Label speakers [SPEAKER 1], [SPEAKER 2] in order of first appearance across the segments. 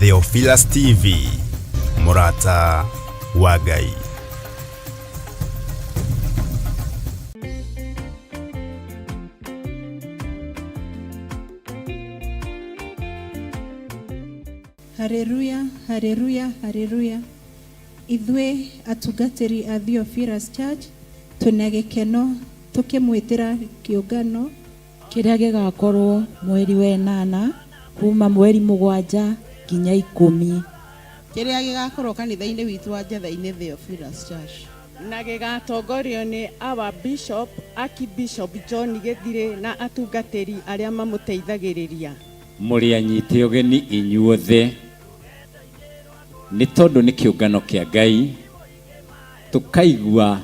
[SPEAKER 1] Theophilus TV, mũrata wa Ngai.
[SPEAKER 2] Hareruya, hareruya, hareruya. Ithuĩ atungatĩri a Theophilus Church twĩna gĩkeno tũkĩmwĩtĩra kĩũngano.
[SPEAKER 3] Kĩrĩa gĩgakorwo mweri wa ĩnana kuma mweri mũgwanja nginya ikũmi.
[SPEAKER 4] Kĩrĩa gĩgakorwo kanitha-inĩ witũ wa Njetha-inĩ Theophilus Church.
[SPEAKER 5] Na gĩgatongorio nĩ our Bishop, Archbishop John Gĩthirĩ na atungatĩri arĩa mamũteithagĩrĩria.
[SPEAKER 6] Mũrĩ anyite ũgeni inyuothe, nĩ tondũ nĩ kĩũngano kĩa Ngai, tũkaigua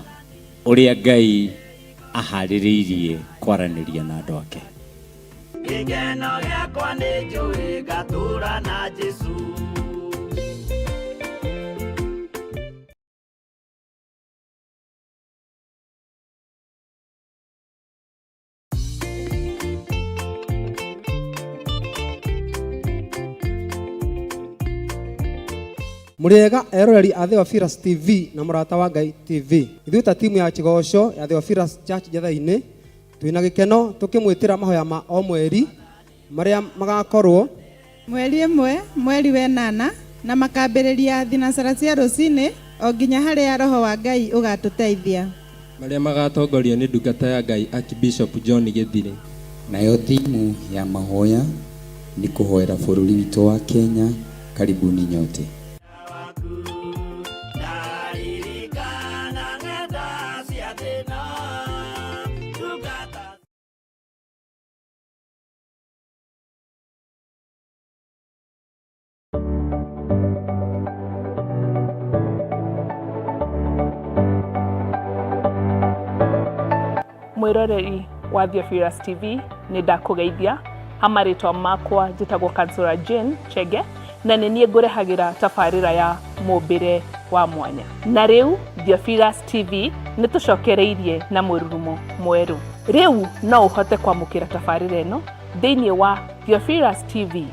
[SPEAKER 6] ũrĩa Ngai aharĩrĩirie kwaranĩria na andũ ake.
[SPEAKER 7] Gĩkeno gĩakwa nĩ njũĩ ngatũra na Jesũ.
[SPEAKER 8] Mũrĩega eroreri a Theophilus TV na Mũrata wa Ngai TV. Ithuĩ ta timu ya Kĩgoco ya Theophilus Church Njetha-inĩ twĩna gĩkeno tũkĩmwĩtĩra mahoya ma o mweri marĩa magakorwo
[SPEAKER 2] Mweri ĩmwe, mweri wenana, na makambĩrĩria thinacara cia rũcinĩ o nginya harĩa Roho wa Ngai ũgatũteithia.
[SPEAKER 9] Marĩa magatongorio nĩ ndungata ya Ngai Archbishop John Gĩthirĩ.
[SPEAKER 10] Nayo thimu ya mahoya nĩ kũhoera bũrũri witũ wa Kenya. Karibuni nyote.
[SPEAKER 7] Ndaririkana ng'enda cia thĩna, ndungata
[SPEAKER 11] Mwĩroreri wa Theophilus TV, nĩ ndakũgeithia. Ha marĩtwa makwa njĩtagwo Kansũra Jane Chege, na nĩ niĩ ngũrehagĩra tabarĩra ya mũmbĩre wa mwanya. Na rĩu Theophilus TV nĩ tũcokereirie na mũrurumo mwerũ. Rĩu no ũhote kwamũkĩra tabarĩra ĩno thĩinĩ wa Theophilus TV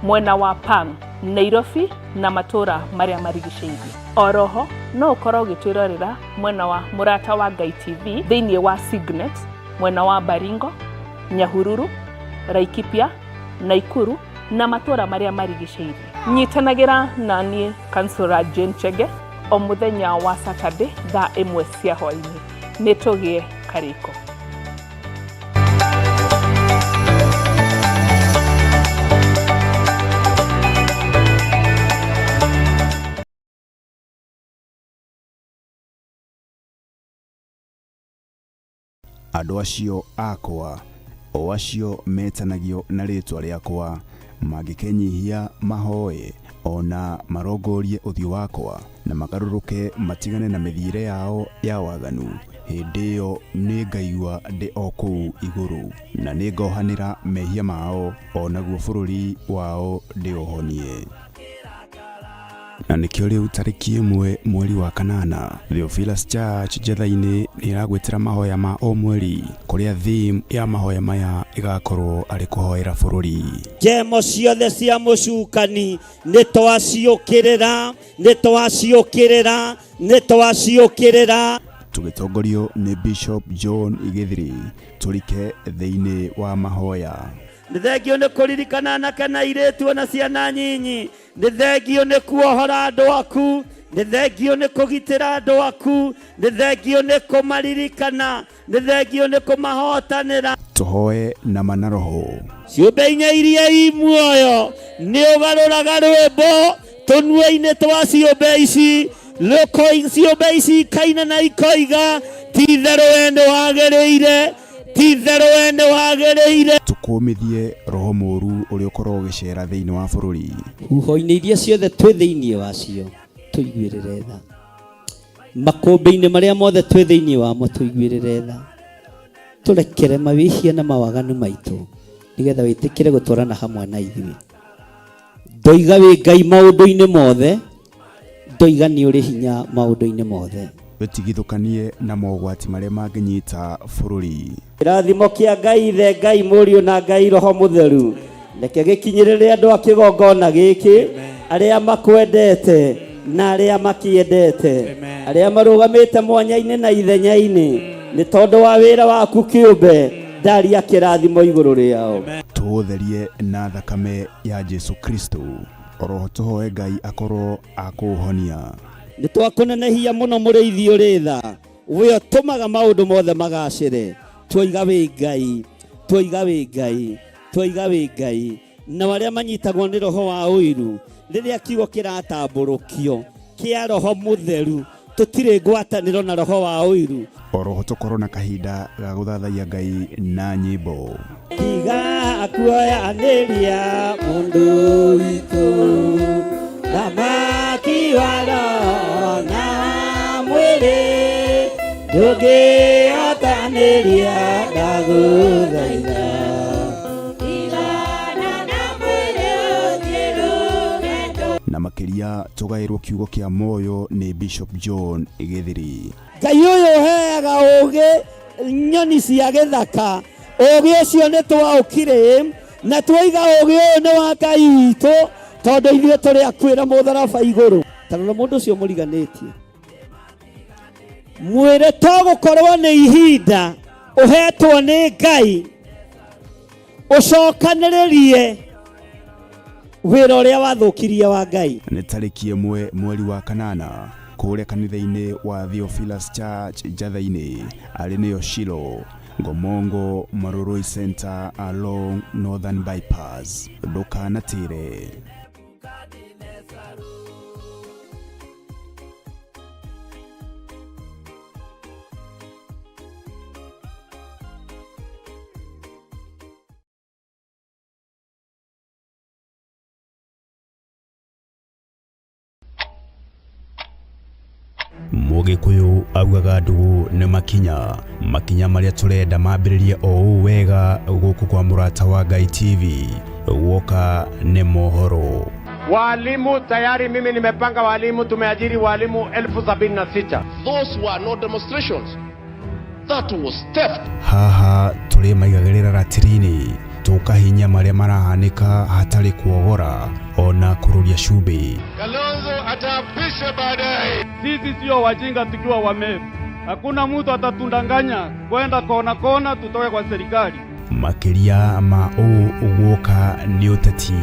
[SPEAKER 11] mwena wa Pang, Nairobi na matũra marĩa marigicĩirie. Oroho no ũkorwo ũgĩtwĩrorera mwena wa Mũrata wa Ngai TV thĩinĩ wa Signet mwena wa Baringo, Nyahururu, Laikipia, Naikuru na matũra marĩa marigicĩirie. Nyitanagĩra na niĩ Kansũra Jane Chege o mũthenya wa Saturday thaa ĩmwe cia hwaĩ-inĩ. Nĩ tũgĩe karĩko.
[SPEAKER 1] Andũ acio akwa, o acio metanagio na rĩĩtwa rĩakwa, mangĩkenyihia mahoe, o na marongorie ũthiũ wakwa, na magarũrũke matigane na mĩthiĩre yao ya waganu, hĩndĩ ĩyo nĩngaigua ndĩ o kũu igũrũ, na nĩngohanĩra mehia mao, o naguo bũrũri wao ndĩũhonie. Na nĩkĩo rĩu tarĩki ĩmwe mweri wa kanana Theophilus Church Njetha-inĩ nĩ ĩragwĩtĩra mahoya ma o mweri kũrĩa theme ya mahoya maya ĩgakorwo arĩ kũhoera bũrũri.
[SPEAKER 7] Njemo ciothe cia mũcukani nĩ twaciũkĩrĩra, nĩ twaciũkĩrĩra, nĩ twaciũkĩrĩra.
[SPEAKER 1] Tũgĩtongorio nĩ Bishop John Gĩthiri tũrike thĩinĩ wa mahoya.
[SPEAKER 7] Nĩ thengio nĩ kũririkana anake na airĩtu ona ciana nyinyi. Nĩ thengio nĩ kuohora andũ aku. Nĩ thengio nĩ kũgitĩra andũ aku. Nĩ thengio nĩ kũmaririkana. Nĩ thengio nĩ kũmahotanĩra.
[SPEAKER 1] Tũhoe na ma na roho.
[SPEAKER 7] Ciũmbe inya iria i muoyo nĩ ũgarũraga rwĩmbo tũnua-inĩ twa ciũmbe ici, ciũmbe ici ikaina na ikoiga, ti-itherũ we nĩ wagĩrĩire, ti-itherũ we nĩ wagĩrĩire.
[SPEAKER 1] Tũkũmithie roho mũũru ũrĩa ũkoragwo ũgĩceera thĩinĩ wa bũrũri.
[SPEAKER 7] Huho-inĩ iria ciothe twĩ thĩinĩ wacio, tũiguĩrĩre tha. Makũmbĩ-inĩ marĩa mothe twĩ thĩinĩ wamo, tũiguĩrĩre tha. Tũrekere mawĩhia na mawaganu maitũ, nĩgetha wĩtĩkĩre gũtwarana hamwe na ithuĩ. Ndoiga wĩ Ngai maũndũ-inĩ mothe, ndoiga nĩ ũrĩ hinya maũndũ-inĩ mothe.
[SPEAKER 1] Wĩtigithũkanie na mogwati marĩa mangĩnyita bũrũri.
[SPEAKER 7] Kĩrathimo kĩa Ngai Ithe, Ngai Mũriũ na Ngai Roho Mũtheru, reke gĩkinyĩrĩre andũ a kĩgongona gĩkĩ. Arĩa makwendete na arĩa makĩendete, arĩa marũgamĩte mwanya-inĩ na ithenya-inĩ nĩ tondũ wa wĩra waku kĩũmbe, ndaria kĩrathimo igũrũ rĩao.
[SPEAKER 1] Tũũtherie na thakame ya Jesu Kristo. Oroho tũhoe Ngai akorwo akũũhonia.
[SPEAKER 7] Nĩ twakũnenehia mũno mũrĩithi ũrĩ tha, we ũtũmaga maũndũ mothe magacĩre. Twoiga wĩ Ngai, twoiga wĩ Ngai, twoiga wĩ Ngai. Nao arĩa manyitagwo nĩ roho wa ũiru, rĩrĩa kiugo kĩratambũrũkio kĩa roho mũtheru, tũtirĩ ngwatanĩro na roho wa ũiru.
[SPEAKER 1] Oroho tũkorwo na kahinda ga gũthathaiya Ngai na nyĩmbo.
[SPEAKER 7] Tiga kuoyanĩria mũndũ witũ, thamaki wa roho na mwĩrĩ, ndũngĩhotanĩria ndagũthaitha.
[SPEAKER 1] Na makĩria tũgaĩrwo kiugo kĩa moyo nĩ Bishop John Gĩthiri.
[SPEAKER 7] Ngai ũyũ ũheaga ũũgĩ nyoni cia gĩthaka, ũũgĩ ũcio nĩ twaũkire na twaiga ũũgĩ ũyũ nĩ wa Ngai witũ, tondũ ithuĩ tũrĩ akuĩra mũtharaba igũrũ. Ta rora mũndũ ũcio mũriganĩtie, mwĩre to gũkorwo nĩ ihinda ũhetwo nĩ Ngai ũcokanĩrĩrie wĩra ũrĩa wathũkirie wa Ngai.
[SPEAKER 1] Nĩ tarĩki 1 mweri wa 8 kũrĩa kanitha-inĩ wa Theophilus Church Njatha-inĩ, arĩ nĩyo Shilo, Ngomongo Marurui Center along Northern Bypass. Ndũkanatĩre. Mũgĩkũyũ augaga ndũgũ nĩ makinya, makinya marĩa tũrenda mambĩrĩrie o ũũ wega gũkũ kwa Mũrata wa Ngai TV. Guoka nĩ mohoro.
[SPEAKER 12] Walimu tayari, mimi nimepanga walimu, tumeajiri walimu 76,000.
[SPEAKER 13] Those were no demonstrations. That was theft.
[SPEAKER 1] Haha tũrĩ maigagĩrĩra ratiri-inĩ, tũkahinya marĩa marahanĩka hatarĩ kuogora ona kũrũria cumbĩ.
[SPEAKER 14] Kalonzo ataapisha baadaye.
[SPEAKER 15] Sisi sio wajinga tukiwa wa Meru. Hakuna mtu atatundanganya kwenda kona kona tutoke kwa serikali.
[SPEAKER 1] Makĩria ma ũũ guoka nĩ ũteti.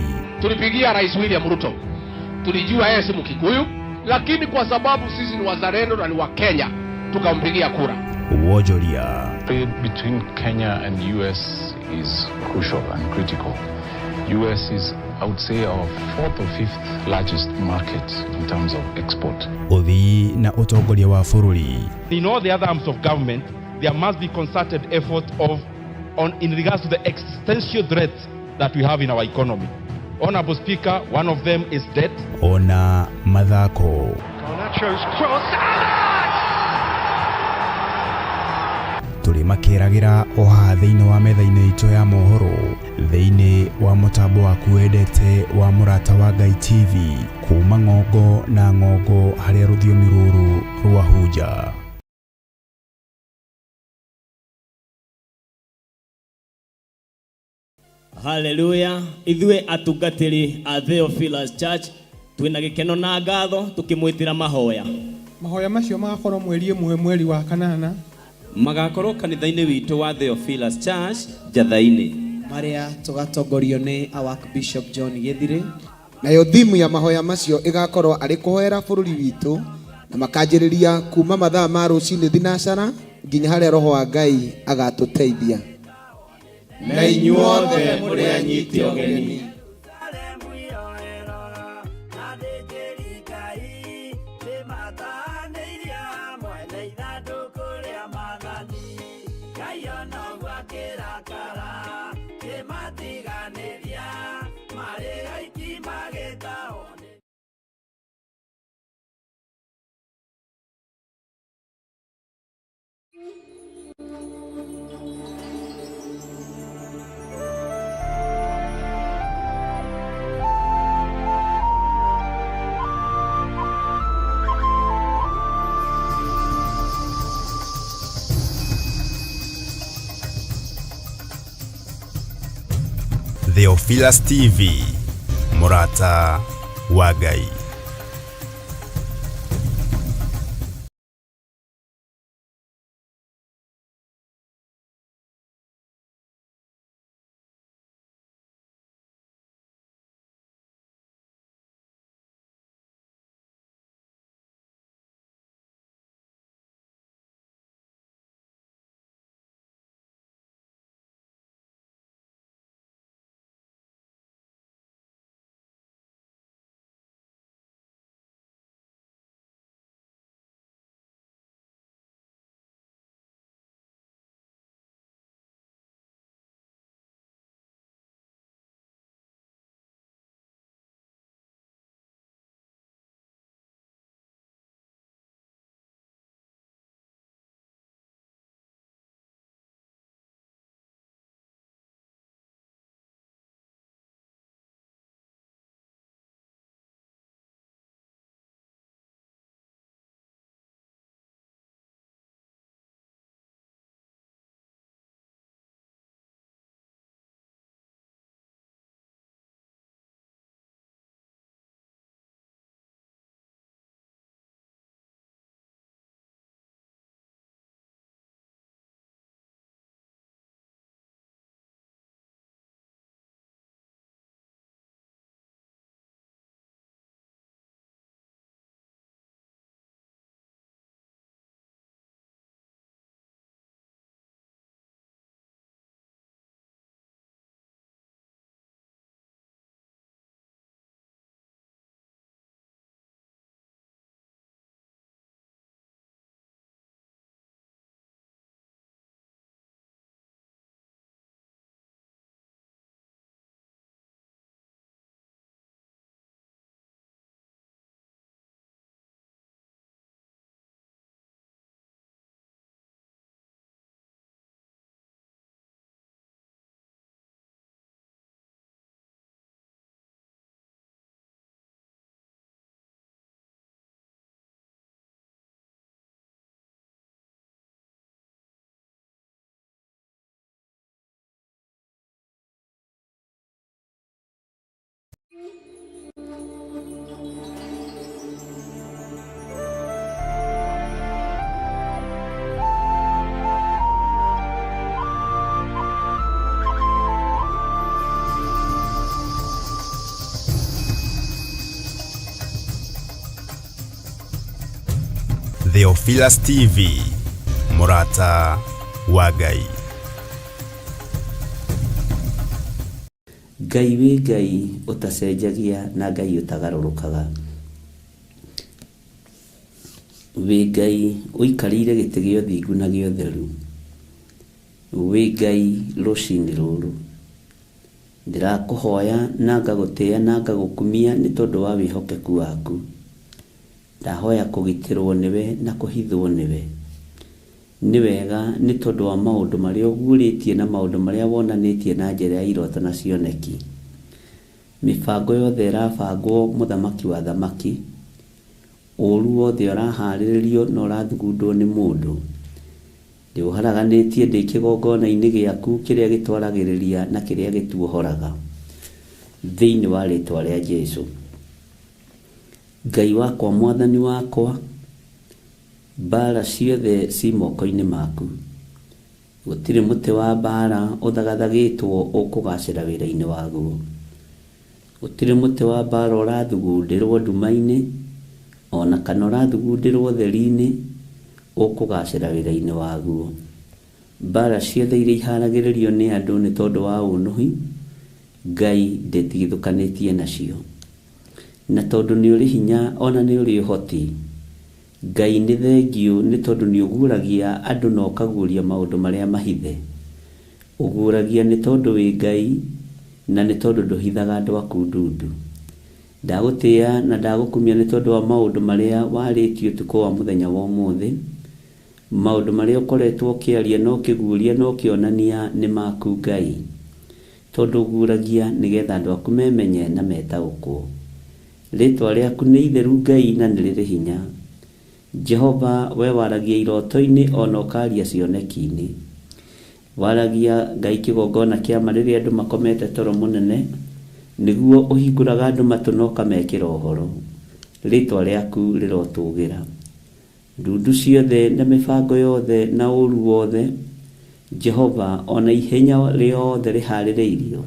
[SPEAKER 13] Tulipigia Rais William Ruto. Tulijua yeye si Mkikuyu, lakini kwa sababu sisi ni wazalendo na ni wa Kenya, tukampigia kura.
[SPEAKER 1] Wonjoria.
[SPEAKER 16] Trade between Kenya and US is crucial and critical. US is, I would say, our fourth or fifth largest market in terms of export.
[SPEAKER 1] Ũthii na ũtongoria wa bũrũri.
[SPEAKER 17] In all the other arms of government, there must be concerted effort in regards to the existential threats that we have in our economy. Honorable Speaker, one of them is debt.
[SPEAKER 1] Ona mathako.
[SPEAKER 14] Garnacho's cross.
[SPEAKER 1] Tũrĩ makĩragĩra o haha thĩinĩ wa metha-inĩ itũ ya mohoro, thĩinĩ wa mũtambo waku wendete wa Mũrata wa Ngai TV, kuma ng'ongo na ng'ongo harĩa rũthiomi rũrũ rwahunja.
[SPEAKER 18] Hallelujah. Ithuĩ atungatĩri a Theophilus Church twĩna gĩkeno na ngatho tũkĩmwĩtĩra mahoya.
[SPEAKER 19] Mahoya macio magakorwo mweri 1 mweri wa 8.
[SPEAKER 9] Magakorwo kanitha-inĩ witũ wa Theophilus Church Njatha-inĩ,
[SPEAKER 20] marĩa tũgatongorio nĩ our Bishop John Gĩthirĩ.
[SPEAKER 21] Nayo thimu ya mahoya macio ĩgakorwo arĩ kũhoera bũrũri witũ, na makanjĩrĩria kuma mathaa ma rũcinĩ thinacara nginya harĩa roho wa Ngai agatũteithia.
[SPEAKER 10] Na inyuothe mũrĩ anyiti ũgeni.
[SPEAKER 1] Theophilus TV, Mũrata wa Ngai. Theophilus TV, mũrata wa Ngai.
[SPEAKER 7] Ngai wĩ Ngai ũtacenjagia na Ngai ũtagarũrũkaga. Wĩ Ngai ũikarĩire gĩtĩ gĩa ũthingu na gĩa ũtheru. Wĩ Ngai rũcinĩ rũrũ. Ndĩrakũhoya na ngagũtĩĩa na ngagũkumia nĩ tondũ wa wĩhokeku waku. Ndahoya kũgitĩrwo nĩwe na kũhithwo nĩwe. Nĩ wega nĩ tondũ wa maũndũ marĩa ũguũrĩtie na maũndũ marĩa wonanĩtie na njĩra ya iroto na cioneki. Mĩbango yothe ĩrabangwo mũthamaki wa athamaki, ũũru wothe ũraharĩrĩrio na ũrathugundwo nĩ mũndũ, ndĩũharaganĩtie ndĩ kĩgongona-inĩ gĩaku kĩrĩa gĩtwaragĩrĩria na kĩrĩa gĩtuohoraga. Thĩinĩ wa rĩtwa rĩa Jesu. Ngai wakwa mwathani wakwa, mbara ciothe ci moko-inĩ maku. Gũtirĩ mũtĩ wa mbara ũthagathagĩtwo ũkũgacĩra wĩra-inĩ waguo. Gũtirĩ mũtĩ wa mbara ũrathugundĩrwo nduma-inĩ, ona kana ũrathugundĩrwo ũtheri-inĩ ũkũgacĩra wĩra-inĩ waguo. Mbara ciothe iria iharagĩrĩrio nĩ andũ nĩ tondũ wa ũnũhi, Ngai ndĩtigithũkanĩtie nacio. Na tondũ nĩ ũrĩ hinya ona nĩ ũrĩ ũhoti, Ngai nĩ thengiũ nĩ tondũ nĩ ũguũragia andũ na ũkaguũria maũndũ marĩa mahithe. Ũguũragia nĩ tondũ wĩ Ngai na nĩ tondũ ndũhithaga andũ aku ndundu. Ndagũtĩĩa na ndagũkumia nĩ tondũ wa maũndũ marĩa warĩtie ũtukũ wa mũthenya wa ũmũthĩ. Maũndũ marĩa ũkoretwo ũkĩaria na ũkĩguũria na ũkĩonania nĩ maku Ngai. Tondũ ũguũragia nĩgetha andũ aku memenye na metaũkwo. Rĩtwa rĩaku nĩ itheru Ngai na nĩ rĩrĩ hinya. Jehova, we waragia iroto-inĩ o na ũkaria cioneki-inĩ. Waragia Ngai kĩgongona kĩa ma rĩrĩa andũ makomete toro mũnene, Nĩguo ũhingũraga andũ matũ na ũkamekĩra ũhoro. Rĩtwa rĩaku rĩrotũgĩra. Ndundu ciothe na mĩbango yothe na ũũru wothe, Jehova, o na ihenya rĩothe rĩhaarĩrĩirio,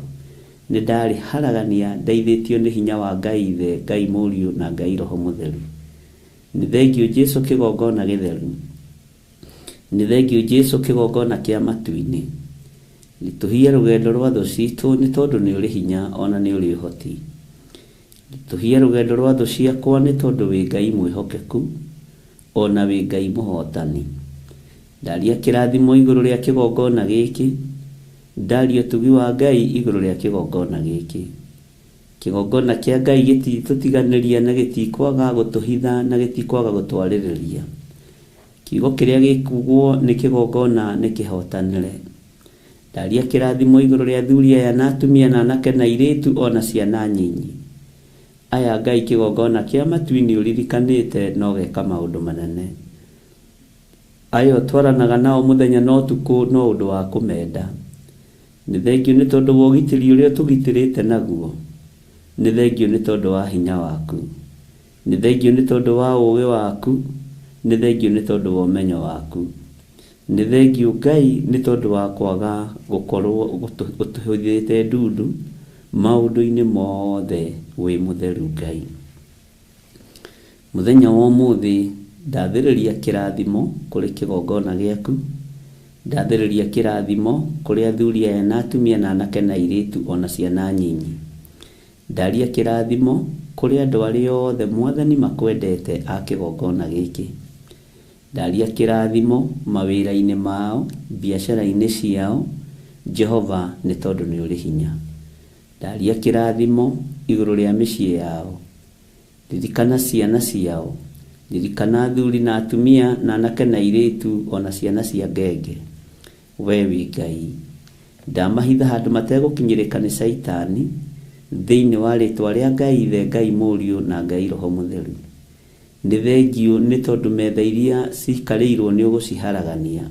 [SPEAKER 7] nĩndarĩharagania ndeithĩtio nĩ hinya wa Ngai Ithe, Ngai Mũriũ, na Ngai Roho Mũtheru. Nĩ thengiũ Jesu kĩgongona gĩtheru. Nĩ thengiũ Jesu kĩgongona kĩa matu-inĩ. Ritũhia rũgendo rwa thũ citũ nĩ tondũ nĩ ũrĩ hinya o na nĩ ũrĩ ũhoti. Ritũhia rũgendo rwa thũ ciakwa nĩ tondũ wĩ Ngai mwĩhokeku o na wĩ Ngai mũhotani. Ndaria kĩrathimo igũrũ rĩa kĩgongona gĩkĩ. Ndaria ũtugi wa Ngai igũrũ rĩa kĩgongona gĩkĩ. Kĩgongona kĩa Ngai gĩtitũtiganĩria na gĩtikwaga gũtũhitha na gĩtikwaga gũtwarĩrĩria. Kiugo kĩrĩa gĩkugwo nĩ kĩgongona nĩ kĩhotanĩre. Ndaria kĩrathimo igũrũ rĩa athuri aya na atumia na anake na airĩtu o na ciana nyinyi. Aya Ngai kĩgongona kĩa matu-inĩ ũririkanĩte na ũgeka maũndũ manene. Aya ũtwaranaga nao mũthenya na ũtukũ no ũndũ wa kũmenda. Nĩ thengiũ nĩ tondũ wa ũgitĩri ũrĩa ũtũgitĩrĩte naguo. Nĩ thengiũ nĩ tondũ wa hinya waku. Nĩ thengiũ nĩ tondũ wa ũũgĩ waku. Nĩ thengiũ nĩ tondũ wa ũmenyo waku. Nĩ thengiũ Ngai nĩ tondũ wa kwaga gũkorwo ũtũhithĩte ndundu maũndũ-inĩ mothe wĩ mũtheru Ngai. Mũthenya wa ũmũthĩ ndathĩrĩria kĩrathimo kũrĩ kĩgongona gĩaku, ndathĩrĩria kĩrathimo kũrĩ athuri aya na atumia na anake na airĩtu o na ciana nyinyi. Ndaria kĩrathimo kũrĩ andũ arĩa othe Mwathani makwendete a kĩgongona gĩkĩ. Ndaria kĩrathimo mawĩra-inĩ mao, biacara-inĩ ciao, Jehova nĩ tondũ nĩ ũrĩ hinya. Ndaria kĩrathimo igũrũ rĩa mĩciĩ yao. Ririkana ciana ciao. Ririkana athuri na atumia na anake na airĩtu o na ciana cia ngenge. Wee wĩ Ngai. Ndamahitha handũ mategũkinyĩrĩka nĩ Caitani, thĩinĩ wa rĩtwa rĩa Ngai Ithe, Ngai Mũriũ na Ngai Roho Mũtheru. Nĩ thengiũ nĩ tondũ metha iria ciikarĩirwo nĩ ũgũciharagania.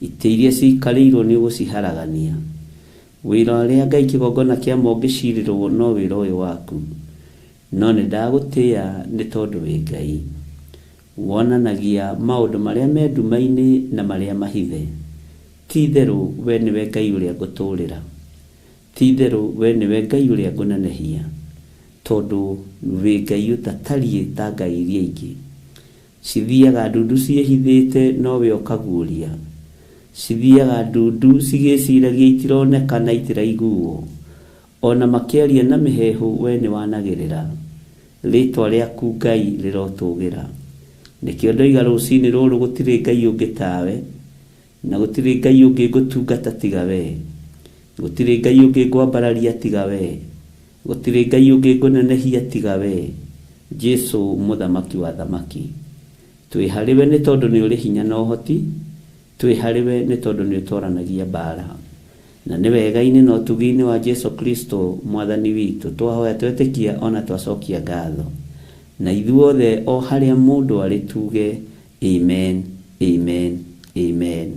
[SPEAKER 7] Itĩ iria ciikarĩirwo nĩ ũgũciharagania. Wĩra ũrĩa Ngai kĩgongona kĩa ma ũngĩcirĩrwo no wĩra ũyũ waku. No nĩ ndagũtĩa nĩ tondũ wĩ Ngai. Wonanagia maũndũ marĩa me nduma-inĩ na marĩa mahithe. Ti itherũ we nĩwe Ngai ũrĩa ngũtũũrĩra. Ti itherũ we nĩwe Ngai ũrĩa ngũnenehia. Tondũ wĩ Ngai ũtatariĩ ta ngai iria ingĩ. Cithiaga ndundu ciĩhithĩte no we ũkaguũria. Cithiaga ndundu cigĩciragia itironeka na itiraiguo. O na makĩaria na mĩheehũ we nĩwanagĩrĩra. Rĩtwa rĩaku Ngai rĩrotũgĩra. Nĩkĩo ndoiga rũcinĩ rũrũ gũtirĩ Ngai ũngĩ tawe, na gũtirĩ Ngai ũngĩ ngũtungata tiga wee. Gũtirĩ Ngai ũngĩ ngwambararia tiga wee. Gũtirĩ Ngai ũngĩ ngũnenehia tiga wee. Jesu mũthamaki wa athamaki. Twĩ harĩ we nĩ tondũ nĩ ũrĩ hinya na ũhoti, twĩ harĩ we nĩ tondũ nĩ ũtwaranagia mbaara. Na nĩ wega-inĩ na ũtugi-inĩ wa Jesu Kristo mwathani witũ twahoya twetĩkia o na twacokia ngatho. Na ithuothe o harĩa mũndũ arĩ tuge amen, amen, amen.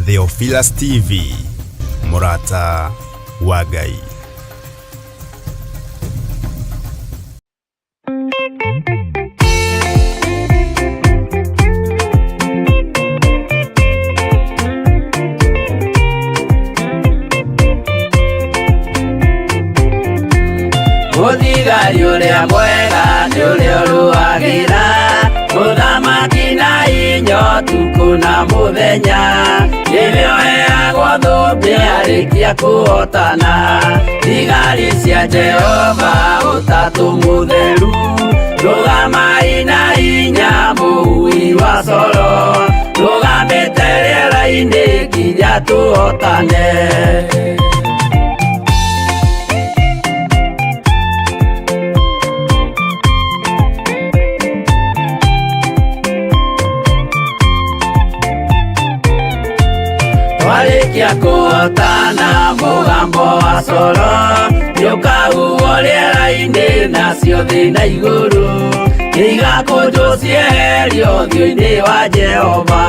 [SPEAKER 1] Theophilus TV, mũrata wa Ngai.
[SPEAKER 3] Mũthigari ũrĩa mwega nĩ ũrĩa ũrũagĩra mũthamaki na inyo ũtukũ na mũthenya nĩwe ũheagwo thũmbĩ arĩkia kũhotana thigari cia Jehova ũtatũ mũtheru rũgamai na hinya mũhui wa coro rũgamĩte rĩera-inĩ nginya tũhotane. Twarĩkia kũhotana mũgambo wa coro nĩũkahuhwo rĩera-inĩ nacio thĩ na igũrũ igakũnjwo cieherio ũthiũ-inĩ wa Jehova.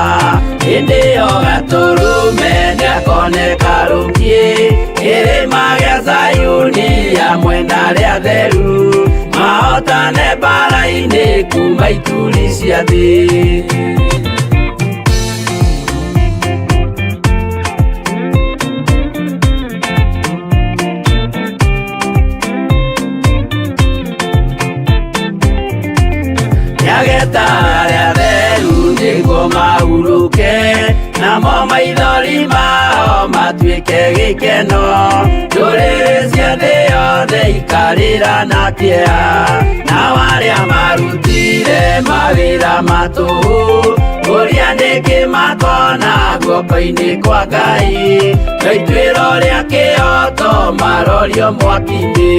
[SPEAKER 3] Hĩndĩ ĩyo Gatũrũme nĩakoneka rũkiĩ kĩrĩma gĩa Zayuni hamwe na arĩa atheru mahotane mbara-inĩ kuma ituri cia thĩ. Nĩageta arĩa atheru nĩguo mahurũke namo maithori mao matuĩke gĩkeno. Ndũrĩrĩ cia thĩ yothe ikarĩra na kĩeha nao arĩa marutire mawĩra ma tũhũ ũrĩa nĩkĩ makona guoko-inĩ kwa Ngai no ituĩro rĩa kĩhooto marorio mwaki-inĩ.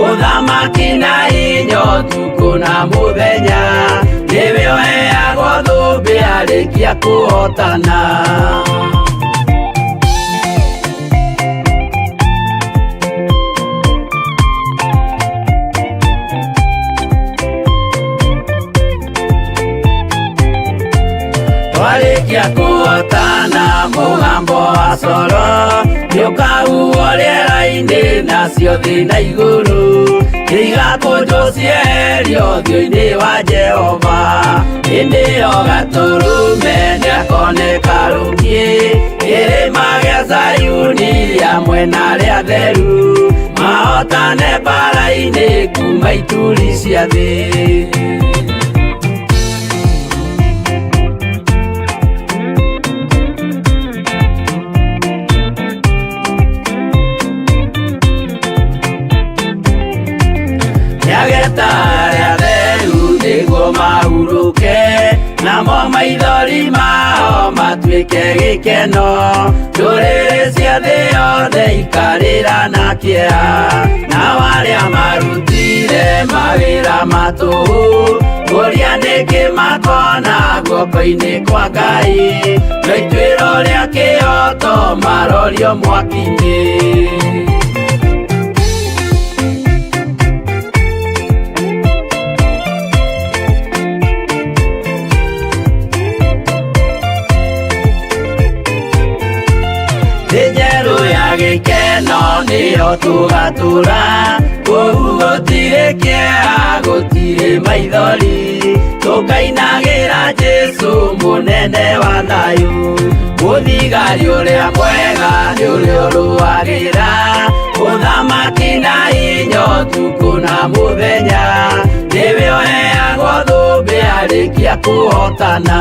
[SPEAKER 3] Ũthamaki na hinya ũtukũ na mũthenya nĩwe ũheagwo thũmbĩ arĩkia kũhotana. Twarĩkia kũhotana mũgambo wa coro nĩũkahuhwo rĩera-inĩ nacio thĩ na igũrũ igakũnjwo cieherio ũthiũ-inĩ wa Jehova. Hĩndĩ ĩyo Gatũrũme nĩakoneka rũkiĩ kĩrĩma gĩa Zayuni hamwe na arĩa atheru mahotane mbara-inĩ kuma ituri cia thĩ. Nĩageta arĩa atheru nĩguo mahurũke namo maithori mao matuĩke gĩkeno. Ndũrĩrĩ cia thĩ yothe ikarĩra na kĩeha nao arĩa marutire mawĩra ma tũhũ ũrĩa nĩkĩ makona guoko-inĩ kwa Ngai no ituĩro rĩa kĩhooto marorio mwaki-inĩ. Thĩ njerũ ya gĩkeno nĩyo tũgatũra kũu gũtirĩ kĩeha gũtirĩ maithori tũkainagĩra Jesũ mũnene wa thayũ. Mũthigari ũrĩa mwega nĩ ũrĩa ũrũagĩra ũthamaki na hinya ũtukũ na mũthenya nĩwe ũheagwo thũmbĩ arĩkia kũhotana.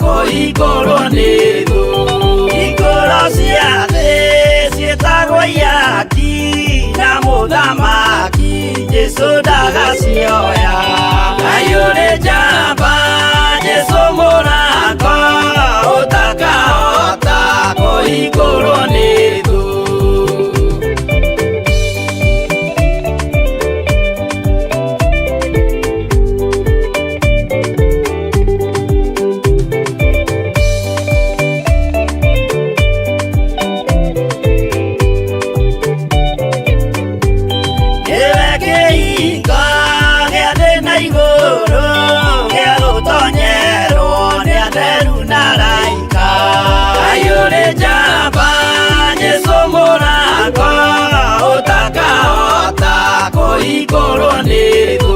[SPEAKER 3] Kũhingũrwo nĩ thũ Ikũro cia thĩ ciĩtagwo ihaki na Jesu ndagacioya. Ngai ũrĩ njamba, Jesu mũrango ũtakahota kũhingũrwo nĩ thũ. Nĩwe kĩhingo gĩa thĩ na igũrũ, gĩa gũtonyerwo nĩ atheru na araika. Ngai ũrĩ njamba, Jesũ mũrango ũtakahota kũhingũrwo nĩ thũ.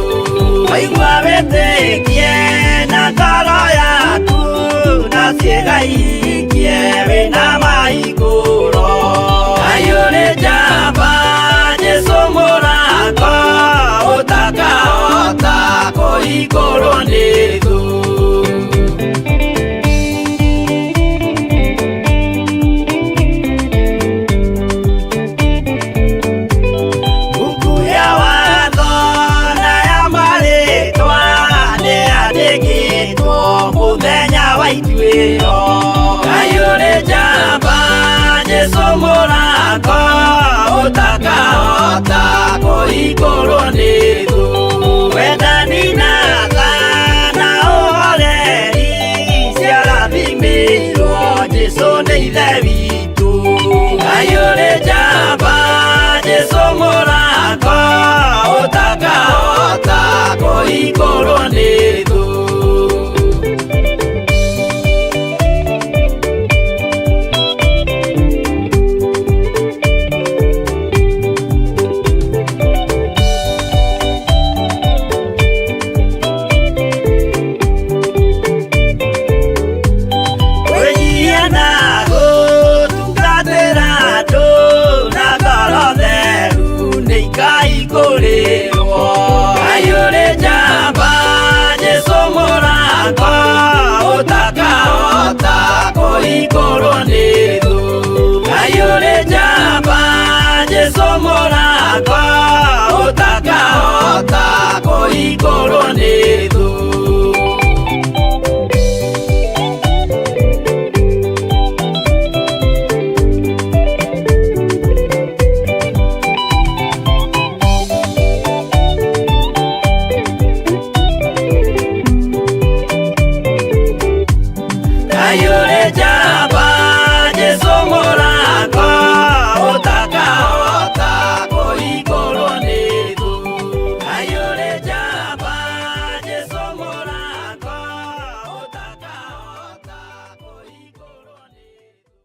[SPEAKER 3] Waigua wĩtĩkie na ngoro yaku, na ciĩga ihikie wĩna mahingũro. Ngai ũrĩ njamba, Jesũ mũrango ũtakahota kũhingũrwo nĩ thũ. Mbuku ya watho na ya marĩtwa nĩyandĩkĩtwo mũthenya wa ituĩro. Ngai ũrĩ njamba, Jesũ mũrango ũtakahota kũhingũrwo nĩ thũ. Wendani na tha na ũhoreri ciarathimĩirwo Jesũ nĩ Ithe witũ. Ngai ũrĩ njamba, Jesũ mũrango ũtakahota kũhingũrwo nĩ thũ. Kwĩnyihia na gũtungatĩra andũ na ngoro theru nĩ ikaihingũrĩrwo. Ngai ũrĩ njamba, Jesũ mũrango ũtakahota kũhingũrwo nĩ thũ. Ngai ũrĩ njamba, Jesũ mũrango ũtakahota kũhingũrwo nĩ thũ. Ngai ũrĩ njamba, Jesũ mũrango ũtakahota kũhingũrwo nĩ thũ. Ngai ũrĩ njamba, Jesũ mũrango ũtakahota kũhingũrwo nĩ thũ.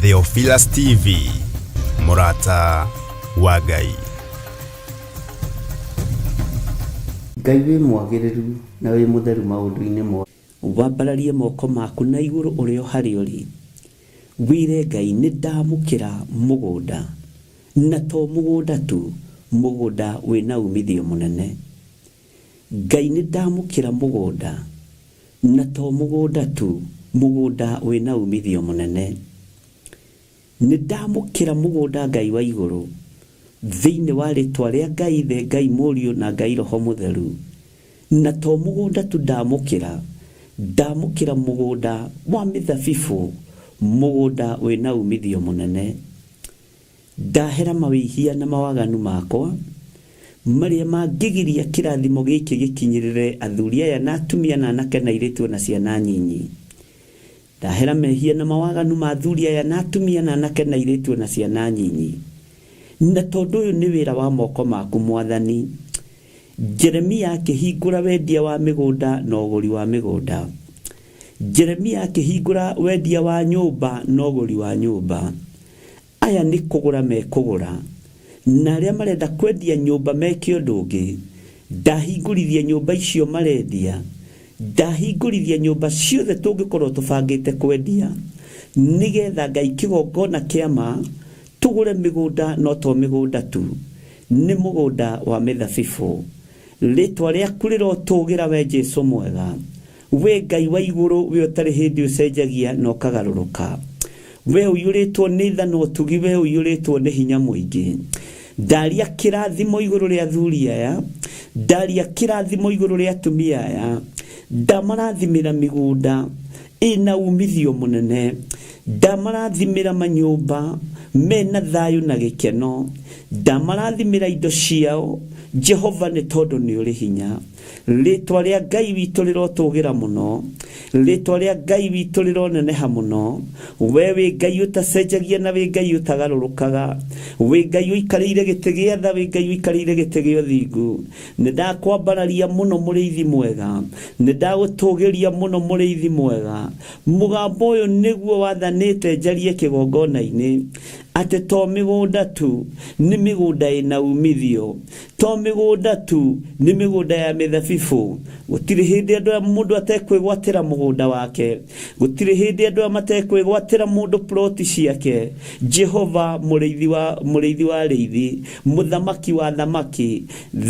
[SPEAKER 1] Theophilus TV, mũrata wa Ngai.
[SPEAKER 7] Ngai wĩ mwagĩrĩru na wĩ mũtheru maũndũ-inĩ mothe. Wambararie moko maku na igũrũ ũrĩ o harĩa ũrĩ, wĩre Ngai nĩ ndamũkĩra mũgũnda, na to mũgũnda tu, mũgũnda wĩna umithio mũnene. Ngai nĩ ndamũkĩra mũgũnda, na to mũgũnda tu, mũgũnda wĩna umithio mũnene. Nĩ ndamũkĩra mũgũnda Ngai wa igũrũ, thĩinĩ wa rĩtwa rĩa Ngai Ithe, Ngai Mũriũ na Ngai Roho Mũtheru. Na to mũgũnda tu ndamũkĩra, ndamũkĩra mũgũnda wa mĩthabibũ, mũgũnda wĩna umithio mũnene. Ndahera mawĩhia na mawaganu makwa, marĩa mangĩgiria kĩrathimo gĩkĩ gĩkinyĩrĩre athuri aya na atumia na anake na airĩtu ona ciana nyinyi. Ndahera mehia na mawaganu ma athuri aya na atumia na anake na airĩtu ona ciana nyinyi. Na tondũ ũyũ nĩ wĩra wa moko maku Mwathani, Jeremia akĩhingũra wendia wa mĩgũnda na ũgũri wa mĩgũnda. Jeremia akĩhingũra wendia wa nyũmba na ũgũri wa nyũmba. Aya nĩ kũgũra mekũgũra, na arĩa marenda kwendia nyũmba meke ũndũ ũngĩ. Ndahingũrithia nyũmba icio marendia. Ndahingũrithia nyũmba ciothe tũngĩkorwo tũbangĩte kwendia. Nĩgetha Ngai kĩgongona kĩa ma tũgũre mĩgũnda no to mĩgũnda tu, nĩ mũgũnda wa mĩthabibũ. Rĩtwa rĩaku rĩrotũgĩra we Jesu mwega. We Ngai wa igũrũ, we ũtarĩ hĩndĩ ũcenjagia na ũkagarũrũka. We ũiyũrĩtwo nĩ tha na ũtugi, we ũiyũrĩtwo nĩ hinya mũingĩ. Ndaria kĩrathimo igũrũ rĩa athuri aya, ndaria kĩrathimo igũrũ rĩa atumia aya, ndamarathimĩra mĩgũnda ĩna umithio mũnene, ndamarathimĩra manyũmba mena thayũ na gĩkeno, ndamarathimĩra indo ciao, Jehova nĩ tondũ nĩ ũrĩ hinya. Rĩtwa rĩa Ngai witũ rĩrotũgĩra mũno, rĩtwa rĩa Ngai witũ rĩroneneha mũno. We wĩ Ngai ũtacenjagia na wĩ Ngai ũtagarũrũkaga, wĩ Ngai ũikarĩire gĩtĩ gĩa tha, wĩ Ngai ũikarĩire gĩtĩ gĩa ũthingu. Nĩ ndakwambararia mũno mũrĩithi mwega, nĩ ndagũtũgĩria mũno mũrĩithi mwega. Mũgambo ũyũ nĩguo wathanĩte njarie kĩgongona-inĩ, atĩ to mĩgũnda tu, nĩ mĩgũnda ĩna umithio. To mĩgũnda tu, nĩ mĩgũnda ya mĩthabibũ. Gũtirĩ hĩndĩ andũ aya mũndũ atekwĩgwatĩra mũgũnda wake. Gũtirĩ hĩndĩ andũ aya matekwĩgwatĩra mũndũ ploti ciake. Jehova mũrĩithi wa mũrĩithi wa arĩithi, mũthamaki wa athamaki,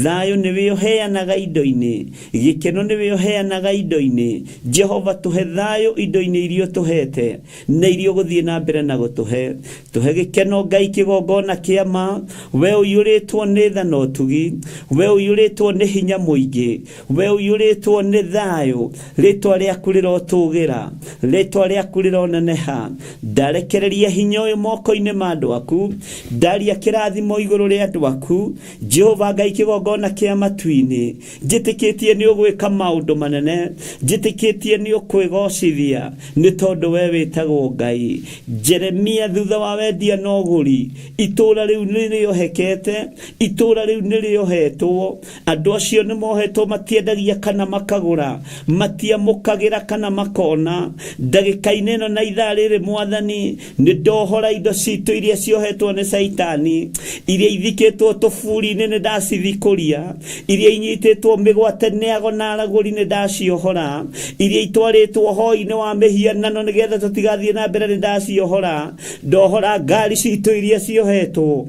[SPEAKER 7] thayũ nĩwe ũheanaga indo-inĩ, gĩkeno nĩwe ũheanaga indo-inĩ. Jehova tũhe thayũ indo-inĩ iria ũtũhete na iria ũgũthiĩ na mbere na gũtũhe. Tũhe gĩkeno Ngai kĩgongona kĩa ma, we ũiyũrĩtwo nĩ tha na ũtugi, we ũiyũrĩtwo nĩ hinya mũingĩ, we ũiyũrĩtwo nĩ thayũ, rĩtwa rĩaku rĩrotũgĩra, rĩtwa rĩaku rĩroneneha. Ndarekereria hinya ũyũ moko-inĩ ma andũ aku, ndaria kĩrathimo igũrũ rĩa andũ aku, Jehova Ngai kĩgongona kĩa matu-inĩ, njĩtĩkĩtie nĩ ũgwĩka maũndũ manene, njĩtĩkĩtie nĩ ũkwĩgocithia, nĩ tondũ we wĩtagwo Ngai. Jeremia thutha wa wendia na ũgũri, itũũra rĩu nĩ rĩohekete, itũũra rĩu nĩ rĩohetwo, andũ acio nĩ mohetwo, matiendagia kana makagũra, matiamũkagĩra kana makona. Ndagĩka-inĩ ĩno na ithaa rĩrĩ Mwathani, nĩ ndohora indo citũ iria ciohetwo nĩ Caitani, iria ithikĩtwo tũburi-inĩ nĩ ndacithikũria, iria inyitĩtwo mĩgwate nĩ ago na aragũri nĩ ndaciohora, iria itwarĩtwo hoi-inĩ wa mĩhianano nĩgetha tũtigathiĩ na mbere nĩ ndaciohora. Ndohora ngari citũ iria ciohetwo,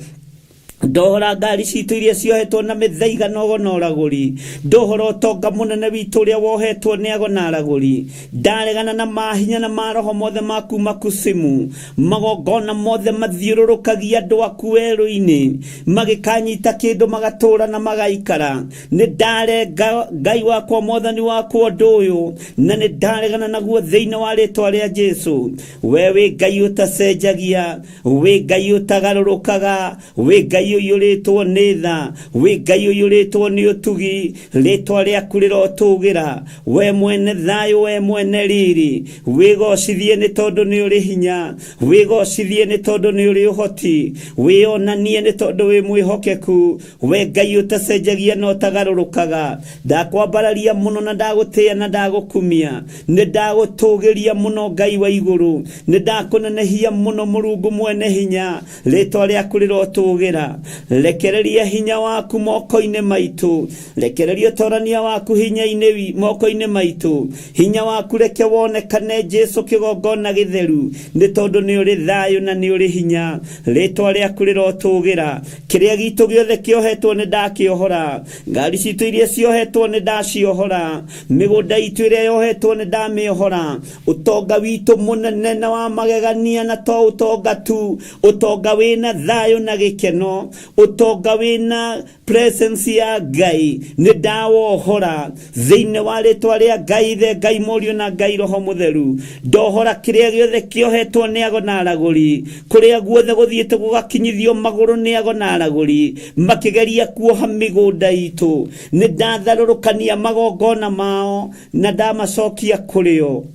[SPEAKER 7] ndohora ngari citũ iria ciohetwo na mĩthaiga na ũgo na ũragũri, ndohora ũtonga mũnene witũ ũrĩa wohetwo nĩ ago na aragũri. Ndaregana na mahinya na maroho mothe ma kuma kusimu, magongona mothe mathiũrũrũkagia andũ aku werũ-inĩ, magĩkanyita kĩndũ magatũra na magaikara. Nĩ ndarenga Ngai wakwa Mwathani wakwa ũndũ ũyũ, na nĩ ndaregana naguo thĩinĩ wa rĩtwa rĩa Jesu. We wĩ Ngai ũtacenjagia, wĩ Ngai ũtagarũrũkaga, wĩ Ngai ũiyũrĩtwo nĩ tha, wĩ Ngai ũiyũrĩtwo nĩ ũtugi, rĩtwa rĩaku rĩrotũgĩra. We mwene thayũ, we mwene riri, wĩgocithie nĩ tondũ nĩ ũrĩ hinya, wĩgocithie nĩ tondũ nĩ ũrĩ ũhoti, wĩonanie nĩ tondũ wĩ mwĩhokeku. We Ngai ũtacenjagia na ũtagarũrũkaga, ndakwambararia mũno na ndagũtĩĩa na ndagũkumia, nĩ ndagũtũgĩria mũno Ngai wa igũrũ, nĩ ndakũnenehia mũno Mũrungu mwene hinya, rĩtwa rĩaku rĩrotũgĩra. Rekereria hinya waku moko-inĩ maitũ, rekereria ũtorania waku hinya-inĩ moko-inĩ maitũ, hinya waku reke wonekane Jesu kĩgongona gĩtheru, nĩ tondũ nĩ ũrĩ thayũ na nĩ ũrĩ hinya, rĩtwa rĩaku rĩrotũgĩra. Kĩrĩa gitũ gĩothe kĩohetwo nĩ ndakĩohora, ngari citũ iria ciohetwo nĩ ndaciohora, mĩgũnda itũ ĩrĩa yohetwo nĩ ndamĩohora, ũtonga witũ mũnene na wa magegania, na to ũtonga tu, ũtonga wĩna thayũ na gĩkeno, ũtonga wĩna presence ya Ngai, nĩ ndawohora thĩinĩ wa rĩtwa rĩa Ngai Ithe, Ngai Mũriũ na Ngai Roho Mũtheru. Ndohora kĩrĩa gĩothe kĩohetwo nĩ ago na aragũri, kũrĩa guothe gũthiĩte gũgakinyithio magũrũ nĩ ago na aragũri makĩgeria kuoha mĩgũnda itũ, nĩ ndatharũrũkania magongona mao na ndamacokia kũrĩ o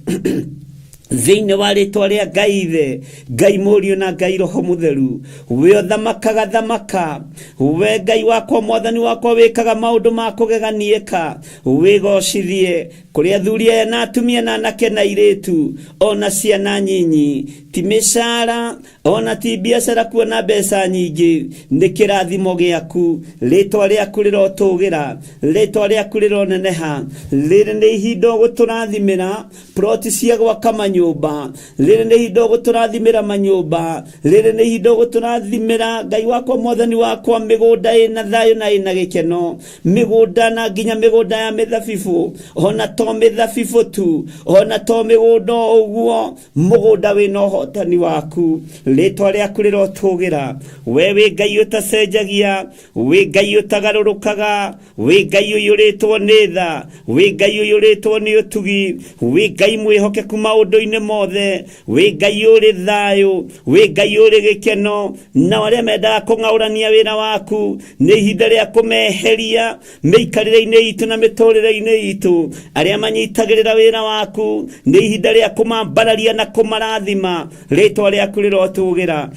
[SPEAKER 7] thĩinĩ wa rĩtwa rĩa Ngai Ithe, Ngai Mũriũ na Ngai Roho Mũtheru. We ũthamakaga thamaka, we Ngai wakwa Mwathani wakwa wĩkaga maũndũ ma kũgegania, wĩgocithie kũrĩ athuri aya na atumia na anake na airĩtu ona ciana nyinyi. Ti mĩcara ona ti biacara kuona mbeca nyingĩ, nĩ kĩrathimo gĩaku. Rĩtwa rĩaku rĩrotũgĩra, rĩtwa rĩaku rĩroneneha. Rĩrĩ nĩ ihinda ũgũtũrathimĩra ploti cia gwaka manyũmba. manyũmba. Rĩrĩ nĩ ihinda ũgũtũrathimĩra manyũmba. Rĩrĩ nĩ ihinda ũgũtũrathimĩra Ngai wakwa mwathani wakwa mĩgũnda ĩna thayũ na ĩna gĩkeno, mĩgũnda na nginya mĩgũnda ya mĩthabibũ, ona to mĩthabibũ tu, ona to mĩgũnda o ũguo, mũgũnda wĩna ũhotani waku. Rĩtwa rĩaku rĩrotũgĩra. We wĩ Ngai ũtacenjagia, wĩ Ngai ũtagarũrũkaga, wĩ Ngai ũiyũrĩtwo nĩ tha, wĩ Ngai ũiyũrĩtwo nĩ ũtugi, wĩ Ngai mwĩhokeku maũndũ-inĩ mothe, wĩ Ngai ũrĩ thayũ, wĩ Ngai ũrĩ gĩkeno. Nao arĩa mendaga kũng'aũrania wĩra waku, nĩ ihinda rĩa kũmeheria mĩikarĩre-inĩ itũ na mĩtũrĩre-inĩ itũ. Arĩa manyitagĩrĩra wĩra waku, nĩ ihinda rĩa kũmambararia na kũmarathima. Rĩtwa rĩaku rĩrotũgĩra.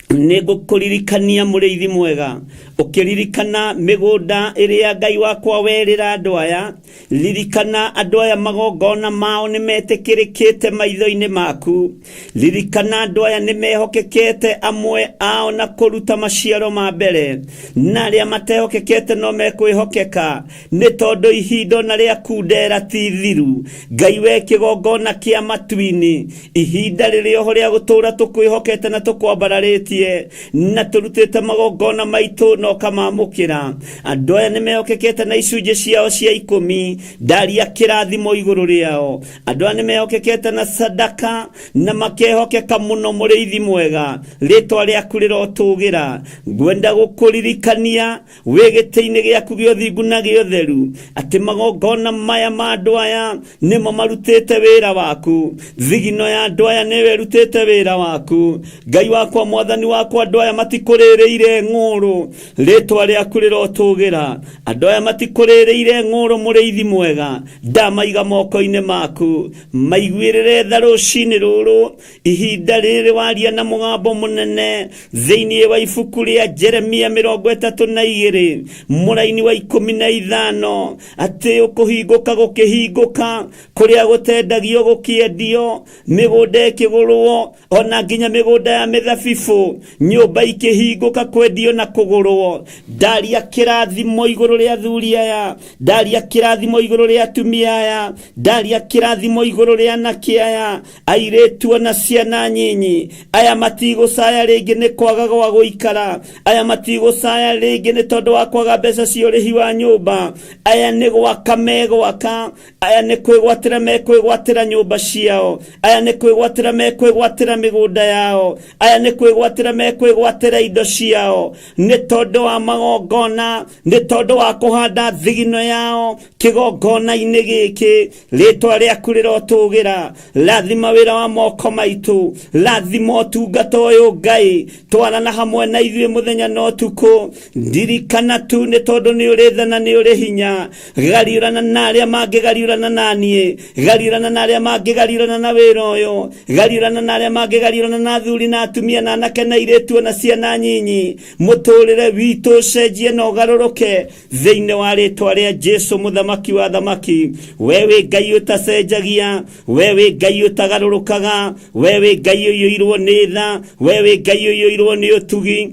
[SPEAKER 7] Nĩ ngũkũririkania mũrĩithi mwega, ũkĩririkana mĩgũnda ĩrĩa Ngai wakwa werĩra andũ aya. Ririkana andũ aya magongona mao nĩ metĩkĩrĩkĩte maitho-inĩ maku. Ririkana andũ aya nĩ mehokekete amwe ao na kũruta maciaro ma mbere, na arĩa matehokekete no mekwĩhokeka, nĩ tondũ ihinda ona rĩa kundera ti ithiru. Ngai we kĩgongona kĩa matu-inĩ, ihinda rĩrĩ oho rĩa gũtũũra tũkwĩhokete na tũkwambararĩtie na tũrutĩte magongona maitũ na ũkamamũkĩra. Andũ aya nĩ mehokekete na icunjĩ ciao cia 10, ndaria kĩrathimo igũrũ rĩao. Andũ aya nĩ mehokekete na sadaka na makehokeka mũno, mũrĩithi mwega, rĩtwa rĩaku rĩrotũgĩra. Ngwenda gũkũririkania wĩ gĩtĩ-inĩ gĩaku gĩa ũthingu na gĩa ũtheru, atĩ magongona maya ma andũ aya nĩmo marutĩte wĩra waku. Thigino ya andũ aya nĩwe ĩrutĩte wĩra waku. Ngai wakwa mwathani wakwa, andũ aya matikũrĩrĩire ng'ũrũ, rĩtwa rĩaku rĩrotũgĩra. Andũ aya matikũrĩrĩire ng'ũrũ, mũrĩithi mwega, ndamaiga moko-inĩ maku. Maiguĩrĩre tha rũcinĩ rũrũ, ihinda rĩrĩ waria na mũgambo mũnene thĩinĩ wa ibuku rĩa Jeremia 32 mũraini wa 15, atĩ ũkũhingũka gũkĩhingũka, kũrĩa gũtendagio gũkĩendio, mĩgũnda ĩkĩgũrwo, ona nginya mĩgũnda ya mĩthabibũ, nyũmba ikĩhingũka kwendio na kũgũrwo. Ndaria kĩrathimo igũrũ rĩa athuri aya, ndaria kĩrathimo igũrũ rĩa atumia aya, ndaria kĩrathimo igũrũ rĩa anake aya, airĩtu ona ciana nyinyi. Aya matigũcaya rĩngĩ nĩ kwaga gwa gũikara, aya matigũcaya rĩngĩ nĩ tondũ wa kwaga mbeca cia ũrĩhi wa nyũmba. Aya nĩ gwaka megwaka, aya nĩ kwĩgwatĩra mekwĩgwatĩra nyũmba ciao, aya nĩ kwĩgwatĩra mekwĩgwatĩra mĩgũnda yao, aya nĩ kwĩgwatĩra mekwĩgwatĩra indo ciao, nĩ tondũ wa magongona, nĩ tondũ wa kũhanda thigino yao kĩgongona-inĩ gĩkĩ. Rĩtwa rĩaku rĩrotũgĩra. Rathima wĩra wa moko maitũ, rathima ũtungata ũyũ Ngai, twarana hamwe na ithuĩ mũthenya na ũtukũ. Ndirikana tu nĩ tondũ nĩ ũrĩ tha na nĩ ũrĩ hinya. Gariũrana na arĩa mangĩgariũrana na niĩ, gariũrana na arĩa mangĩgariũrana na wĩra ũyũ, gariũrana na arĩa mangĩgariũrana na athuri na atumia na anake na airĩtu ona ciana nyinyi. Mũtũrĩre witũ ũcenjie na ũgarũrũke thĩinĩ wa rĩtwa rĩa Jesu mũthamaki wa thamaki. We wĩ Ngai ũtacenjagia, we wĩ Ngai ũtagarũrũkaga, we wĩ Ngai ũiyũirwo nĩ tha, we wĩ Ngai ũiyũirwo nĩ ũtugi,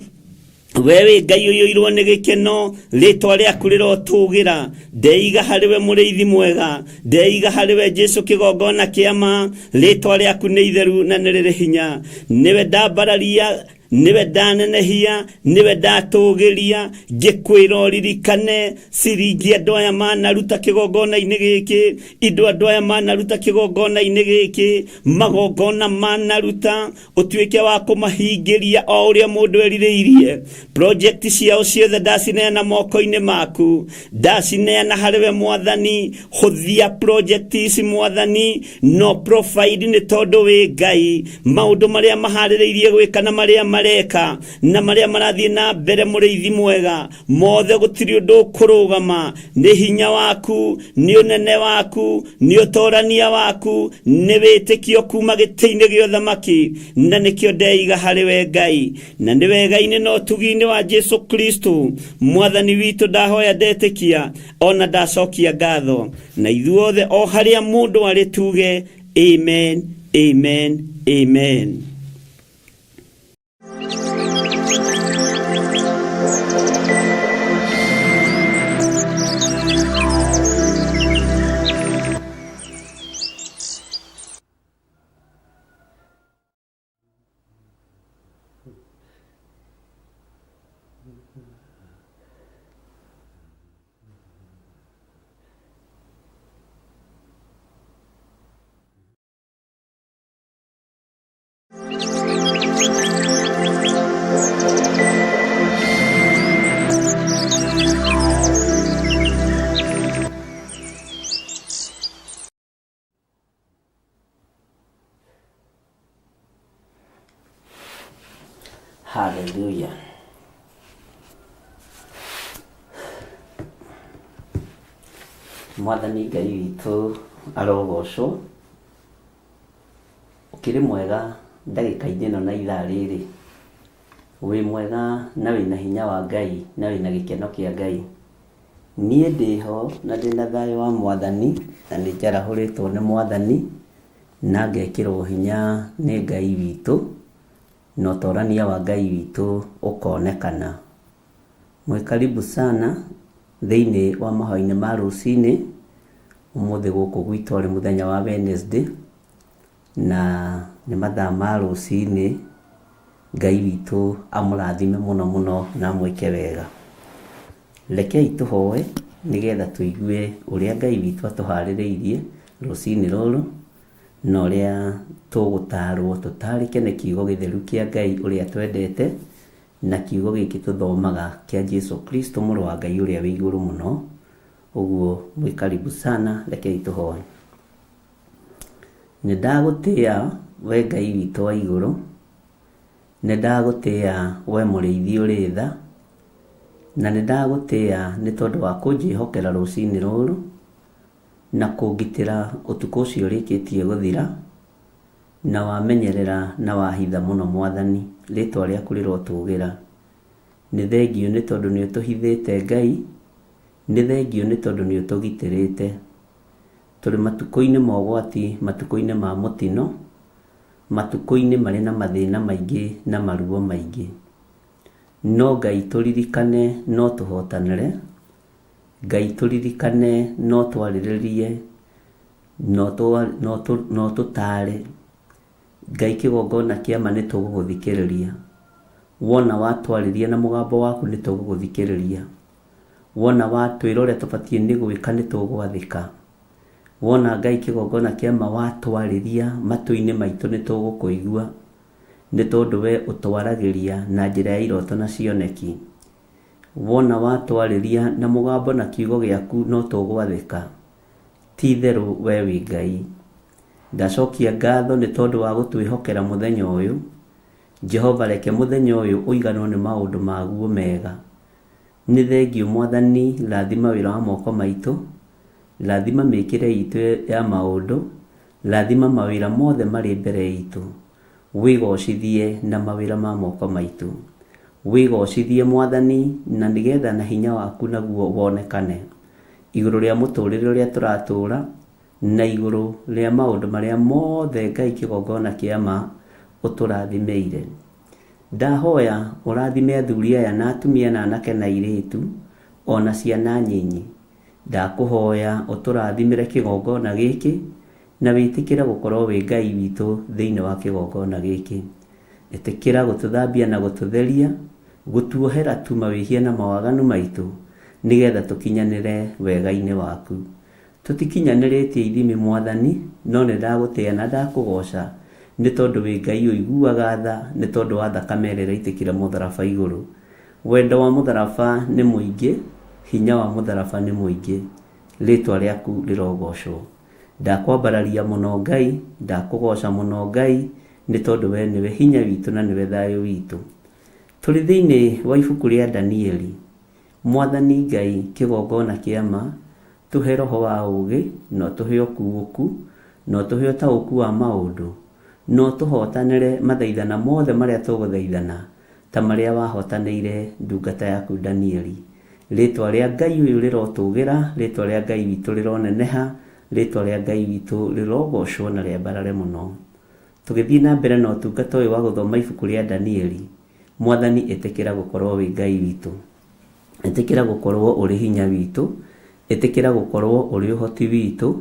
[SPEAKER 7] we wĩ Ngai ũiyũirwo nĩ gĩkeno. Rĩtwa rĩaku rĩrotũgĩra. Ndeiga harĩ we mũrĩithi mwega, ndeiga harĩ we Jesu kĩgongona kĩa ma. Rĩtwa rĩaku nĩ itheru na nĩ rĩrĩ hinya. Nĩwe ndambararia, nĩwe ndanenehia, nĩwe ndatũgĩria. Ngĩkwĩra ũririkane ciringi andũ aya manaruta kĩgongona-inĩ gĩkĩ, indo andũ aya manaruta kĩgongona-inĩ gĩkĩ, magongona manaruta, ũtuĩke wa kũmahingĩria o ũrĩa mũndũ erirĩirie. Project ciao ciothe ndacineana moko-inĩ maku, ndacineana harĩ we mwathani. Hũthia project ici mwathani, no provide nĩ tondũ wĩ Ngai. Maũndũ marĩa maharĩrĩirie gwĩka na marĩa mareka na marĩa marathiĩ na mbere, mũrĩithi mwega, mothe gũtirĩ ũndũ ũkũrũgama. Nĩ hinya waku, nĩ ũnene waku, nĩ ũtorania waku, nĩ wĩtĩkio kuma gĩtĩ-inĩ gĩa ũthamaki, na nĩkĩo ndeiga harĩ we Ngai. Na nĩ wega-inĩ na ũtugi-inĩ wa Jesu Kristo mwathani witũ ndahoya, ndetĩkia ona ndacokia ngatho. Na ithuothe o harĩa mũndũ arĩ tuge amen, amen, amen. Haleluya. Mwathani Ngai witũ arogocwo. Ũkĩrĩ mwega ndagĩka-inĩ ĩno na ithaa rĩrĩ. Wĩ mwega na wĩna hinya wa Ngai na wĩna gĩkeno kĩa Ngai. Niĩ ndĩho na ndĩna thayũ wa Mwathani na nĩ njarahũrĩtwo nĩ Mwathani na ngekĩrwo hinya nĩ Ngai witũ na ũtorania wa Ngai witũ ũkonekana. Mwĩ karibu sana thĩinĩ wa mahoya-inĩ ma rũcinĩ, ũmũthĩ gũkũ gwitũ arĩ mũthenya wa Wednesday, na nĩ mathaa ma rũcinĩ. Ngai witũ amũrathime mũno mũno na amwĩke wega. Rekei tũhoe nĩgetha tũigue ũrĩa Ngai witũ atũharĩrĩirie rũcinĩ rũrũ, na ũrĩa tũgũtarwo tũtarĩke nĩ kiugo gĩtheru kĩa Ngai ũrĩa twendete, na kiugo gĩkĩ tũthomaga kĩa Jesu Kristo mũrũ wa Ngai ũrĩa wĩ igũrũ mũno. Ũguo mwĩ karibu sana, rekei tũhoe. Nĩ ndagũtĩa we Ngai witũ wa igũrũ, nĩ ndagũtĩa we mũrĩithi ũrĩ tha, na nĩ ndagũtĩa nĩ tondũ wa kũnjĩhokera rũcinĩ rũrũ, na kũngitĩra ũtukũ ũcio ũrĩkĩtie gũthira, na wamenyerera na wahitha mũno Mwathani, rĩtwa rĩaku rĩrotũgĩra. Nĩ thengiũ nĩ tondũ nĩ ũtũhithĩte Ngai, nĩ thengiũ nĩ tondũ nĩ ũtũgitĩrĩte. Tũrĩ matukũ-inĩ ma ũgwati, matukũ-inĩ ma mũtino, matukũ-inĩ marĩ na mathĩna maingĩ na maruo maingĩ. No Ngai tũririkane no tũhotanĩre, Ngai tũririkane no twarĩrĩrie, no tũtaare. Ngai kĩgongona kĩa ma nĩ tũgũgũthikĩrĩria. Wona watwarĩria na mũgambo waku nĩ tũgũgũthikĩrĩria. Wona watwĩra ũrĩa tũbatiĩ nĩ gwĩka nĩ tũgwathĩka. Wona Ngai kĩgongona kĩa ma watwarĩria matũ-inĩ maitũ nĩ tũgũkũigua, nĩ tondũ we ũtwaragĩria na njĩra ya iroto na cioneki. Wona watwarĩria na mũgambo na kiugo gĩaku no tũgwathĩka. Ti itherũ we wĩ Ngai. Ndacokia ngatho nĩ tondũ wa gũtwĩhokera mũthenya ũyũ. Jehova reke mũthenya ũyũ ũiganwo nĩ maũndũ maguo mega. Nĩ thengiũ Mwathani, rathima wĩra wa moko maitũ, rathima mĩkĩre itũ ya maũndũ, rathima mawĩra mothe marĩ mbere itũ. Wĩgocithie na mawĩra ma moko maitũ. Wĩgocithie Mwathani, na nĩgetha na hinya waku naguo wonekane igũrũ rĩa mũtũrĩre ũrĩa tũratũra, na igũrũ rĩa maũndũ marĩa mothe Ngai kĩgongona kĩa ma ũtũrathimĩire. Ndahoya ũrathime athuri aya na atumia na anake na airĩtu, ona ciana nyinyi. Ndakũhoya ũtũrathimĩre kĩgongona gĩkĩ, na wĩtĩkĩre gũkorwo wĩ Ngai witũ thĩinĩ wa kĩgongona gĩkĩ. Ĩtĩkĩra gũtũthambia na gũtũtheria, gũtuohera tu mawĩhia na mawaganu maitũ, nĩgetha tũkinyanĩre wega-inĩ waku. Tũtikinyanĩrĩtie ithimi Mwathani, no nĩ ndagũtĩa na ndakũgoca, nĩ tondũ wĩ Ngai ũiguaga tha, nĩ tondũ wa thakame ĩrĩa ĩraitĩkire mũtharaba igũrũ. Wendo wa mũtharaba nĩ mũingĩ, hinya wa mũtharaba nĩ mũingĩ. Rĩtwa rĩaku rĩrogocwo. Ndakwambararia mũno Ngai, ndakũgoca mũno Ngai, nĩ tondũ we nĩwe hinya witũ na nĩwe thayũ witũ. Tũrĩ thĩinĩ wa ibuku rĩa Danieli. Mwathani Ngai kĩgongona kĩa ma, tũhe roho wa ũũgĩ, na ũtũhe ũkuũku, na ũtũhe ũtaũku wa maũndũ, na ũtũhotanĩre mathaithana mothe marĩa tũgũthaithana, ta marĩa wahotanĩire ndungata yaku Danieli. Rĩtwa rĩa Ngai ũyũ rĩrotũgĩra, rĩtwa rĩa Ngai witũ rĩroneneha, rĩtwa rĩa Ngai witũ rĩrogocwo na rĩambarare mũno. Tũgĩthiĩ na mbere na ũtungata ũyũ wa gũthoma ibuku rĩa Danieli, Mwathani ĩtĩkĩra gũkorwo wĩ Ngai witũ. Ĩtĩkĩra gũkorwo ũrĩ hinya witũ, ĩtĩkĩra gũkorwo ũrĩ ũhoti witũ,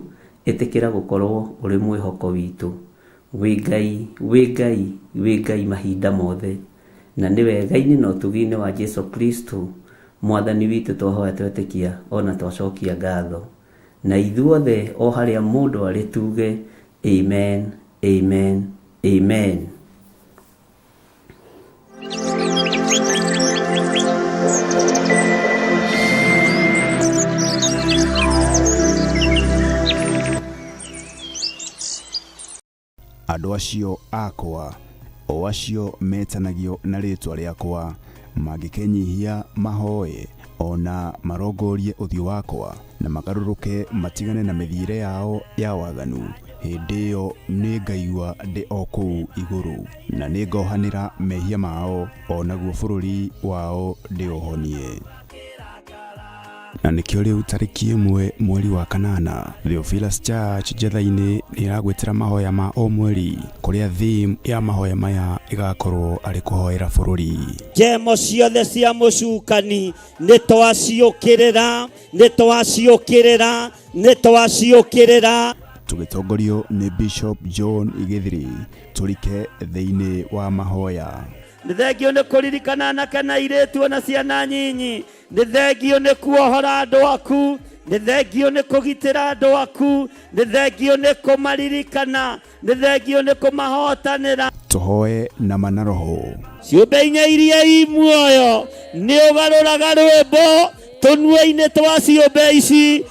[SPEAKER 7] ĩtĩkĩra gũkorwo ũrĩ mwĩhoko witũ. Wĩ Ngai, wĩ Ngai, wĩ Ngai mahinda mothe. Na nĩ wega-inĩ na ũtugi-inĩ wa Jesu Kristo, Mwathani witũ twahoya twetĩkia ona twacokia ngatho. Na ithuothe o harĩa mũndũ arĩ tuge amen, amen, amen.
[SPEAKER 1] Andũ acio akwa, o acio metanagio na rĩĩtwa rĩakwa, mangĩkenyihia mahoe, o na marongorie ũthiũ wakwa, na magarũrũke matigane na mĩthiĩre yao ya waganu, hĩndĩ ĩyo nĩngaigua ndĩ o kũu igũrũ, na nĩngohanĩra mehia mao, o naguo bũrũri wao ndĩũhonie. Na nĩkĩo rĩu tarĩki 1 mweri wa 8 Theophilus Church Njetha-inĩ nĩ ĩragwĩtĩra mahoya ma o mweri, kũrĩa theme ya mahoya maya ĩgakorwo arĩ kũhoera bũrũri.
[SPEAKER 7] Njemo ciothe cia mũcukani nĩ twaciũkĩrĩra, nĩ twaciũkĩrĩra, nĩ twaciũkĩrĩra.
[SPEAKER 1] Tũgĩtongorio nĩ Bishop John Gĩthiri, tũrike thĩinĩ wa mahoya.
[SPEAKER 7] Nĩ thengio nĩ kũririkana anake na airĩtu ona ciana nyinyi. Nĩ thengio nĩ kuohora andũ aku. Nĩ thengio nĩ kũgitĩra andũ aku. Nĩ thengio nĩ kũmaririkana. Nĩ thengio nĩ kũmahotanĩra.
[SPEAKER 1] Tũhoe na ma na roho.
[SPEAKER 7] Ciũmbe inya iria i muoyo nĩ ũgarũraga rwĩmbo tũnua-inĩ twa ciũmbe ici.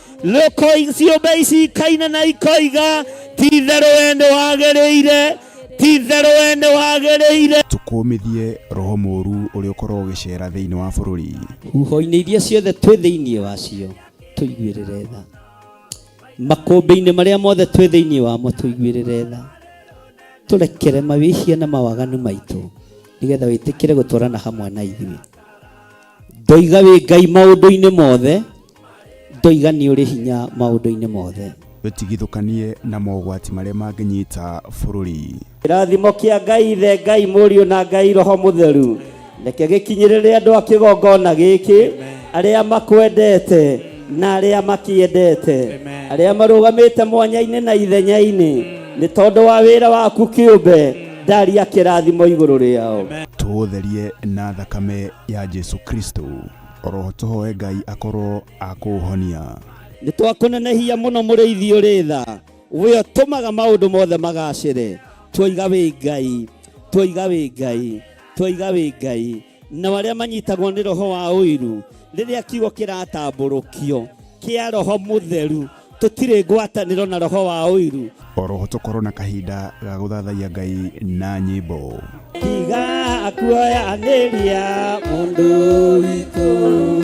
[SPEAKER 7] Ciũmbe ici ikaina na ikoiga, ti itherũ we nĩ wagĩrĩire, ti itherũ we nĩ wagĩrĩire.
[SPEAKER 1] Tũkũmithie roho mũũru ũrĩa ũkoragwo ũgĩcera thĩinĩ wa bũrũri.
[SPEAKER 7] Huho-inĩ iria ciothe twĩ thĩinĩ wacio tũiguĩrĩre tha. Makũmbĩ-inĩ marĩa mothe twĩ thĩinĩ wamo tũiguĩrĩre tha. Tũrekere mawĩhia na mawaganu maitũ nĩgetha wĩtĩkĩre gũtwarana hamwe na ithuĩ. Ndoiga wĩ Ngai maũndũ-inĩ mothe, ndoiga nĩ ũrĩ hinya maũndũ-inĩ mothe.
[SPEAKER 1] Tũtigithũkanie na mogwati marĩa mangĩnyita bũrũri.
[SPEAKER 7] Kĩrathimo kĩa Ngai Ithe, Ngai Mũriũ na Ngai Roho Mũtheru reke gĩkinyĩrĩre andũ a kĩgongona gĩkĩ, arĩa makwendete na arĩa makĩendete, arĩa marũgamĩte mwanya-inĩ na ithenya-inĩ nĩ tondũ wa wĩra waku kĩũmbe, ndaria kĩrathimo igũrũ rĩao.
[SPEAKER 1] Tũũtherie na thakame ya Jesu Kristo, oroho tũhoe Ngai akorwo akũũhonia.
[SPEAKER 7] Nĩ twakũnenehia mũno mũrĩithi ũrĩ tha, we ũtũmaga maũndũ mothe magacĩre. Twoiga wĩ Ngai, twoiga wĩ Ngai, twoiga wĩ Ngai. Nao arĩa manyitagwo nĩ roho wa ũiru, rĩrĩa kiugo kĩratambũrũkio kĩa roho mũtheru, tũtirĩ ngwatanĩro na roho wa ũiru.
[SPEAKER 1] Oroho tũkorwo na kahinda ga gũthathaiya Ngai na nyĩmbo.
[SPEAKER 7] Tiga kuoyanĩria mũndũ witũ,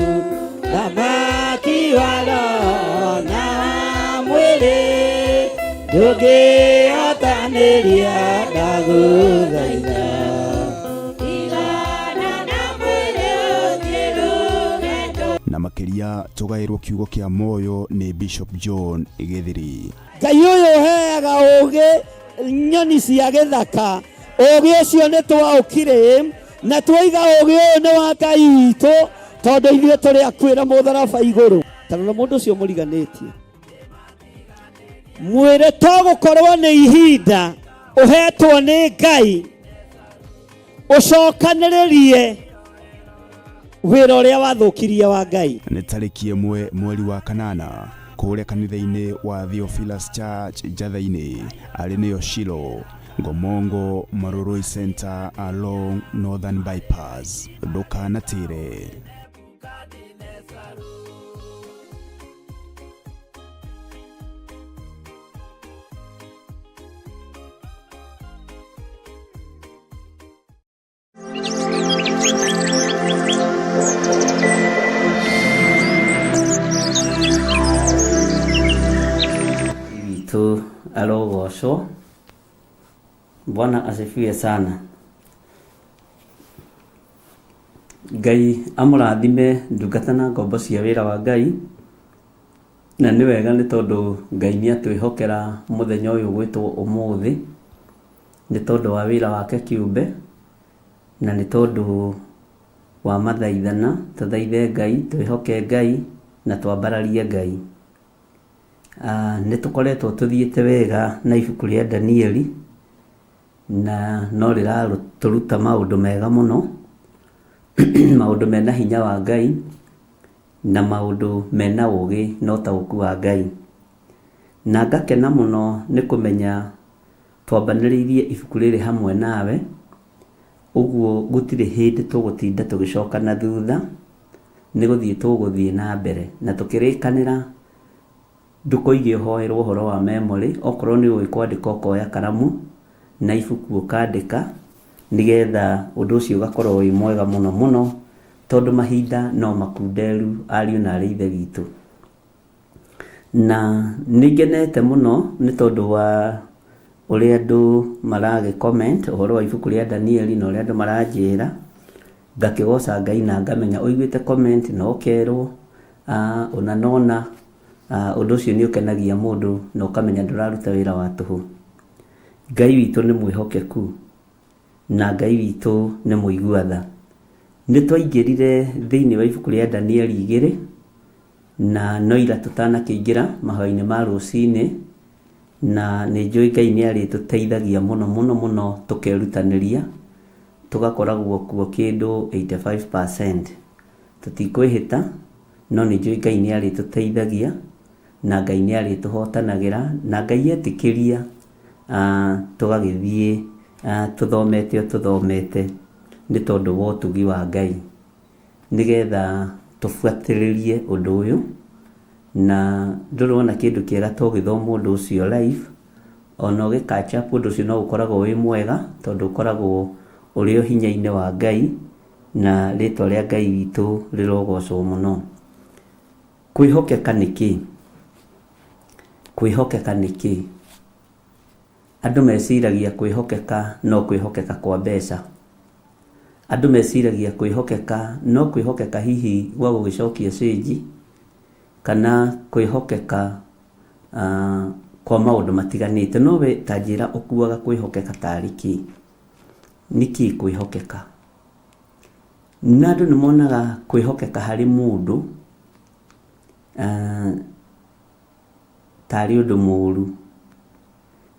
[SPEAKER 7] thamaki wa roho na wa mwĩrĩ, ndũngĩhotanĩria ndagũthaitha.
[SPEAKER 1] Na makĩria tũgaĩrwo kiugo kĩa muoyo nĩ Bishop John Gĩthiri.
[SPEAKER 7] Ngai ũyũ ũheaga ũũgĩ nyoni cia gĩthaka, ũũgĩ ũcio nĩ twaũkire na twoiga ũũgĩ ũyũ nĩ wa Ngai witũ, tondũ ithuĩ tũrĩ akuĩra mũtharaba igũrũ. Ta rora mũndũ ũcio mũriganĩtie, mwĩre to gũkorwo nĩ ihinda ũhetwo nĩ Ngai ũcokanĩrĩrie wĩra ũrĩa wathũkirie wa Ngai.
[SPEAKER 1] Nĩ tarĩki 1 mweri wa 8 kũrĩa kanitha-inĩ wa Theophilus Church Njatha-inĩ, arĩ nĩyo Shilo, Ngomongo Marurui Center along Northern Bypass. Ndũkanatĩre.
[SPEAKER 7] Witũ arogocwo. Bwana asifiwe sana. Ngai amũrathime ndungata na ngombo cia wĩra wa Ngai. Na nĩ wega nĩ tondũ Ngai nĩ atwĩhokera mũthenya ũyũ gwĩtwo ũmũthĩ, nĩ tondũ wa wĩra wake kĩũmbe, na nĩ tondũ wa mathaithana, tũthaithe Ngai, twĩhoke Ngai, na twambararie Ngai. Nĩ tũkoretwo tũthiĩte wega na ibuku rĩa Danieli, na no rĩratũruta maũndũ mega mũno, maũndũ mena hinya wa Ngai, na maũndũ mena ũũgĩ na ũtaũku wa Ngai. Na ngakena mũno nĩ kũmenya twambanĩrĩirie ibuku rĩrĩ hamwe nawe, ũguo gũtirĩ hĩndĩ tũgũtinda tũgĩcoka na thutha, nĩ gũthiĩ tũgũthiĩ na mbere. Na tũkĩrĩkanĩra ndũkoige ũhoerwo ũhoro wa memory, okorwo nĩ ũĩ kwandĩka ũkoya karamu na ibuku ũkandĩka, Nĩgetha ũndũ ũcio ũgakorwo wĩ mwega mũno mũno, tondũ mahinda no makunderu ariũ na arĩ ithe witũ. Na nĩ ngenete mũno nĩ tondũ wa ũrĩa andũ maragĩ comment ũhoro wa ibuku rĩa Danieli na ũrĩa andũ maranjĩra, ngakĩgoca Ngai na ngamenya ũiguĩte comment na ũkerwo ũna na ũna, ũndũ ũcio nĩ ũkenagia mũndũ na ũkamenya ndũraruta wĩra wa tũhũ. Ngai witũ nĩ mwĩhokeku na Ngai witũ nĩ mũigua tha. Nĩ twaingĩrire thĩinĩ wa ibuku rĩa Danieli 2, na no ira tũtanakĩingĩra mahoya-inĩ ma rũcinĩ, na nĩ njũĩ Ngai nĩ arĩtũteithagia mũno mũno mũno tũkerutanĩria, tũgakoragwo kuo kĩndũ 85%. Tũtikwĩhĩta, no nĩ njũĩ Ngai nĩ arĩtũteithagia, na Ngai nĩ arĩtũhotanagĩra, na Ngai etĩkĩria tũgagĩthiĩ tũthomete o tũthomete nĩ tondũ wa ũtugi wa Ngai, nĩgetha tũbuatĩrĩrie ũndũ ũyũ. Na ndũrĩ wona kĩndũ kĩega ta ũgĩthoma ũndũ ũcio live, ona ũgĩ catch up ũndũ ũcio no ũkoragwo wĩ mwega, tondũ ũkoragwo ũrĩ o hinya-inĩ wa Ngai, na rĩtwa rĩa Ngai witũ rĩrogocwo mũno. Kwĩhokeka nĩ kĩ? Kwĩhokeka nĩ kĩ? Andũ meciragia kwĩhokeka no kwĩhokeka kwa mbeca. Andũ meciragia kwĩhokeka no kwĩhokeka hihi gwa gũgĩcokia cĩnji, kana kwĩhokeka kwa maũndũ matiganĩte. No we ta njĩra ũkuaga kwĩhokeka tarĩ kĩ? Nĩ kĩ kwĩhokeka? Na andũ nĩ monaga kwĩhokeka harĩ mũndũ tarĩ ũndũ mũru.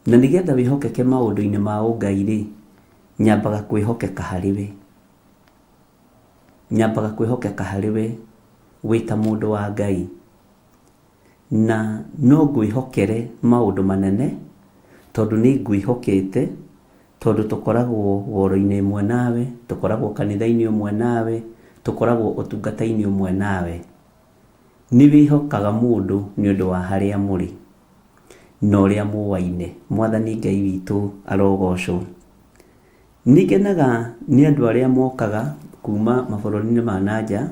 [SPEAKER 7] Na nĩgetha wĩhokeke maũndũ-inĩ ma ũngai rĩ, nyambaga kwĩhokeka harĩ we. Nyambaga kwĩhokeka harĩ we wĩ ta mũndũ wa Ngai. Na no ngwĩhokere maũndũ manene, tondũ nĩ ngwĩhokete, tondũ tũkoragwo woro-inĩ ĩmwe nawe, tũkoragwo kanitha-inĩ ũmwe nawe, tũkoragwo ũtungata-inĩ ũmwe nawe. Nĩ wĩhokaga mũndũ nĩ ũndũ wa harĩa mũrĩ na ũrĩa mũwaine. Mwathani Ngai witũ arogocwo. Nĩ ngenaga nĩ andũ arĩa mokaga kuma mabũrũri-inĩ ma na nja,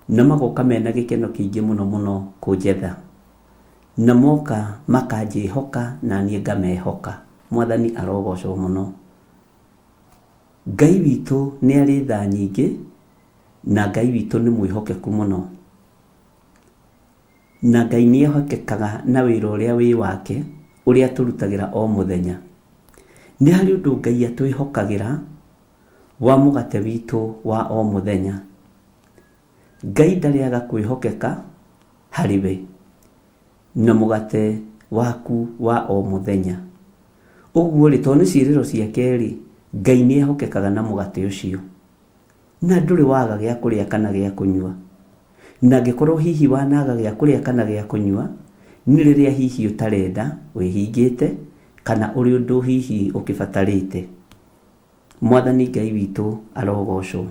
[SPEAKER 7] na magoka mena gĩkeno kĩingĩ mũno mũno kũnjetha. Na moka makanjĩhoka na niĩ ngamehoka. Mwathani arogocwo mũno. Ngai witũ nĩ arĩ tha nyingĩ, na Ngai witũ nĩ mwĩhokeku mũno. Na Ngai nĩ ehokekaga na wĩra ũrĩa wĩ wake, ũrĩa atũrutagĩra o mũthenya. Nĩ harĩ ũndũ Ngai atwĩhokagĩra wa mũgate witũ wa o mũthenya. Ngai ndarĩ aga kwĩhokeka harĩ we na mũgate waku wa o mũthenya. Ũguo-rĩ, tondũ nĩ ciĩrĩro ciake-rĩ, Ngai nĩ ehokekaga na mũgate ũcio. Na ndũrĩ waga gĩa kũrĩa kana gĩa kũnyua. Na angĩkorwo hihi wanaga gĩa kũrĩa kana gĩa kũnyua, nĩ rĩrĩa hihi ũtarenda, wĩhingĩte, kana ũrĩ ũndũ hihi ũkĩbatarĩte. Mwathani Ngai witũ arogocwo.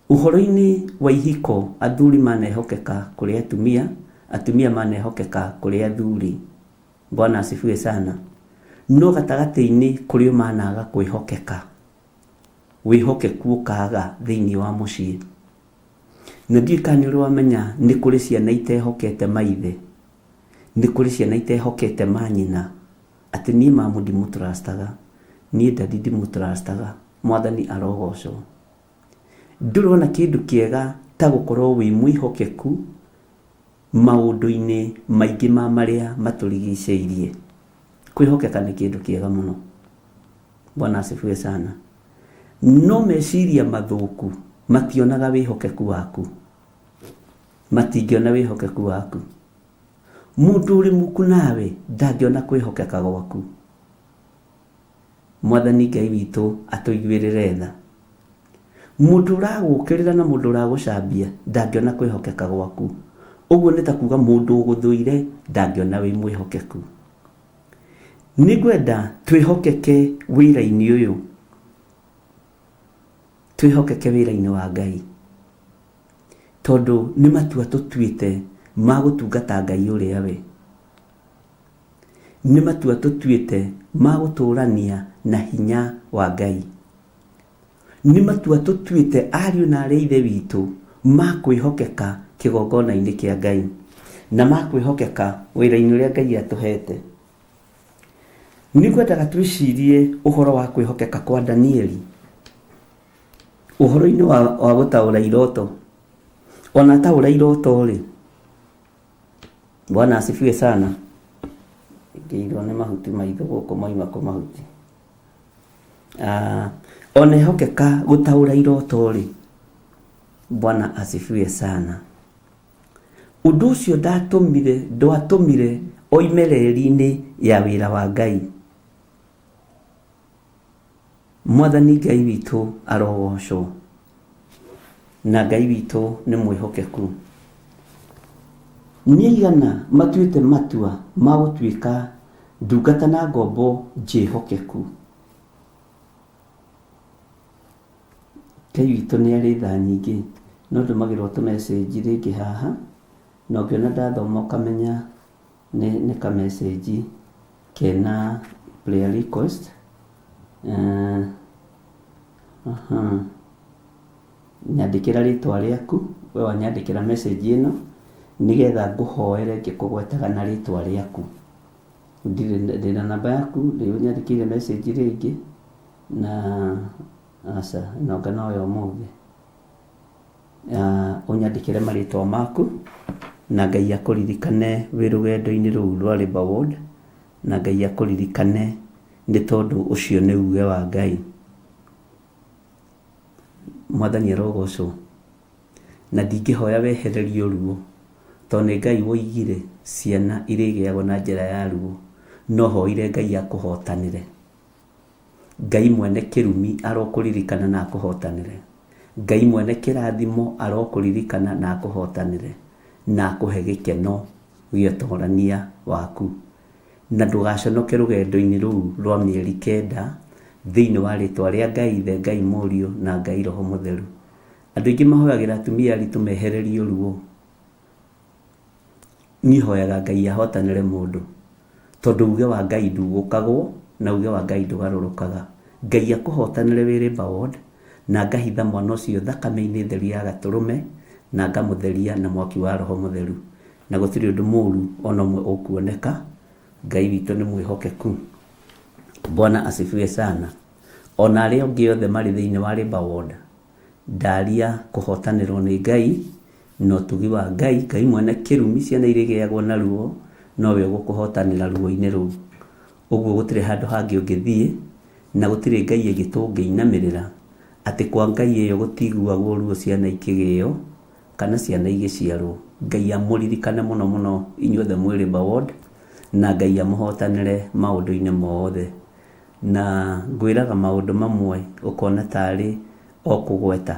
[SPEAKER 7] Ũhoro-inĩ wa ihiko, athuri manehokeka kũrĩ atumia, atumia manehokeka kũrĩ athuri. Bwana asifiwe sana. No gatagatĩ-inĩ kũrĩ o managa kwĩhokeka. Wĩhokeku ũkaga thĩinĩ wa mũciĩ. Na ndiũĩ kana nĩ ũrĩ wamenya nĩ kũrĩ ciana itehokete maithe, nĩ kũrĩ ciana itehokete manyina, atĩ niĩ mamu ndimũtrustaga, niĩ daddy ndimũtrustaga. Mwathani arogocwo. Ndũrĩ wona kĩndũ kĩega ta gũkorwo wĩ mwĩhokeku maũndũ-inĩ maingĩ ma marĩa matũrigicĩirie. Kwĩhokeka nĩ kĩndũ kĩega mũno. Bwana asifiwe sana. No meciria mathũku mationaga wĩhokeku waku. Matingĩona wĩhokeku waku. Mũndũ ũrĩ muku nawe ndangĩona kwĩhokeka gwaku. Mwathani Ngai witũ atũiguĩrĩre tha. Mũndũ ũragũkĩrĩra na mũndũ ũragũcambia ndangĩona kwĩhokeka gwaku. Ũguo nĩ ta kuga mũndũ ũgũthũire ndangĩona wĩ mwĩhokeku. Nĩngwenda twĩhokeke wĩra-inĩ ũyũ. Twĩhokeke wĩra-inĩ wa Ngai. Tondũ nĩ matua tũtuĩte ma gũtungata Ngai ũrĩa we. Nĩ matua tũtuĩte ma gũtũrania na hinya wa Ngai. Nĩ matua tũtuĩte ariũ na arĩ a Ithe witũ ma kwĩhokeka kĩgongona-inĩ kĩa Ngai na ma kwĩhokeka wĩra-inĩ ũrĩa Ngai atũhete. Nĩ ngwendaga twĩcirie ũhoro wa kwĩhokeka kwa Danieli ũhoro-inĩ wa gũtaũra iroto. Ona ataũra iroto-rĩ, Bwana asifiwe sana. Ngĩirwo nĩ mahuti maitho gũkũ moima kũ mahuti. Ona ehokeka gũtaũra iroto-rĩ, Bwana asifiwe sana. Ũndũ ũcio ndatũmire, ndwatũmire oime reri-inĩ ya wĩra wa Ngai. Mwathani Ngai witũ arogocwo. Na Ngai witũ nĩ mwĩhokeku. Nĩ aigana matuĩte matua ma gũtuĩka ndungata na ngombo njĩhokeku? Ngai witũ nĩ arĩ tha nyingĩ. No ndũmagĩrwo tũ message rĩngĩ haha, na ũngĩona ndathoma ũkamenya nĩ ka message kena prayer request. Nyandĩkĩra rĩtwa rĩaku, we wanyandĩkĩra message ĩno, nĩgetha ngũhoere ngĩkũgwetaga na rĩtwa rĩaku. Ndirĩ, ndĩna namba yaku, nĩ ũnyandĩkĩire message rĩngĩ, na aca, ĩno anga no ya ũmũthĩ. Ũnyandĩkĩre marĩtwa maku, na Ngai akũririkane wĩ rũgendo-inĩ rũu rwa Labour Ward, na Ngai akũririkane nĩ tondũ ũcio nĩ uge wa Ngai. Mwathani arogocwo. Na ndingĩhoya wehererio ruo, tondũ nĩ Ngai woigire ciana irĩgĩagwo na njĩra ya ruo, no hoire Ngai akũhotanĩre. Ngai mwene kĩrumi arokũririkana na akũhotanĩre. Ngai mwene kĩrathimo arokũririkana na akũhotanĩre, na akũhe gĩkeno gĩa ũtorania waku. Na ndũgaconoke rũgendo-inĩ rũu rwa mĩeri 9 thĩinĩ wa rĩtwa rĩa Ngai Ithe, Ngai Mũriũ na Ngai Roho Mũtheru. Andũ aingĩ mahoyagĩra atumia aritũ mehererio ruo. Niĩ hoyaga Ngai ahotanĩre mũndũ, tondũ uge wa Ngai ndugũkagwo na uge wa Ngai ndũgarũrũkaga. Ngai akũhotanĩre wĩ labour ward, na ngahitha mwana ũcio thakame-inĩ theru ya gatũrũme, na ngamũtheria na mwaki wa Roho Mũtheru. Na gũtirĩ ũndũ mũru ona ũmwe ũkuoneka. Ngai witũ nĩ mwĩhokeku. Bwana asifiwe sana. Ona arĩa angĩ othe marĩ thĩinĩ wa labour ward, ndaria kũhotanĩrwo nĩ Ngai na ũtugi wa Ngai. Ngai mwene kĩrumi, ciana irĩgĩagwo na ruo, nowe ũgũkũhotanĩra ruo-inĩ rũu. Ũguo gũtirĩ handũ hangĩ ũngĩthiĩ, na gũtirĩ Ngai ĩngĩ tũngĩinamĩrĩra, atĩ kwa Ngai ĩyo gũtiguagwo ruo ciana ikĩgĩo, kana ciana igĩciarwo. Ngai amũririkane mũno mũno inyuothe mwĩ labour ward, na Ngai amũhotanĩre maũndũ-inĩ mothe. Na ngwĩraga maũndũ mamwe ũkona tarĩ o kũgweta.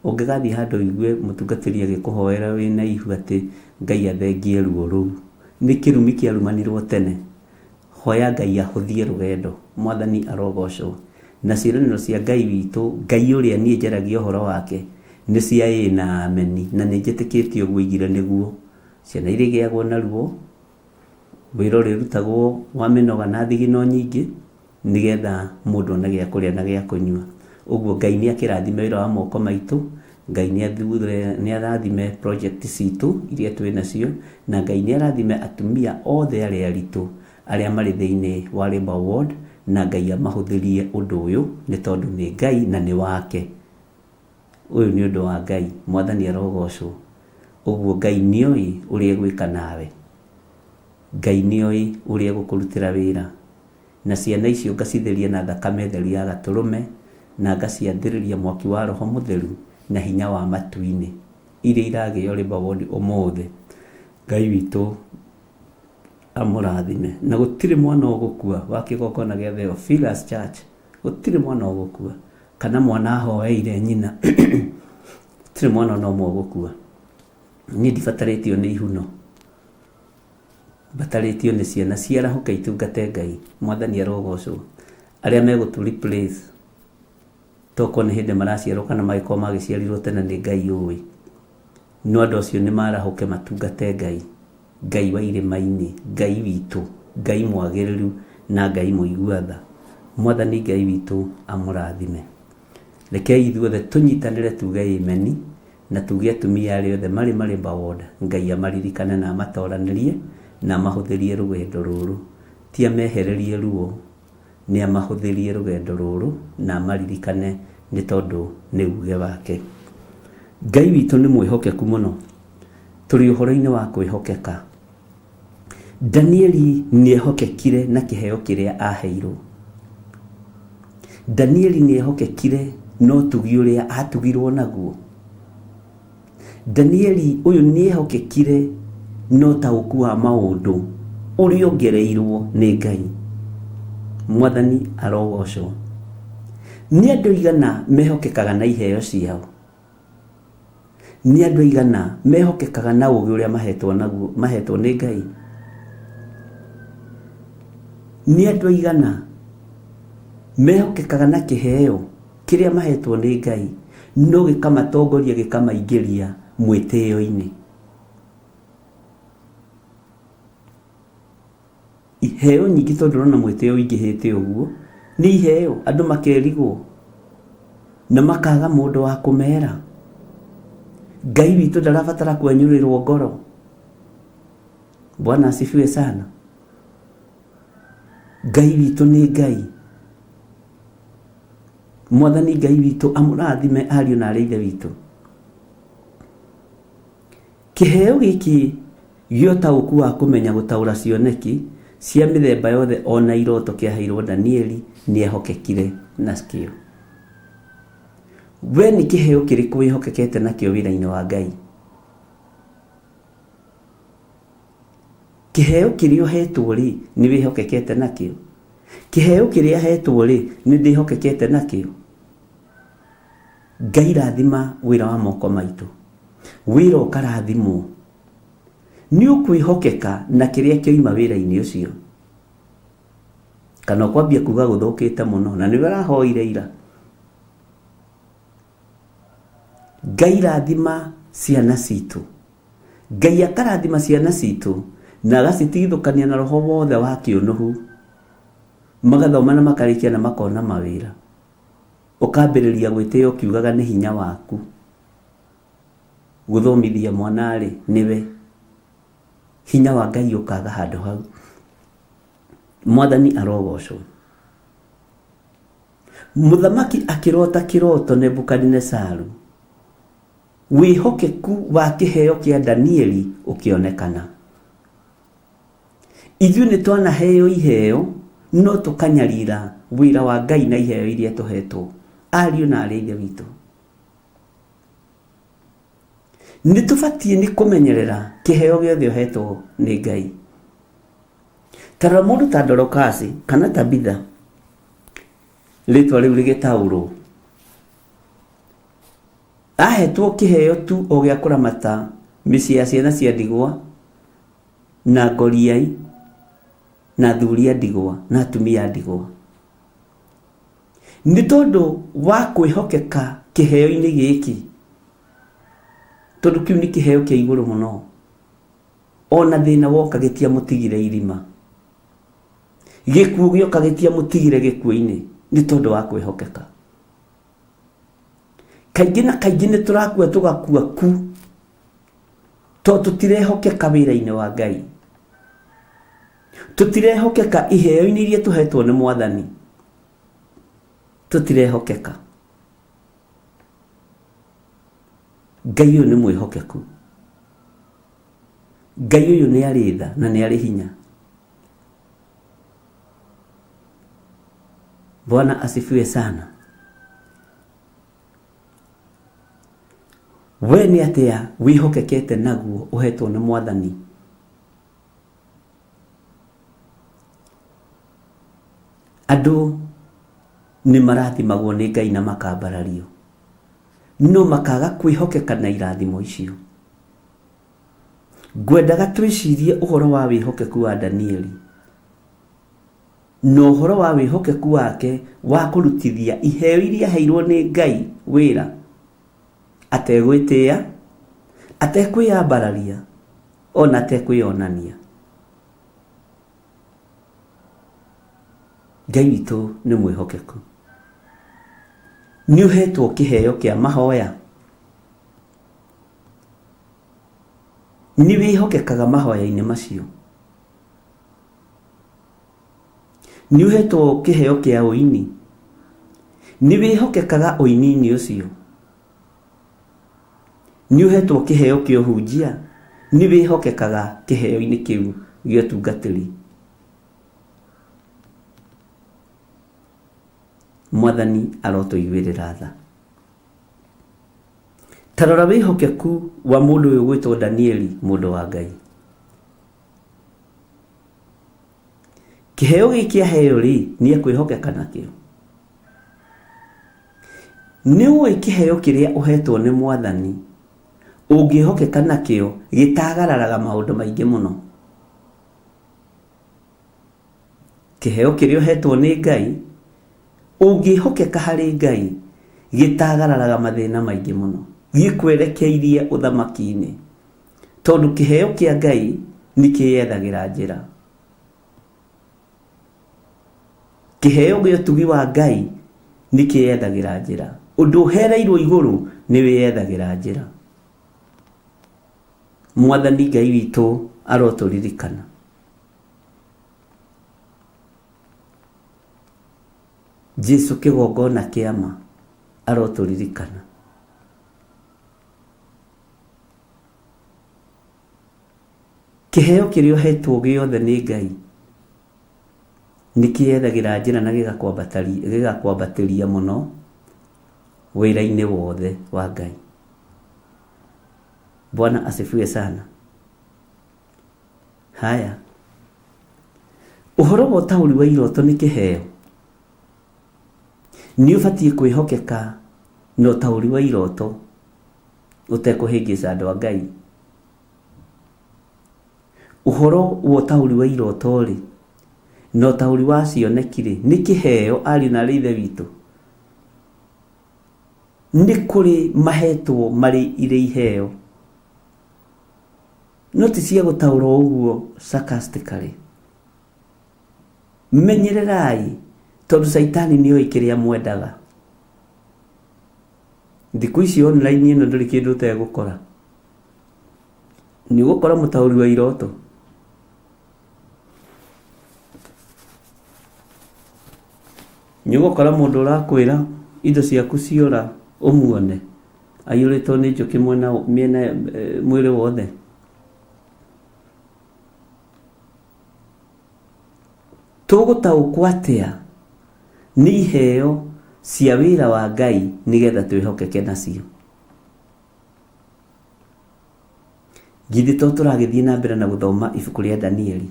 [SPEAKER 7] Ũngĩgathiĩ handũ ũigue mũtungatĩri agĩkũhoera wĩna ihu atĩ Ngai athengie ruo rũu, nĩ kĩrumi kĩarumanirwo tene. Hoya Ngai ahũthie rũgendo. Mwathani arogocwo. Na ciĩranĩro cia Ngai witũ, Ngai ũrĩa niĩ njaragia ũhoro wake, nĩ cia ĩĩ na ameni, na nĩ njĩtĩkĩtie ũguo oigire nĩguo. Ciana irĩgĩagwo na ruo, wĩra ũrĩrutagwo wa mĩnoga na thigino nyingĩ, nĩgetha mũndũ one gĩa kũrĩa na gĩa kũnyua. Ũguo Ngai nĩ akĩrathime wĩra wa moko maitũ, Ngai nĩ arathime project citũ iria twĩ nacio, na Ngai nĩ arathime atumia othe arĩa aritũ arĩa marĩ thĩinĩ wa labour ward, na Ngai amahũthĩrie ũndũ ũyũ nĩ tondũ nĩ Ngai na nĩ wake. Ũyũ nĩ ũndũ wa Ngai, Mwathani arogocwo. Ũguo Ngai nĩoĩ ũrĩa egwĩka nawe. Ngai nĩoĩ ũrĩa egũkũrutĩra wĩra. Na ciana icio ngacitheria na thakame theru ya gatũrũme, na ngaciathĩrĩria mwaki wa Roho Mũtheru na hinya wa matu-inĩ, iria iragĩo labour ward ũmũthĩ. Ngai witũ amũrathime. Na gũtirĩ mwana ũgũkua wa kĩgongona gĩa Theophilus Church, gũtirĩ mwana ũgũkua, kana mwana ahoeire nyina, gũtirĩ mwana ona ũmwe ũgũkua. Niĩ ndibatarĩtio nĩ ihuno, mbatarĩtio nĩ ciana ciarahũke itungate Ngai. Mwathani arogocwo. Arĩa megũtũ replace, tokorwo nĩ hĩndĩ maraciarwo kana magĩkorwo magĩciarirwo tene nĩ Ngai ũĩ. No andũ acio nĩ marahũke matungate Ngai, Ngai wa irĩma-inĩ, Ngai witũ. Ngai mwagĩrĩru na Ngai mũigua tha. Mwathani Ngai witũ amũrathime. Rekei ithuothe tũnyitanĩre tuge ĩmeni na tuge atumia arĩa othe marĩ Marimba Ward Ngai amaririkane na amatoranĩrie na amahũthĩrie rũgendo rũrũ. Ti amehererie ruo, nĩ amahũthĩrie rũgendo rũrũ na amaririkane nĩ tondũ nĩ uge wake. Ngai witũ nĩ mwĩhokeku mũno. Tũrĩ ũhoro-inĩ wa kwĩhokeka. Danieli nĩehokekire na kĩheo kĩrĩa aheirwo. Danieli nĩehokekire na ũtugi ũrĩa atugirwo naguo. Danieli ũyũ nĩehokekire na ũtaũku wa maũndũ ũrĩa ongereirwo nĩ Ngai. Mwathani arogocwo. Nĩ andũ aigana mehokekaga na iheo ciao? Nĩ andũ aigana mehokekaga na ũgĩ ũrĩa mahetwo naguo mahetwo nĩ Ngai? Nĩ andũ aigana mehokekaga na kĩheo kĩrĩa mahetwo nĩ Ngai no gĩkamatongoria gĩkamaingĩria mwĩtĩo-inĩ? Iheo nyingĩ tondũ ũrona mwĩtĩo ũingĩhĩte ũguo, nĩ iheo, andũ makerigwo na makaga mũndũ wa kũmera. Ngai witũ ndarabatara kwenyũrĩrwo ngoro. Bwana asifiwe sana. Ngai witũ nĩ Ngai. Mwathani Ngai witũ amũrathime ariũ na arĩ ithe witũ. Kĩheo gĩkĩ gĩa ũtaũku wa kũmenya gũtaũra cioneki cia mĩthemba yothe o na iroto kĩaheirwo Danieli nĩehokekire nakĩo. We nĩ kĩheo kĩrĩkũ wĩhokekete nakĩo wĩra-inĩ wa Ngai? Kĩheo kĩrĩa ũhetwo-rĩ, nĩ wĩhokekete nakĩo? Kĩheo kĩrĩa hetwo-rĩ, nĩ ndĩhokekete nakĩo? Ngai rathima wĩra wa moko maitũ. Wĩra ũkarathimwo. Nĩ ũkwĩhokeka na kĩrĩa kĩoima wĩra-inĩ ũcio. Kana ũkwambia kuga gũthũkĩte mũno na nĩwe ũrahoire ira. Ngai rathima ciana citũ. Ngai akarathima ciana citũ na agacitigithũkania na roho wothe wa kĩũnũhu. Magathoma na makarĩkia na makona mawĩra. Ũkambĩrĩria gwĩtĩĩa ũkiugaga nĩ hinya waku gũthomithia mwana-rĩ, nĩwe. Hinya wa Ngai ũkaga handũ hau. Mwathani arogocwo. Mũthamaki akĩrota kĩroto Nebukadinesaru, wĩhokeku wa kĩheo kĩa Danieli ũkĩonekana. Ithuĩ nĩ twanaheo iheo no tũkanyarira wĩra wa Ngai na iheo iria tũhetwo. Ariũ na arĩ a Ithe witũ, nĩ tũbatiĩ nĩ kũmenyerera kĩheo gĩothe ũhetwo nĩ Ngai. Ta rora mũndũ ta Dorokasi kana Tabitha, rĩtwa rĩu rĩgĩtaũrwo, ahetwo kĩheo tu o gĩa kũramata mĩciĩ ya ciana cia ndigwa na ngoriai na athuri a ndigwa na atumia a ndigwa. Nĩ tondũ wa kwĩhokeka kĩheo-inĩ gĩkĩ, tondũ kĩu nĩ kĩheo kĩa igũrũ mũno, ona thĩna woka gĩtiamũtigire irima, gĩkuũ gĩoka gĩtiamũtigire gĩkuũ-inĩ, nĩ tondũ wa kwĩhokeka. Kaingĩ na kaingĩ nĩ tũrakua tũgakua ku, tondũ tũtirehokeka wĩra-inĩ wa Ngai. Tũtirehokeka iheo-inĩ iria tũhetwo nĩ Mwathani. Tũtirehokeka. Ngai ũyũ nĩ mwĩhokeku. Ngai ũyũ nĩ arĩ tha na nĩ arĩ hinya. Bwana asifiwe sana. We nĩ atĩa wĩhokekete naguo ũhetwo nĩ Mwathani? Andũ nĩ marathimagwo nĩ Ngai na makambarario, no makaga kwĩhokeka na irathimo icio. Ngwendaga twĩcirie ũhoro wa wĩhokeku wa Danieli na ũhoro wa wĩhokeku wake wa kũrutithia iheo iria aheirwo nĩ Ngai wĩra ategwĩtĩa, atekwĩyambararia, ona atekwĩyonania. Ngai witũ nĩ mwĩhokeku. Nĩ ũhetwo kĩheo kĩa mahoya? Nĩ wĩhokekaga mahoya-inĩ macio? Nĩ ũhetwo kĩheo kĩa ũini? Nĩ wĩhokekaga ũini-inĩ ũcio? Nĩ ũhetwo kĩheo kĩa ũhunjia? Nĩ wĩhokekaga kĩheo-inĩ kĩu gĩa ũtungatĩri? Mwathani arotũiguĩrĩra tha. Ta rora wĩhokeku wa mũndũ ũyũ ũgwĩtwo Danieli, mũndũ wa Ngai. Kĩheo gĩkĩ aheo rĩ, nĩ ekwĩhokeka nakĩo? Nĩ ũĩ kĩheo kĩrĩa ũhetwo nĩ Mwathani ũngĩhokeka nakĩo gĩtagararaga maũndũ maingĩ mũno? Kĩheo kĩrĩa ũhetwo nĩ Ngai, ũngĩhokeka harĩ Ngai, gĩtagararaga mathĩna maingĩ mũno. Gĩkwerekeirie ũthamaki-inĩ. Tondũ kĩheo kĩa Ngai nĩ kĩyethagĩra njĩra. Kĩheo gĩa ũtugi wa Ngai nĩ kĩyethagĩra njĩra. Ũndũ ũhereirwo igũrũ nĩ wĩyethagĩra njĩra. Mwathani Ngai witũ arotũririkana. Jesu kĩgongona kĩa ma arotũririkana. Kĩheo kĩrĩa ũhetwo gĩothe nĩ Ngai nĩ kĩyethagĩra njĩra na gĩgakwambatĩria mũno wĩra-inĩ wothe wa Ngai. Bwana asifiwe sana. Haya, ũhoro wa ũtaũri wa iroto nĩ kĩheo. Nĩ ũbatiĩ kwĩhokeka na ũtaũri wa iroto ũtekũhĩngĩca andũ a Ngai. Ũhoro wa ũtaũri wa iroto-rĩ, na ũtaũri wa cioneki-rĩ, nĩ kĩheo ariũ na aarĩ a Ithe witũ? Nĩ kũrĩ mahetwo marĩ irĩ iheo, no ti cia gũtaũra ũguo sarcastically. Menyererai, tondũ Caitani nĩoĩ kĩrĩa mwendaga. Thikũ ici online ĩno ndũrĩ kĩndũ ũtegũkora. Nĩ ũgũkora mũtaũri wa iroto. Nĩ ũgũkora mũndũ ũrakwĩra indo ciaku ciora ũmuone aiyũrĩtwo nĩ njũkĩ mwena mĩena mwĩrĩ wothe. Tũgũtaũkwo atĩa nĩ iheo cia wĩra wa Ngai nĩgetha twĩhokeke nacio? Githĩ to tũragĩthiĩ na mbere na gũthoma ibuku rĩa Danieli?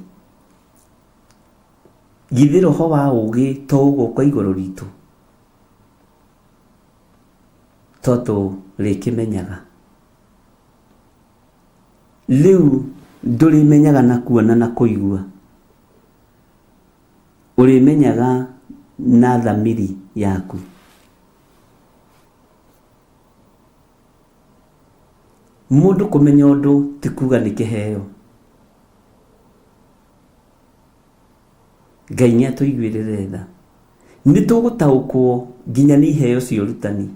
[SPEAKER 7] Githĩ roho wa ũũgĩ to ũgũka igũrũ ritũ? To tũrĩkĩmenyaga. Rĩu ndũrĩmenyaga na kuona na kũigua, ũrĩmenyaga na thamiri yaku. Mũndũ kũmenya ũndũ ti kuga nĩ kĩheo. Ngai nĩ atũiguĩrĩre tha. Nĩ tũgũtaũkwo nginya nĩ iheo cia ũrutani.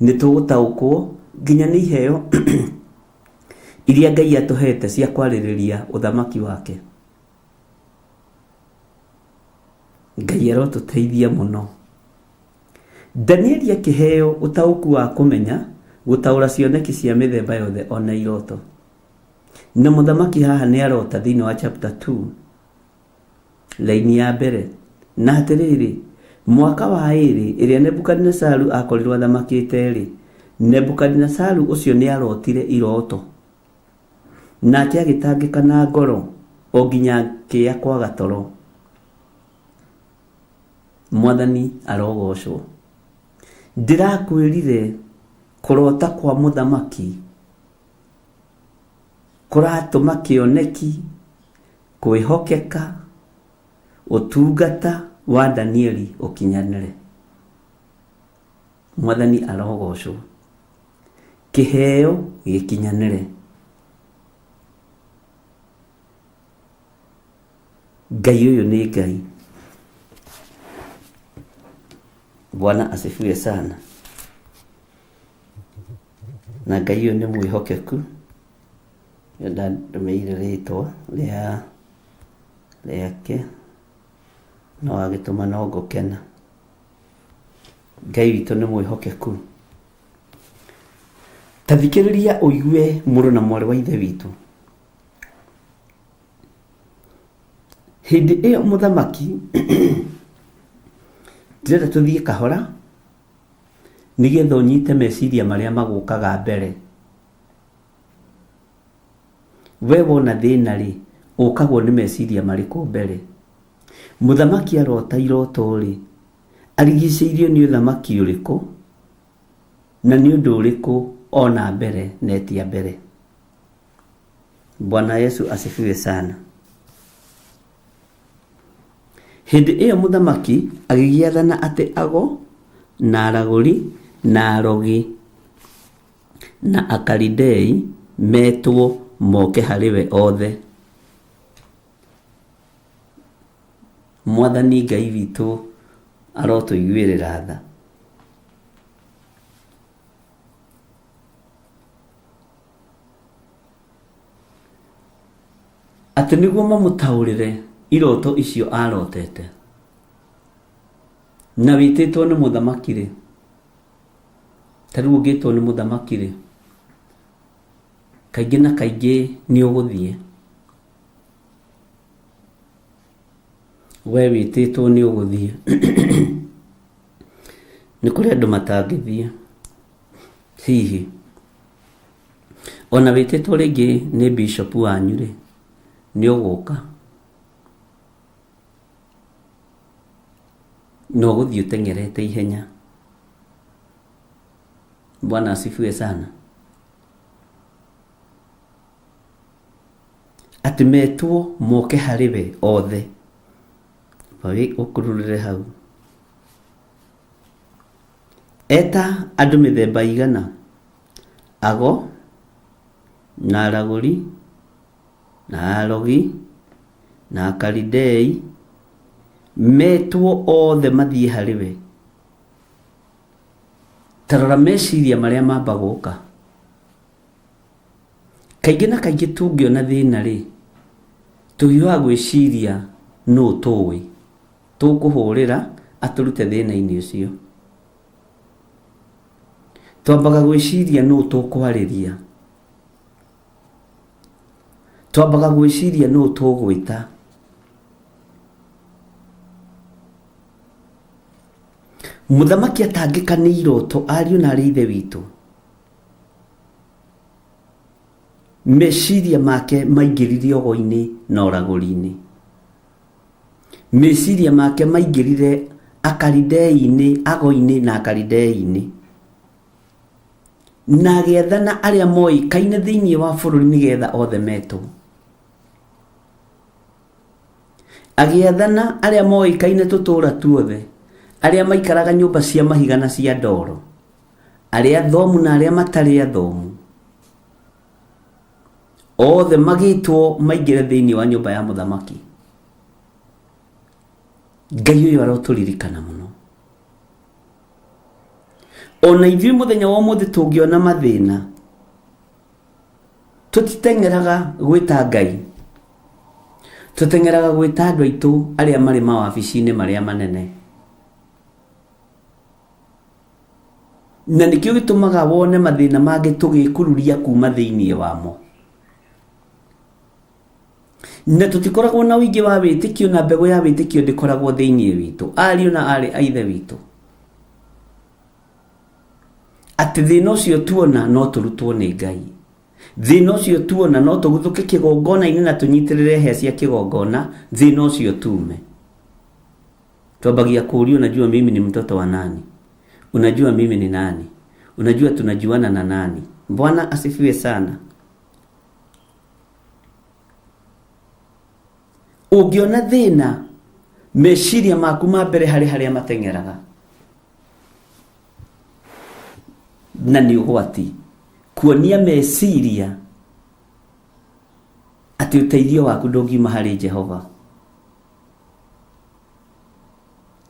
[SPEAKER 7] Nĩ tũgũtaũkwo nginya nĩ iheo iria Ngai atũhete cia kwarĩrĩria ũthamaki wake. Ngai arotũteithia mũno. Danieli akĩheo ũtaũku wa kũmenya gũtaũra cioneki cia mĩthemba yothe o na iroto. Na mũthamaki haha nĩ arota thĩinĩ wa chapter 2 laini ya mbere. Na atĩrĩrĩ, mwaka wa ĩrĩ ĩrĩa Nebukadinesaru akorirwo athamakĩte-rĩ, Nebukadinesaru ũcio nĩ arotire iroto. Nake agĩtangĩka na ngoro o nginya akĩya kwaga toro. Mwathani arogocwo. Ndĩrakwĩrire kũrota kwa mũthamaki kũratũma kĩoneki, kwĩhokeka, ũtungata wa Danieli ũkinyanĩre. Mwathani arogocwo. Kĩheo gĩkinyanĩre. Ngai ũyũ nĩ Ngai. Bwana asifiwe sana. Na Ngai ũyũ nĩ mwĩhokeku. Ndandũmĩire rĩtwa rĩa rĩake no agĩtũma no ngũkena. Ngai witũ nĩ mwĩhokeku. Ta thikĩrĩria ũigue mũrũ na mwarĩ wa ithe witũ. Hĩndĩ ĩyo mũthamaki ndĩrenda tũthiĩ kahora nĩgetha ũnyite meciria marĩa magũkaga mbere. We wona thĩna rĩ, ũkagwo nĩ meciria marĩkũ mbere? Mũthamaki arota iroto rĩ, arigicĩirio nĩ ũthamaki ũrĩkũ na nĩ ũndũ ũrĩkũ ona mbere na etia mbere? Bwana Yesu asifiwe sana. Hĩndĩ ĩyo mũthamaki agĩgĩathana atĩ ago, na aragũri, na arogi, na Akalidei metwo moke harĩ we othe. Mwathani Ngai witũ arotũiguĩrĩra tha. Atĩ nĩguo mamũtaũrĩre iroto icio arotete. Na wĩtĩtwo nĩ mũthamaki-rĩ, ta rĩu ũngĩtwo nĩ mũthamaki-rĩ, kaingĩ na kaingĩ nĩ ũgũthiĩ. We wĩtĩtwo nĩ ũgũthiĩ. Nĩ kũrĩ andũ matangĩthiĩ hihi. Ona wĩtĩtwo rĩngĩ nĩ bishop wanyu rĩ, nĩ ũgũka. Na ũgũthiĩ ũteng'erete ihenya. Bwana asifiwe sana. Atĩ metwo moke harĩ we othe. Ũkururĩre hau. Eta andũ mĩthemba igana? Ago, na aragũri, na arogi, na Akalidei, metwo othe mathiĩ harĩ we. Ta rora meciria marĩa mamba gũka. Kaingĩ na kaingĩ tũngĩona thĩna-rĩ, tũhiũhaga gwĩciria nũ tũĩ, tũkũhũrĩra atũrute thĩna-inĩ ũcio. Twambaga gwĩciria nũ tũkwarĩria. Twambaga gwĩciria nũ tũgwĩta. Mũthamaki atangĩka nĩ iroto ariũ na arĩ ithe witũ. Meciria make maingĩrire ũgo-inĩ na ũragũri-inĩ. Meciria make maingĩrire Akalidei-inĩ, ago-inĩ na Akalidei-inĩ. Na agĩathana arĩa moĩkaine thĩinĩ wa bũrũri nĩgetha othe metwo. Agĩathana arĩa moĩkaine tũtũũra tuothe, arĩa maikaraga nyũmba cia mahiga na cia ndoro, arĩa athomu na arĩa matarĩ athomu, othe magĩtwo maingĩre thĩinĩ wa nyũmba ya mũthamaki. Ngai ũyũ arotũririkana mũno. Ona ithuĩ mũthenya wa ũmũthĩ tũngĩona mathĩna, tũtiteng'eraga gwĩta Ngai, tũteng'eraga gwĩta andũ aitũ arĩa marĩ mawabici-inĩ marĩa manene. Na nĩkĩo gĩtũmaga wone mathĩna mangĩ tũgĩkururia kuma thĩinĩ wamo. Na tũtikoragwo na ũingĩ wa wĩtĩkio na mbegũ ya wĩtĩkio ndĩkoragwo thĩinĩ witũ, ariũ na aarĩ a Ithe witũ. Atĩ thĩna ũcio tuona no tũrutwo nĩ Ngai. Thĩna ũcio tuona no tũguthũke kĩgongona-inĩ na tũnyitĩrĩre hĩa cia kĩgongona, thĩna ũcio tume. Twambagia kũũria unajua mimi ni mtoto wa nani? Unajua mimi ni nani? Unajua tunajuana na nani? Bwana asifiwe sana. Ũngĩona thĩna, meciria maku ma mbere harĩ harĩa mateng'eraga. Na nĩ ũgwati kuonia meciria atĩ ũteithio waku ndũngiuma harĩ Jehova.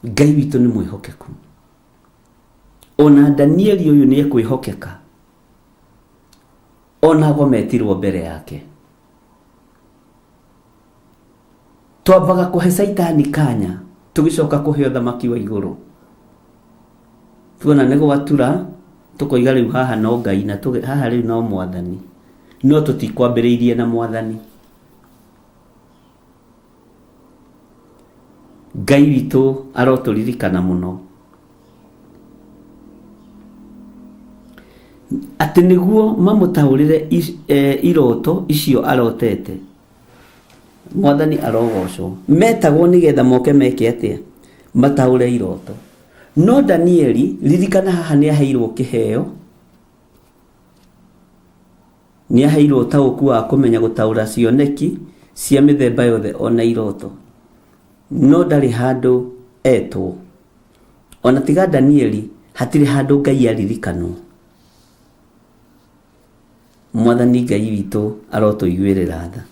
[SPEAKER 7] Ngai witũ nĩ mwĩhokeku. Ona Danieli ũyũ nĩ ekwĩhokeka, ona ago metirwo mbere yake. Twambaga kũhe Caitani kanya, tũgĩcoka kũhe ũthamaki wa igũrũ. Tuona nĩ gwatura, tũkoiga rĩu haha no Ngai na haha rĩu no Mwathani. No tũtikwambĩrĩirie na Mwathani. Ngai witũ arotũririkana mũno. Atĩ nĩguo mamũtaũrĩre iroto icio arotete. Mwathani arogocwo. Metagwo nĩgetha moke meke atĩa? Mataũre iroto. No Danieli, ririkana haha nĩ aheirwo kĩheo Nĩaheirwo ũtaũku wa kũmenya gũtaũra cioneki cia mĩthemba yothe o na iroto. No ndarĩ handũ etwo. O na tiga Danieli, hatirĩ handũ Ngai aririkanwo. Mwathani Ngai witũ arotũiguĩrĩra tha.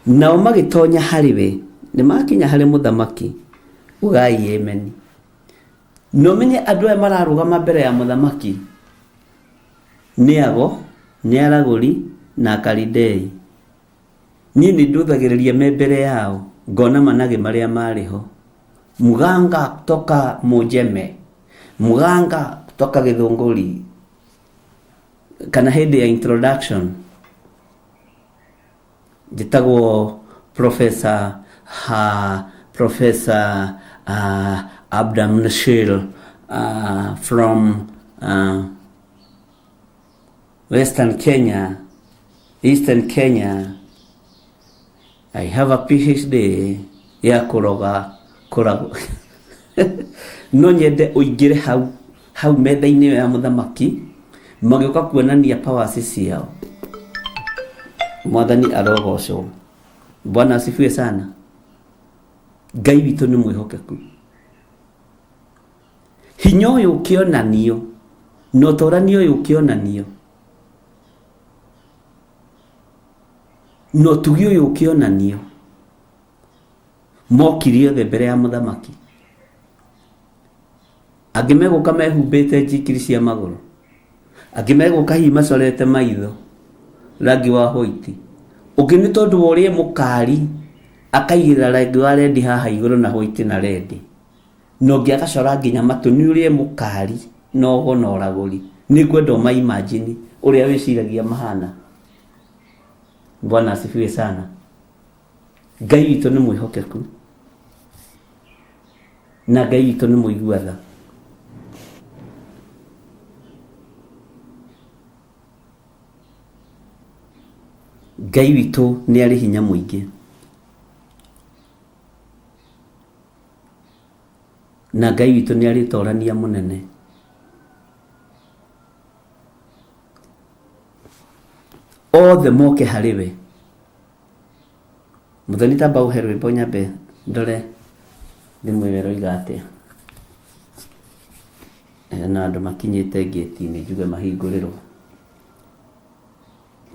[SPEAKER 7] Nao magĩtonya harĩ we, nĩmakinya harĩ mũthamaki, ugai ĩmeni. Na ũmenye andũ aya mararũgama mbere ya mũthamaki nĩ ago, nĩ aragũri, na Akalidei. Niĩ nĩndũthagĩrĩria me mbere yao, ngona managĩ marĩa marĩ ho. Mganga kutoka Mujeme, mganga kutoka Gĩthũngũri, kana hĩndĩ ya introduction Njĩtagwo Professor ha Professor Abdam Nashir from Western Kenya, Eastern Kenya. I have a PhD ya kũroga kũragũ no nyende ũingĩre hau hau metha-inĩ ĩyo ya mũthamaki magĩũka kuonania powers ciao. Mwathani arogocwo. Bwana asifiwe sana. Ngai witũ nĩ mwĩhokeku. Hinya ũyũ ũkĩonanio na ũtorania ũyũ ũkĩonanio na ũtugi ũyũ ũkĩonanio mokire othe mbere ya mũthamaki. Angĩ megũka mehumbĩte njingiri cia magũrũ, angĩ megũka hihi macorete maitho rangi wa white, ũngĩ nĩ tondũ wa ũrĩa e mũkari akaigĩrĩra rangi wa red haha igũrũ na white na red, na ũngĩ agacora nginya matũ nĩ ũrĩa e mũkari na ũgo na ũragũri. Nĩ ngwenda ũma imagine ũrĩa wĩciragia mahana. Bwana asifiwe sana. Ngai witũ nĩ mwĩhokeku. Na Ngai witũ nĩ mũigua tha. Ngai witũ nĩ arĩ hinya mũingĩ. Na Ngai witũ nĩ arĩ ũtorania mũnene. Othe moke harĩ we. Mũthoni tamba ũhe rwĩmbo nyambe ndore thimũ ĩyo ĩroiga atĩa. Na andũ makinyĩte ngĩti-inĩ njuge mahingũrĩrwo.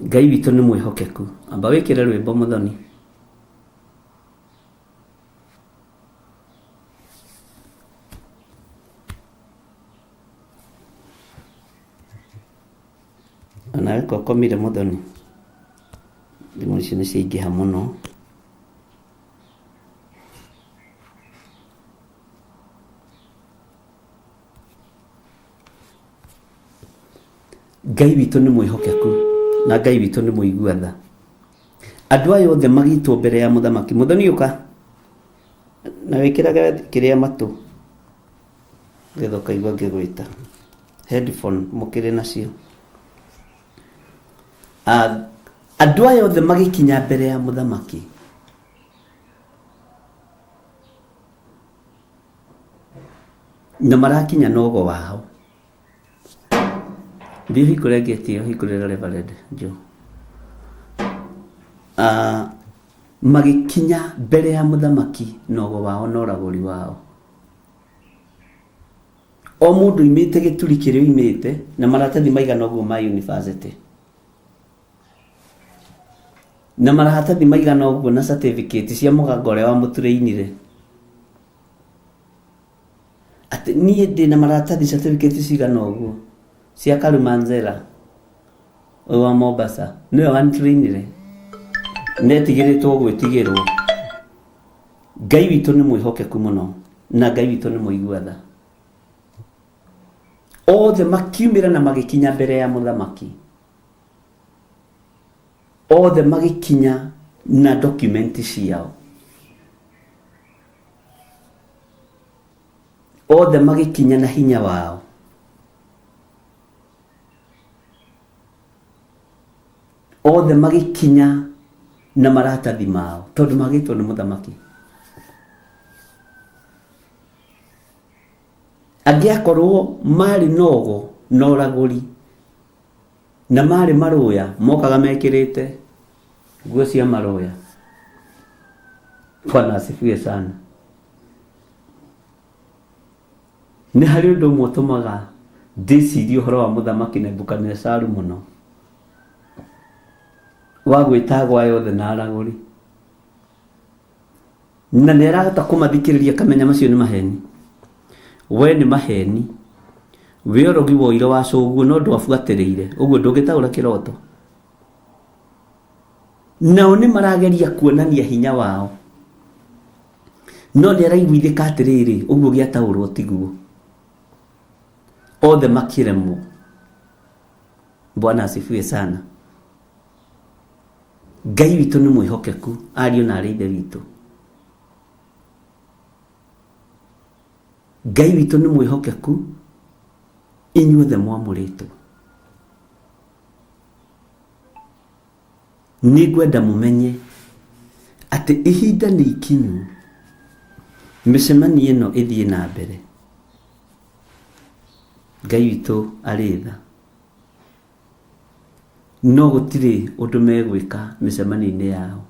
[SPEAKER 7] Ngai witũ nĩ mwĩhokeku. Amba wĩkĩre rwĩmbo Mũthoni. Onawe ko ũkomire Mũthoni? Thimũ icio nĩ ciaingĩha mũno. Ngai witũ nĩ mwĩhokeku na Ngai witũ nĩ mũigua tha. Andũ aya othe magĩtwo mbere ya mũthamaki. Mũthoni ũka na wĩkĩrage kĩrĩa matũ nĩgetha ũkaigua ngĩgwĩta. Headphone mũkĩrĩ nacio. Andũ aya othe magĩkinya mbere ya mũthamaki. Na marakinya na ũgo wao. Thiĩ ũhingũre ngĩti ĩyo ũhingũrĩre Reverend Joe. Magĩkinya mbere ya mũthamaki na ũgo wao na ũragũri wao. O mũndũ oimĩte gĩturi kĩrĩa oimĩte na maratathi maigana ũguo ma university. Na maratathi maigana ũguo na certificate cia mũganga ũrĩa wamũtũrĩinire. Atĩ niĩ ndĩ na maratathi certificate cigana ũguo cia Karumanzera ũyũ wa Mombasa nĩwe wantrainire netigĩrĩtwo gwĩtigĩrwo. Ngai witũ nĩ mwĩhokeku mũno na Ngai witũ nĩ mũigua tha. Othe makiumĩra na magĩkinya mbere ya mũthamaki. Othe magĩkinya na document ciao. Othe magĩkinya na hinya wao. Othe magĩkinya na maratathi mao tondũ magĩtwo nĩ mũthamaki. Angĩ akorwo marĩ na ũgo na ũragũri na marĩ marũya mokaga mekĩrĩte nguo cia marũya. Bwana asifiwe sana. Nĩ harĩ ũndũ ũmwe ũtũmaga ndĩcirie ũhoro wa mũthamaki Nebukadinezaru mũno, wa gwĩta agwa yothe na aragũri. Na nĩ arahota kũmathikĩrĩria akamenya macio nĩ maheni. We nĩ maheni. We ũrogi woire wa cũguo no ndwabuatĩrĩire, ũguo ndũngĩtaũra kĩroto. Nao nĩ marageria kuonania hinya wao. No nĩ araiguithĩka atĩrĩrĩ, ũguo gĩataũrwo tiguo. Othe makĩremwo. Bwana asifiwe sana. Ngai witũ nĩ mwĩhokeku, ariũ na arĩ ithe witũ. Ngai witũ nĩ mwĩhokeku, inyuothe mwamũrĩtwo. Nĩ ngwenda mũmenye atĩ ihinda nĩ ikinyu mĩcemanio ĩno ĩthiĩ na mbere. Ngai witũ arĩ tha. No gũtirĩ ũndũ megwĩka mĩcemanio-inĩ yao.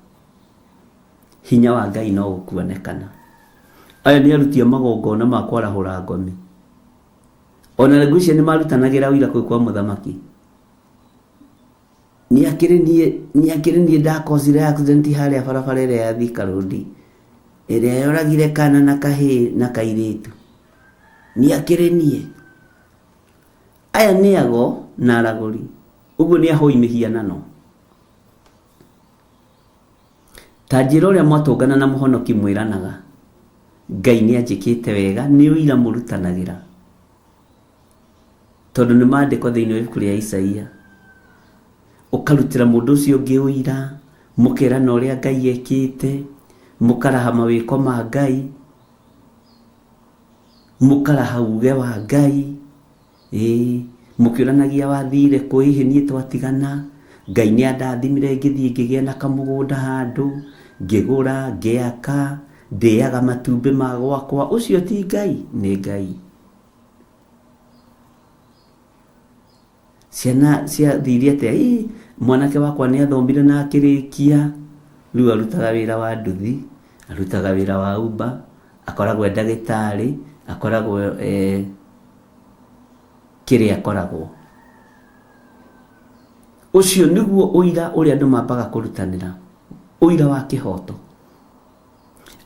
[SPEAKER 7] Hinya wa Ngai no ũkuonekana. Aya nĩ aruti a magongona ma kwarahũra ngomi. Ona ngwĩciria nĩ marutanagĩra ũira kũu kwa mũthamaki. Nĩ akĩrĩ niĩ nĩ akĩrĩ niĩ ndakosire accident harĩa barabara ĩrĩa ya Thika Road ĩrĩa yoragire kana na kahĩĩ na kairĩtu. Nĩ akĩrĩ niĩ. Aya nĩ ago na aragũri. Ũguo nĩ ahoi mĩhianano. Ta njĩra ũrĩa mwatũngana na mũhonoki mwĩranaga. Ngai nĩ anjĩkĩte wega nĩ ũira mũrutanagĩra. Tondũ nĩ maandĩko thĩinĩ wa ibuku rĩa Isaia. Ũkarutĩra mũndũ ũcio ũngĩ ũira, mũkerana ũrĩa Ngai ekĩte, mũkaraha mawĩko ma Ngai, mũkaraha uge wa Ngai, ĩĩ, mũkĩũranagia wathire kũ, ĩhĩ niĩ twatigana, Ngai nĩ andathimire ngĩthiĩ ngĩgĩa na kamũgũnda handũ, ngĩgũra, ngĩaka, ndĩaga matumbĩ ma gwakwa, ũcio ti Ngai? Nĩ Ngai. Ciana ciathire atĩa? Ĩ, mwanake wakwa nĩ athomire na akĩrĩkia, rĩu arutaga wĩra wa nduthi, arutaga wĩra wa Uber, akoragwo e ndagĩtarĩ, akoragwo e kĩrĩa akoragwo. Ũcio nĩguo ũira ũrĩa andũ mambaga kũrutanĩra, ũira wa kĩhoto.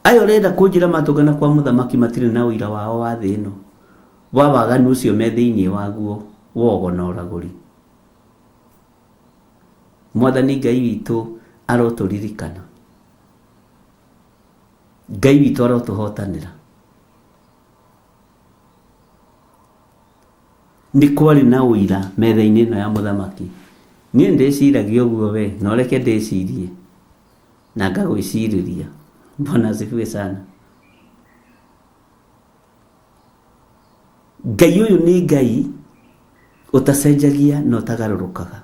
[SPEAKER 7] Aya ũrenda kũnjĩra matũngana kwa mũthamaki matirĩ na ũira wao wa thĩ ĩno? Wa waganu ũcio me thĩinĩ waguo wa ũgo na ũragũri. Mwathani Ngai witũ arotũririkana. Ngai witũ arotũhotanĩra. Nĩ kwarĩ na ũira metha-inĩ ĩno ya mũthamaki. Niĩ ndĩciragia ũguo we, na ũreke ndĩcirie na ngagwĩcirĩria. Bwana asifiwe sana. Ngai ũyũ nĩ Ngai ũtacenjagia na ũtagarũrũkaga.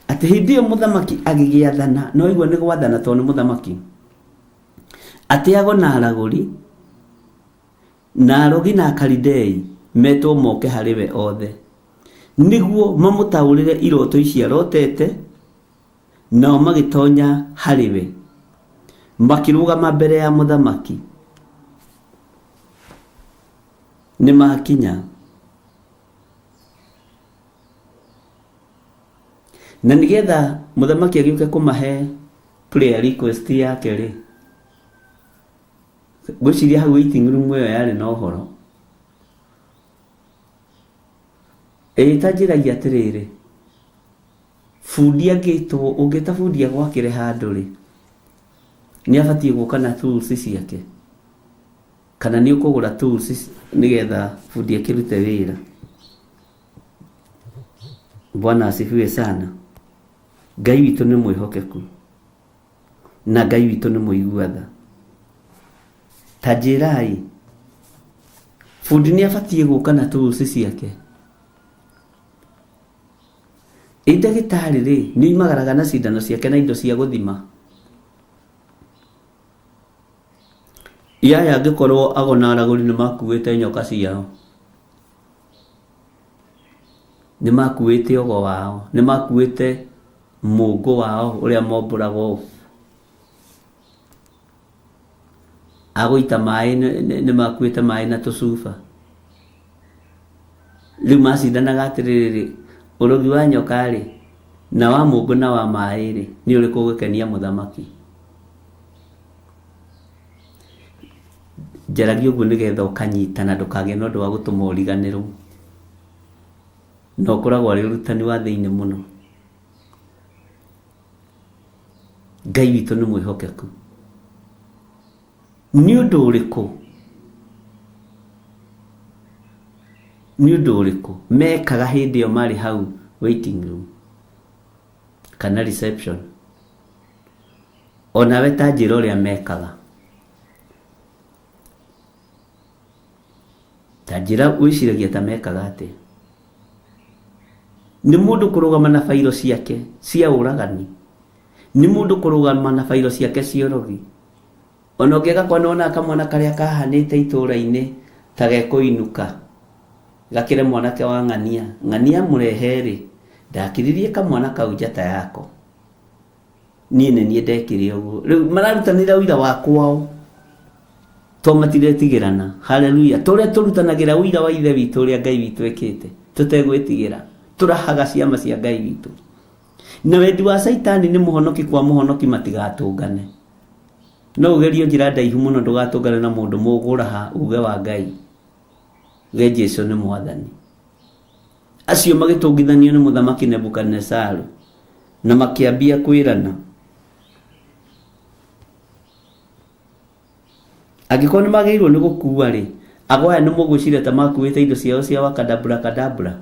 [SPEAKER 7] Atĩ hĩndĩ ĩyo mũthamaki agĩgĩathana, na waigua nĩ gwathana tondũ nĩ mũthamaki, atĩ ago na aragũri na arogi na Akalidei metwo moke harĩ we othe, nĩguo mamũtaũrĩre iroto ici arotete. Nao magĩtonya harĩ we, makĩrũgama mbere ya mũthamaki. Nĩ makinya. Na nĩgetha mũthamaki agĩũke kũmahe prayer request yake rĩ, ngwĩciria hau waiting room ĩyo yarĩ na ũhoro. Ĩĩ ta njĩrai atĩrĩrĩ, bundi angĩtwo, ũngĩta bundi agwakĩre handũ rĩ, nĩ abatiĩ gũka na tools ciake? Kana nĩ ũkũgũra tools nĩgetha bundi akĩrute wĩra? Bwana asifiwe sana. Ngai witũ nĩ mwĩhokeku na Ngai witũ nĩ mũigua tha. Ta njĩrai, bundi nĩ abatiĩ gũka na tools ciake? Ĩ ndagĩtarĩ rĩ, nĩ oimagaraga na cindano ciake na indo cia gũthima? Ĩ aya angĩkorwo ago na aragũri nĩ makuĩte nyoka ciao, nĩ makuĩte ũgo wao, nĩ makuĩte mũngũ wao ũrĩa mombũraga ũũ, agũita maĩ nĩ makuĩte maĩ na tũcuba. Rĩu macindanaga atĩrĩrĩ, ũrogi wa nyoka-rĩ, na wa mũngũ na wa maĩ-rĩ, nĩ ũrĩkũ ũgũkenia mũthamaki? Njaragia ũguo nĩgetha ũkanyita na ndũkagĩe na ũndũ wa gũtũma ũriganĩrwo. Na ũkoragwo arĩ ũrutani wa thĩinĩ mũno. Ngai witũ nĩ mwĩhokeku. Nĩ ũndũ ũrĩkũ nĩ ũndũ ũrĩkũ mekaga hĩndĩ ĩyo marĩ hau waiting room kana reception? O nawe ta njĩra ũrĩa mekaga. Ta njĩra wĩciragia ta mekaga atĩa? Nĩ mũndũ kũrũgama na bairo ciake cia ũragani? Nĩ mũndũ kũrũgama na bairo ciake cia ũrogi? Ona ũngĩaga kwa nĩwonaga kamwana karĩa kahanĩte itũra-inĩ ta gekũinũka gakĩre mwanake wa ng'ania, ng'ania amũrehe-rĩ, ndakiririe kamwana kau njata yako. Niĩ nĩ niĩ ndekire ũguo. Rĩu mararutanĩra ũira wa kwao to matiretigĩrana. Haleluya! Tũrĩa tũrutanagĩra ũira wa Ithe witũ ũrĩa Ngai witũ ekĩte tũtegwĩtigĩra, tũrahaga ciama cia Ngai witũ. Na wendi wa Caitani nĩ mũhonoki kwa mũhonoki matigatũngane. No ũgerio njĩra ndaihu mũno ndũgatũngane na mũndũ mũgũraha uge wa Ngai. Ge Jesu nĩ mwathani. Acio magĩtũngithanio nĩ mũthamaki Nebukadinesaru na makĩambia kwĩrana. Angĩkorwo nĩ magĩrĩirwo nĩ gũkua rĩ, ago aya nĩ mũgwĩciria ta makuĩte indo ciao cia wakadabra kadabra?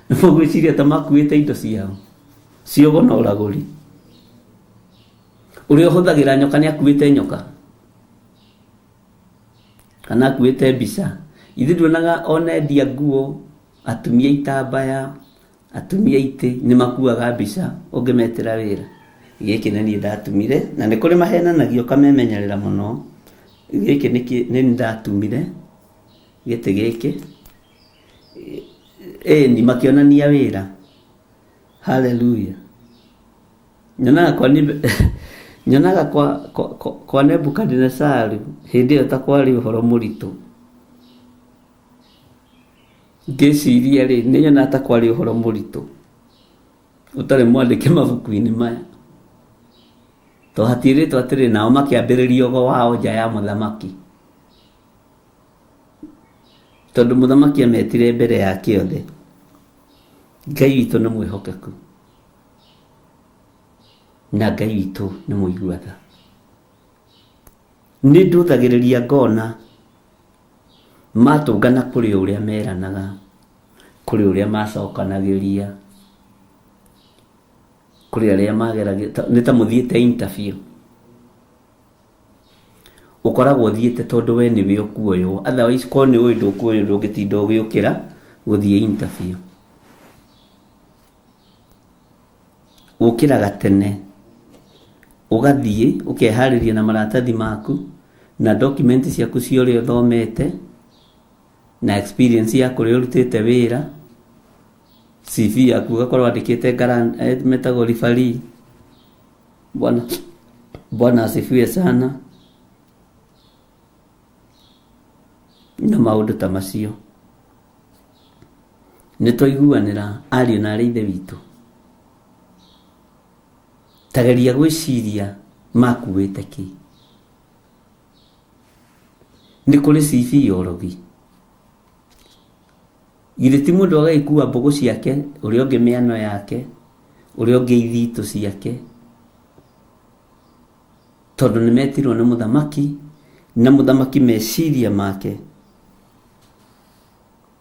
[SPEAKER 7] Nĩ mũgwĩciria ta makuĩte indo ciao cia ũgo na ũragũri? Ũrĩa ũhũthagĩra nyoka nĩ akuĩte nyoka kana akuĩte mbica? Ithuĩ nduonaga ona endia nguo, atumia itambaya, atumia itĩ nĩ makuaga mbica ũngĩmetĩra wĩra. Gĩkĩ nĩ niĩ ndatumire na nĩ kũrĩ mahenanagia ũkamemenyerera mũno. Gĩkĩ nĩ niĩ ndatumire gĩtĩ gĩkĩ, ĩni makĩonania wĩra. Hallelujah. Nyonaga kwa nyonaga kwa, kwa, kwa, kwa Nebukadinesaru hĩndĩ ĩyo ta kwarĩ ũhoro mũritũ. Ngĩciria rĩ, nĩ nyonaga ta kwarĩ ũhoro mũritũ ũtarĩ mwandĩke mabuku-inĩ maya. To hatiĩrĩtwo atĩrĩ, nao makĩambĩrĩria ũgo wao nja ya mũthamaki. Tondũ mũthamaki ametire mbere yake othe. Ngai witũ nĩ mwĩhokeku. Na Ngai witũ nĩ mũigua tha. Nĩ ndũthagĩrĩria ngona matũngana kũrĩ ũrĩa meranaga, kũrĩ ũrĩa macokanagĩria, kũrĩ arĩa mageragia, nĩ ta mũthiĩte interview. Ũkoragwo ũthiĩte tondũ we nĩwe ũkuoywo, otherwise korwo nĩ ũĩ ndũkuoywo ndũngĩtinda ũgĩũkĩra gũthiĩ interview. Ũkĩraga tene ũgathiĩ ũkeharĩria na maratathi maku na document ciaku cia ũrĩa ũthomete na experience ya kũrĩa ũrutĩte wĩra, CV yaku ũgakorwo wandĩkĩte metagwo referee. Bwana, Bwana asifiwe sana. Na maũndũ ta macio. Nĩ twaiguanĩra ariũ na arĩ ithe witũ. Ta geria gwĩciria makuĩte kĩ. Nĩ kũrĩ CV ya ũrogi. Githĩ ti mũndũ agagĩkua mbũgũ ciake, ũrĩa ũngĩ mĩano yake, ũrĩa ũngĩ ithitũ ciake, tondũ nĩ metirwo nĩ mũthamaki, na mũthamaki meciria make,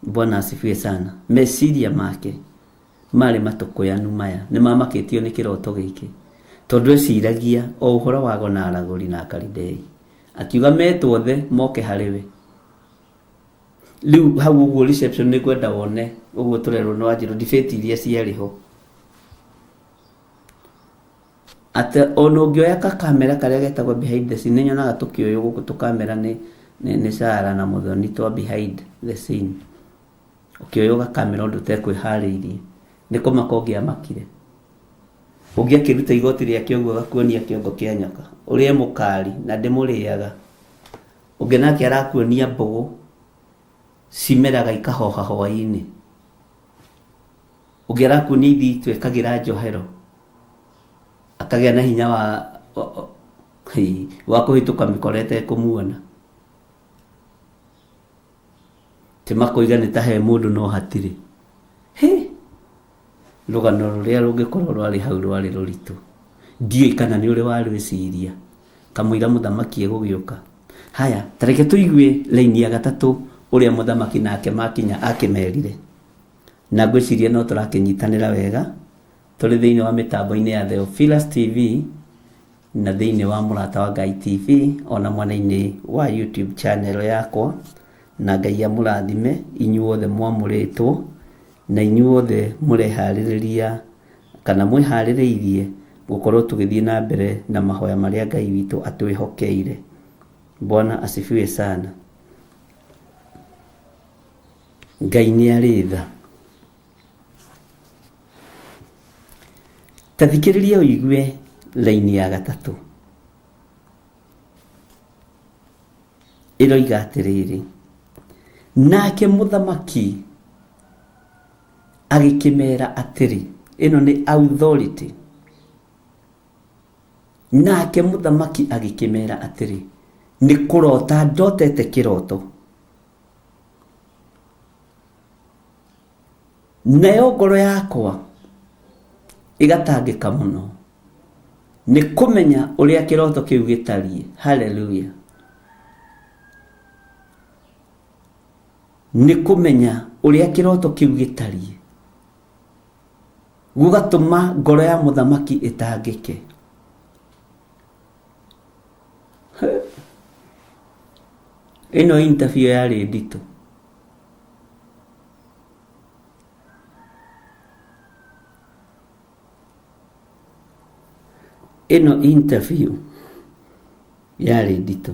[SPEAKER 7] Bwana asifiwe sana, meciria make marĩ matũkũyanu maya, nĩ mamakĩtio nĩ kĩroto gĩkĩ, tondũ eciragia o ũhoro wa ago na aragũri na Akalidei. Akiuga metwo othe moke harĩ we. Rĩu hau ũguo reception nĩ ngwenda wone ũguo tũrerwo nĩ Wanjirũ debate iria ciarĩ ho. Atĩ ona ũngĩoya ka kamera karĩa getagwo behind the scene, nĩ nyonaga tũkĩoywo gũkũ tũkamera nĩ nĩ Sarah na Mũthoni twa behind the scene. Ũkĩoywo gakamera ũndũ ũtekwĩharĩirie, nĩ kũmaka ũngĩamakire. Ũngĩ akĩruta igoti rĩake ũguo agakuonia kĩongo kĩa nyoka, ũrĩe mũkari na ndĩmũrĩaga. Ũngĩ nake arakuonia mbũgũ cimeraga ikahoha hwaĩ-inĩ. Ũngĩ arakuonia ithitũ ekagĩra njohero akagĩa na hinya wa wa kũhĩtũka mĩkora ĩtekũmuona. Ti makoiga nĩ ta he mũndũ no hatirĩ. Hĩ! Rũgano rũrĩa rũngĩkorwo rwarĩ hau rwarĩ rũritũ. Ndiũĩ kana nĩ ũrĩ warwĩciria kamũira mũthamaki egũgĩũka. Haya, ta reke tũigue raini ya gatatũ ũrĩa mũthamaki nake makinya akĩmerire. Na ngwĩciria no tũrakĩnyitanĩra wega tũrĩ thĩinĩ wa mĩtambo-inĩ ya Theophilus TV na thĩinĩ wa Mũrata wa Ngai TV ona mwena-inĩ wa YouTube channel yakwa. Na Ngai amũrathime inyuothe mwamũrĩtwo na inyuothe mũreharĩrĩria kana mwĩharĩrĩirie gũkorwo tũgĩthiĩ na mbere na mahoya marĩa Ngai witũ atwĩhokeire. Bwana asifiwe sana. Ngai nĩ arĩ tha. Ta thikĩrĩria ũigue raini ya gatatũ ĩroiga atĩrĩrĩ, nake mũthamaki agĩkĩmera atĩrĩ, ĩno nĩ authority, nake mũthamaki agĩkĩmera atĩrĩ, nĩ kũrota ndotete kĩroto Nayo ngoro yakwa ĩgatangĩka mũno nĩ kũmenya ũrĩa kĩroto kĩu gĩtariĩ. Haleluya! Nĩ kũmenya ũrĩa kĩroto kĩu gĩtariĩ gũgatũma ngoro ya mũthamaki ĩtangĩke. Ĩno interview yarĩ nditũ. Ĩno interview yarĩ nditũ.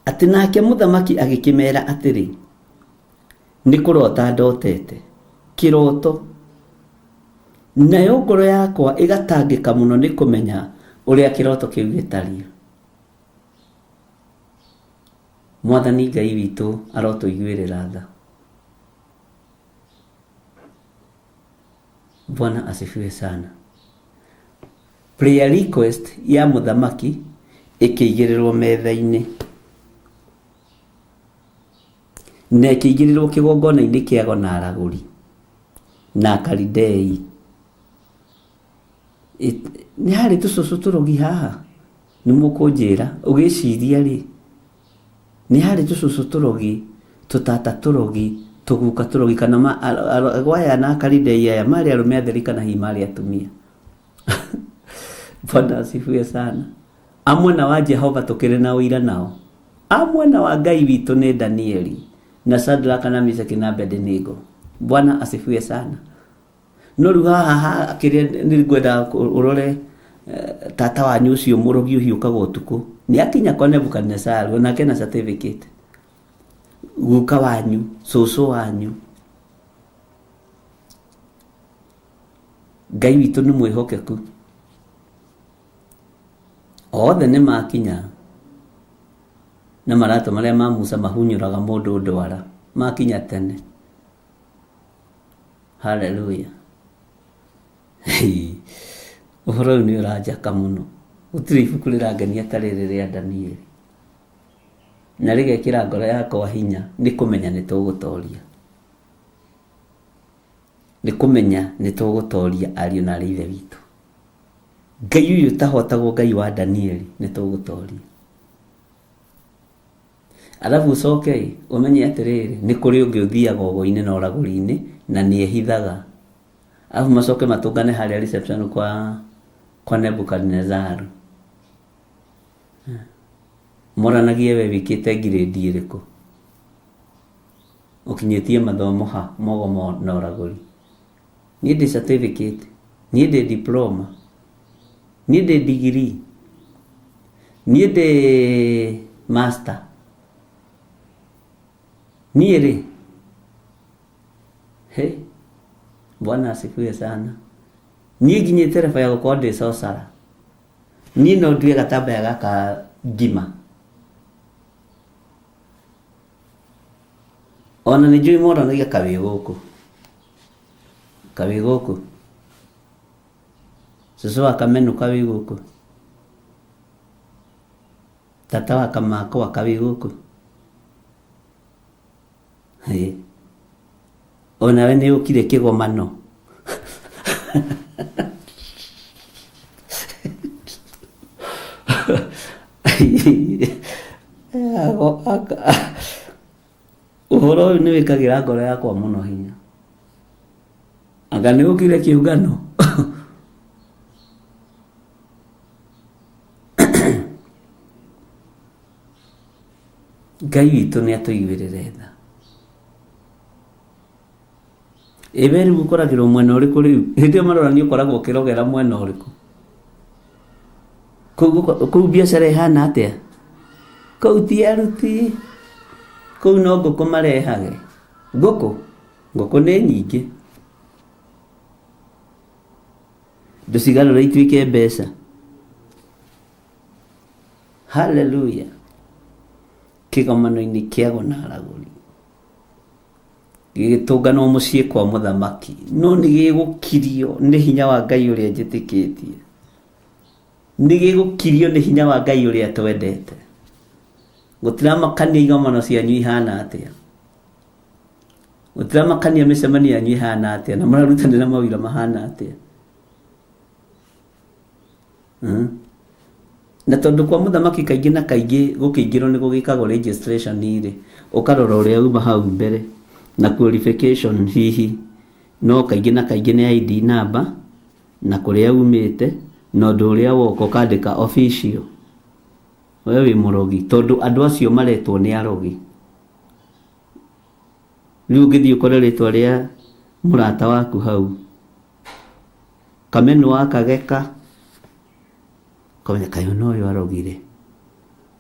[SPEAKER 7] Atĩ nake mũthamaki agĩkĩmera atĩrĩ, nĩ kũrota ndotete kĩroto, nayo ngoro yakwa ĩgatangĩka mũno nĩ kũmenya ũrĩa kĩroto kĩu gĩtariĩ. Mwathani Ngai witũ arotũiguĩrĩra tha. Bwana asifiwe sana. Prayer request ya mũthamaki ĩkĩigĩrĩrwo metha-inĩ na ĩkĩigĩrĩrwo kĩgongona-inĩ kĩa ago na aragũri na Akalidei. Nĩ harĩ tũcũcũ tũrogi haha? Nĩ mũkũnjĩra ũgĩciria rĩ, nĩ harĩ tũcũcũ tũrogi, tũtata tũrogi, tũguka tũrogi kana ago aya na Akalidei aya marĩ arũme atheri kana hihi marĩ atumia? Bwana asifiwe sana. A mwena wa Jehova tũkĩrĩ na ũira nao. A mwena wa Ngai witũ nĩ Danieli na Shadraka na Meshaki na Abednego. Bwana asifiwe sana. No rĩu haha ha kĩrĩa nĩ ngwenda ũrore eh, tata wanyu ũcio mũrogi ũhiũkaga ũtukũ nĩ akinya kwa Nebukadnezaru onake na certificate guka wanyu cũcũ wanyu Ngai witũ nĩ mwĩhokeku othe nĩ makinya na maratũ marĩa ma Musa mahunyũraga mũndũ ndwara makinya tene Haleluya. Ũhoro ũyũ nĩ ũranjaka mũno. Gũtirĩ ibuku rĩrangenia ta rĩrĩ rĩa Danieli. Na rĩgekĩra ngoro yakwa hinya nĩ kũmenya nĩ tũgũtoria. Nĩ kũmenya nĩ tũgũtoria ariũ na arĩ ithe witũ. Ngai ũyũ ũtahotagwo Ngai wa Danieli nĩ tũgũtoria. Arabu ũcoke ĩ, ũmenye atĩrĩrĩ, nĩ kũrĩ ũngĩ ũthiaga ũgo-inĩ na ũragũri-inĩ na nĩ ehithaga. Arabu macoke matũngane harĩa reception kwa kwa Nebukadnezaru. Moranagie we wĩkĩte ngirĩndi ĩrĩkũ? Ũkinyĩtie mathomo ha mogomo na ũragũri? Niĩ ndĩ certificate, niĩ ndĩ diploma, niĩ ndĩ degree, niĩ ndĩ master. Niĩ rĩ, he, Bwana asifiwe sana. Niĩ nginyĩte level ya gũkorwo ndĩ sorcerer. Niĩ no ndue gatambaya gaka ngima. Ona nĩ njũĩ moranagia kawĩ gũkũ. Kawĩ gũkũ. Cũcũ wa Kamenũ kawĩ gũkũ. Tata wa Kamakwa kawĩ gũkũ. Hĩ. Onawe nĩ ũkire kĩgomano. Ũhoro ũyũ nĩ wĩkagĩra ngoro yakwa mũno hinya. Anga nĩ ũkire kĩũngano? Ngai witũ nĩ atũiguĩrĩre tha. Ĩ we rĩu ũkoragĩrwo mwena ũrĩkũ rĩu? Hĩndĩ ĩyo marorania ũkoragwo ũkĩrogera mwena ũrĩkũ? Kũu biacara ĩhana atĩa? Kũu ti aruti, kũu no ngũkũ marehage. Ngũkũ? Ngũkũ nĩ nyingĩ. Ndũcigarũre ituĩke mbeca. Haleluya! Kĩgomano-inĩ kĩa ago na aragũri. Gĩgĩtũnganwo mũciĩ kwa mũthamaki, no nĩ gĩgũkirio nĩ hinya wa Ngai ũrĩa njĩtĩkĩtie. Nĩ gĩgũkirio nĩ hinya wa Ngai ũrĩa twendete. Gũtiramakania igomano cianyu ihana atĩa. Gũtiramakania mĩcemanio yanyu ihana atĩa na mũrarutanĩra mawĩra mahana atĩa. Na tondũ kwa mũthamaki kaingĩ na kaingĩ gũkĩingĩrwo nĩ gũgĩkagwo registration rĩ, ũkarora ũrĩa uma hau mbere na qualification hihi, no kaingĩ na kaingĩ nĩ ID number na kũrĩa umĩte na ũndũ ũrĩa woka ũkandĩka official. We wĩ mũrogi tondũ andũ acio maretwo nĩ arogi. Rĩu ũngĩthiĩ ũkore rĩtwa rĩa mũrata waku hau, Kamenũ wa Kageka, ũkamenya kaĩ ona ũyũ arogire,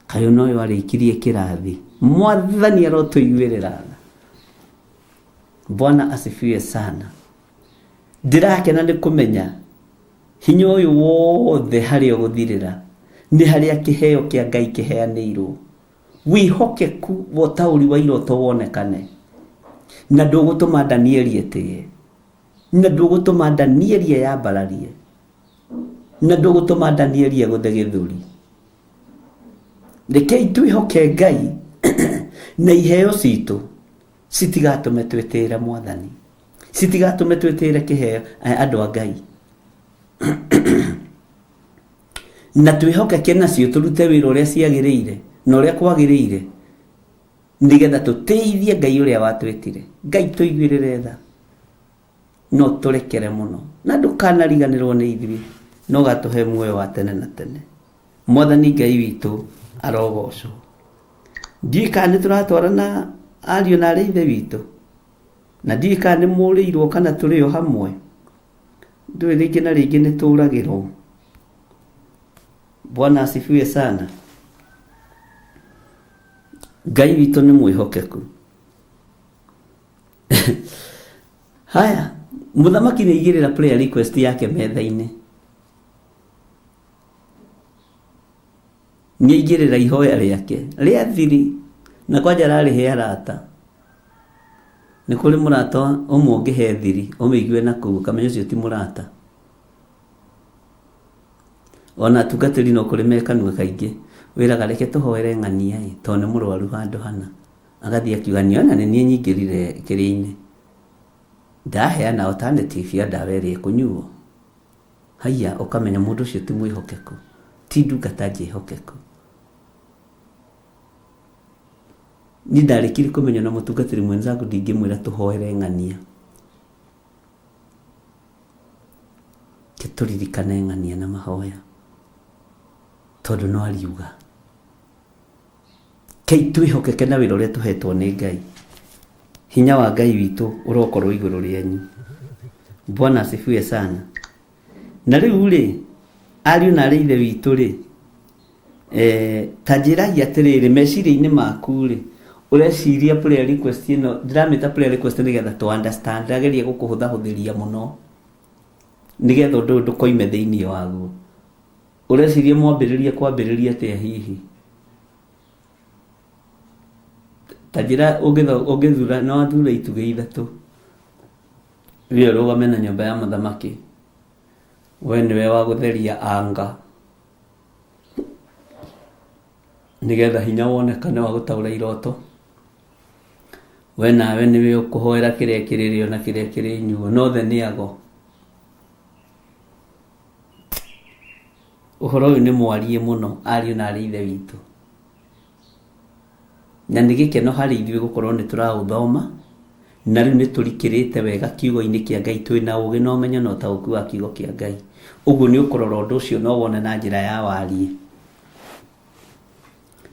[SPEAKER 7] kaĩ ona ũyũ arĩkirie kĩrathi. Mwathani arotũiguĩrĩra tha. Bwana asifiwe sana. Ndĩrakena nĩ kũmenya hinya ũyũ wothe harĩa ũgũthirĩra nĩ harĩa kĩheo kĩa Ngai kĩheanĩirwo. Wĩhokeku wa ũtaũri wa iroto wonekane, na ndũgũtũma Danieli etĩye. Na ndũgũtũma Danieli eyambararie, na ndũgũtũma Danieli egũthe gĩthũri. Rekei twĩhoke Ngai na iheo citũ citigatũme twĩtĩĩre Mwathani, citigatũme twĩtĩĩre kĩheo andũ a Ngai. Na twĩhokeke nacio tũrute wĩra ũrĩa ciagĩrĩire na ũrĩa kwagĩrĩire nĩgetha tũtĩithie Ngai ũrĩa watwĩtire. Ngai tũiguĩrĩre tha na ũtũrekere mũno na ndũkanariganĩrwo nĩ ithuĩ na ũgatũhe muoyo wa tene na tene. Mwathani Ngai witũ arogocwo. Ndiũĩ kana nĩ tũratwarana ariũ na arĩ ithe witũ, na ndiũĩ kana nĩ mũrĩirwo kana tũrĩ o hamwe. Ndũĩ rĩngĩ na rĩngĩ nĩ tũragĩrwo. Bwana asifiwe sana. Ngai witũ nĩ mwĩhokeku. Haya, mũthamaki nĩ aigĩrĩra prayer request yake metha-inĩ. Nĩ aigĩrĩra ihoya rĩake rĩa thiri na kwanja ararĩhe arata. Nĩ kũrĩ mũrata ũmwe ũngĩhe thiri ũmĩigue na kũu ũkamenya ũcio ti mũrata. Ona atungatĩri no kũrĩ me kanua kaingĩ. Wĩraga reke tũhoere ng'ania ĩ, tondũ nĩ mũrwaru handũ hana. Agathiĩ akiuga niĩ ona nĩ niĩ nyingĩrire kĩrĩa-inĩ. Ndaheana alternative ya ndawa ĩrĩa ĩkũnyuo. Haiya, ũkamenya mũndũ ũcio ti mwĩhokeku, ti ndungata njĩhokeku. Niĩ ndarĩkirie kũmenya na mũtungatĩri mwenzangu ndingĩmwĩra tũhoere ng'ania. Ke tũririkane ng'ania na mahoya tondũ no ariuga. Kei twĩhokeke na wĩra ũrĩa tũhetwo nĩ Ngai. Hinya wa Ngai witũ ũrokorwo igũrũ rĩanyu. Bwana asifiwe sana. Na rĩu rĩ, ariũ na arĩ ithe witũ rĩ, eh, ta njĩrai atĩrĩrĩ, meciria-inĩ maku rĩ, ũreciria prayer request ĩno, ndĩramĩta prayer request nĩgetha tũ understand, ndĩrageria gũkũhũthahũthĩria mũno, nĩgetha ũndũ ũyũ ndũkoime thĩinĩ waguo. Ũreciria mwambĩrĩria kwambĩrĩria atĩa hihi? Ta njĩra ũngĩthura, no wathure itugĩ ithatũ. We ũrũgame na nyũmba ya mũthamaki. We nĩwe wa gũtheria anga. Nĩgetha hinya wonekane wa gũtaũra iroto. We nawe nĩwe ũkũhoera kĩrĩa kĩrĩrĩo na kĩrĩa kĩrĩnyuo. No othe nĩ ago. Ũhoro ũyũ nĩ mwariĩ mũno ariũ na arĩ ithe witũ. Na nĩ gĩkeno harĩ ithuĩ gũkorwo nĩ tũraũthoma, na rĩu nĩ tũrikĩrĩte wega kiugo-inĩ kĩa Ngai twĩ na ũgĩ na ũmenyo na ũtaũku wa kiugo kĩa Ngai. Ũguo nĩ ũkũrora ũndũ ũcio na ũwone na njĩra ya wariĩ.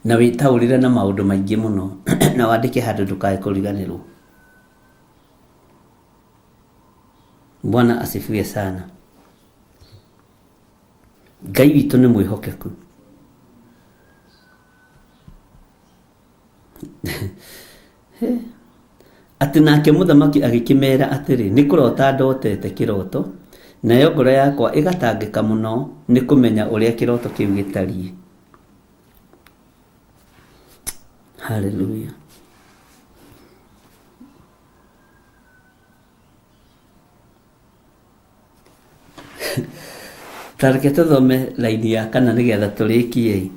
[SPEAKER 7] Na wĩtaũrĩre na maũndũ maingĩ mũno na wandĩke handũ ndũkae kũriganĩrwo. Bwana asifiwe sana. Ngai witũ nĩ mwĩhokeku. Atĩ nake mũthamaki agĩkĩmera atĩrĩ, nĩ kũrota ndotete kĩroto, nayo ngoro yakwa ĩgatangĩka mũno nĩ kũmenya ũrĩa kĩroto kĩu gĩtariĩ. Haleluya. Ta reke tũthome raini ya kana nĩgetha tũrĩkie ĩ.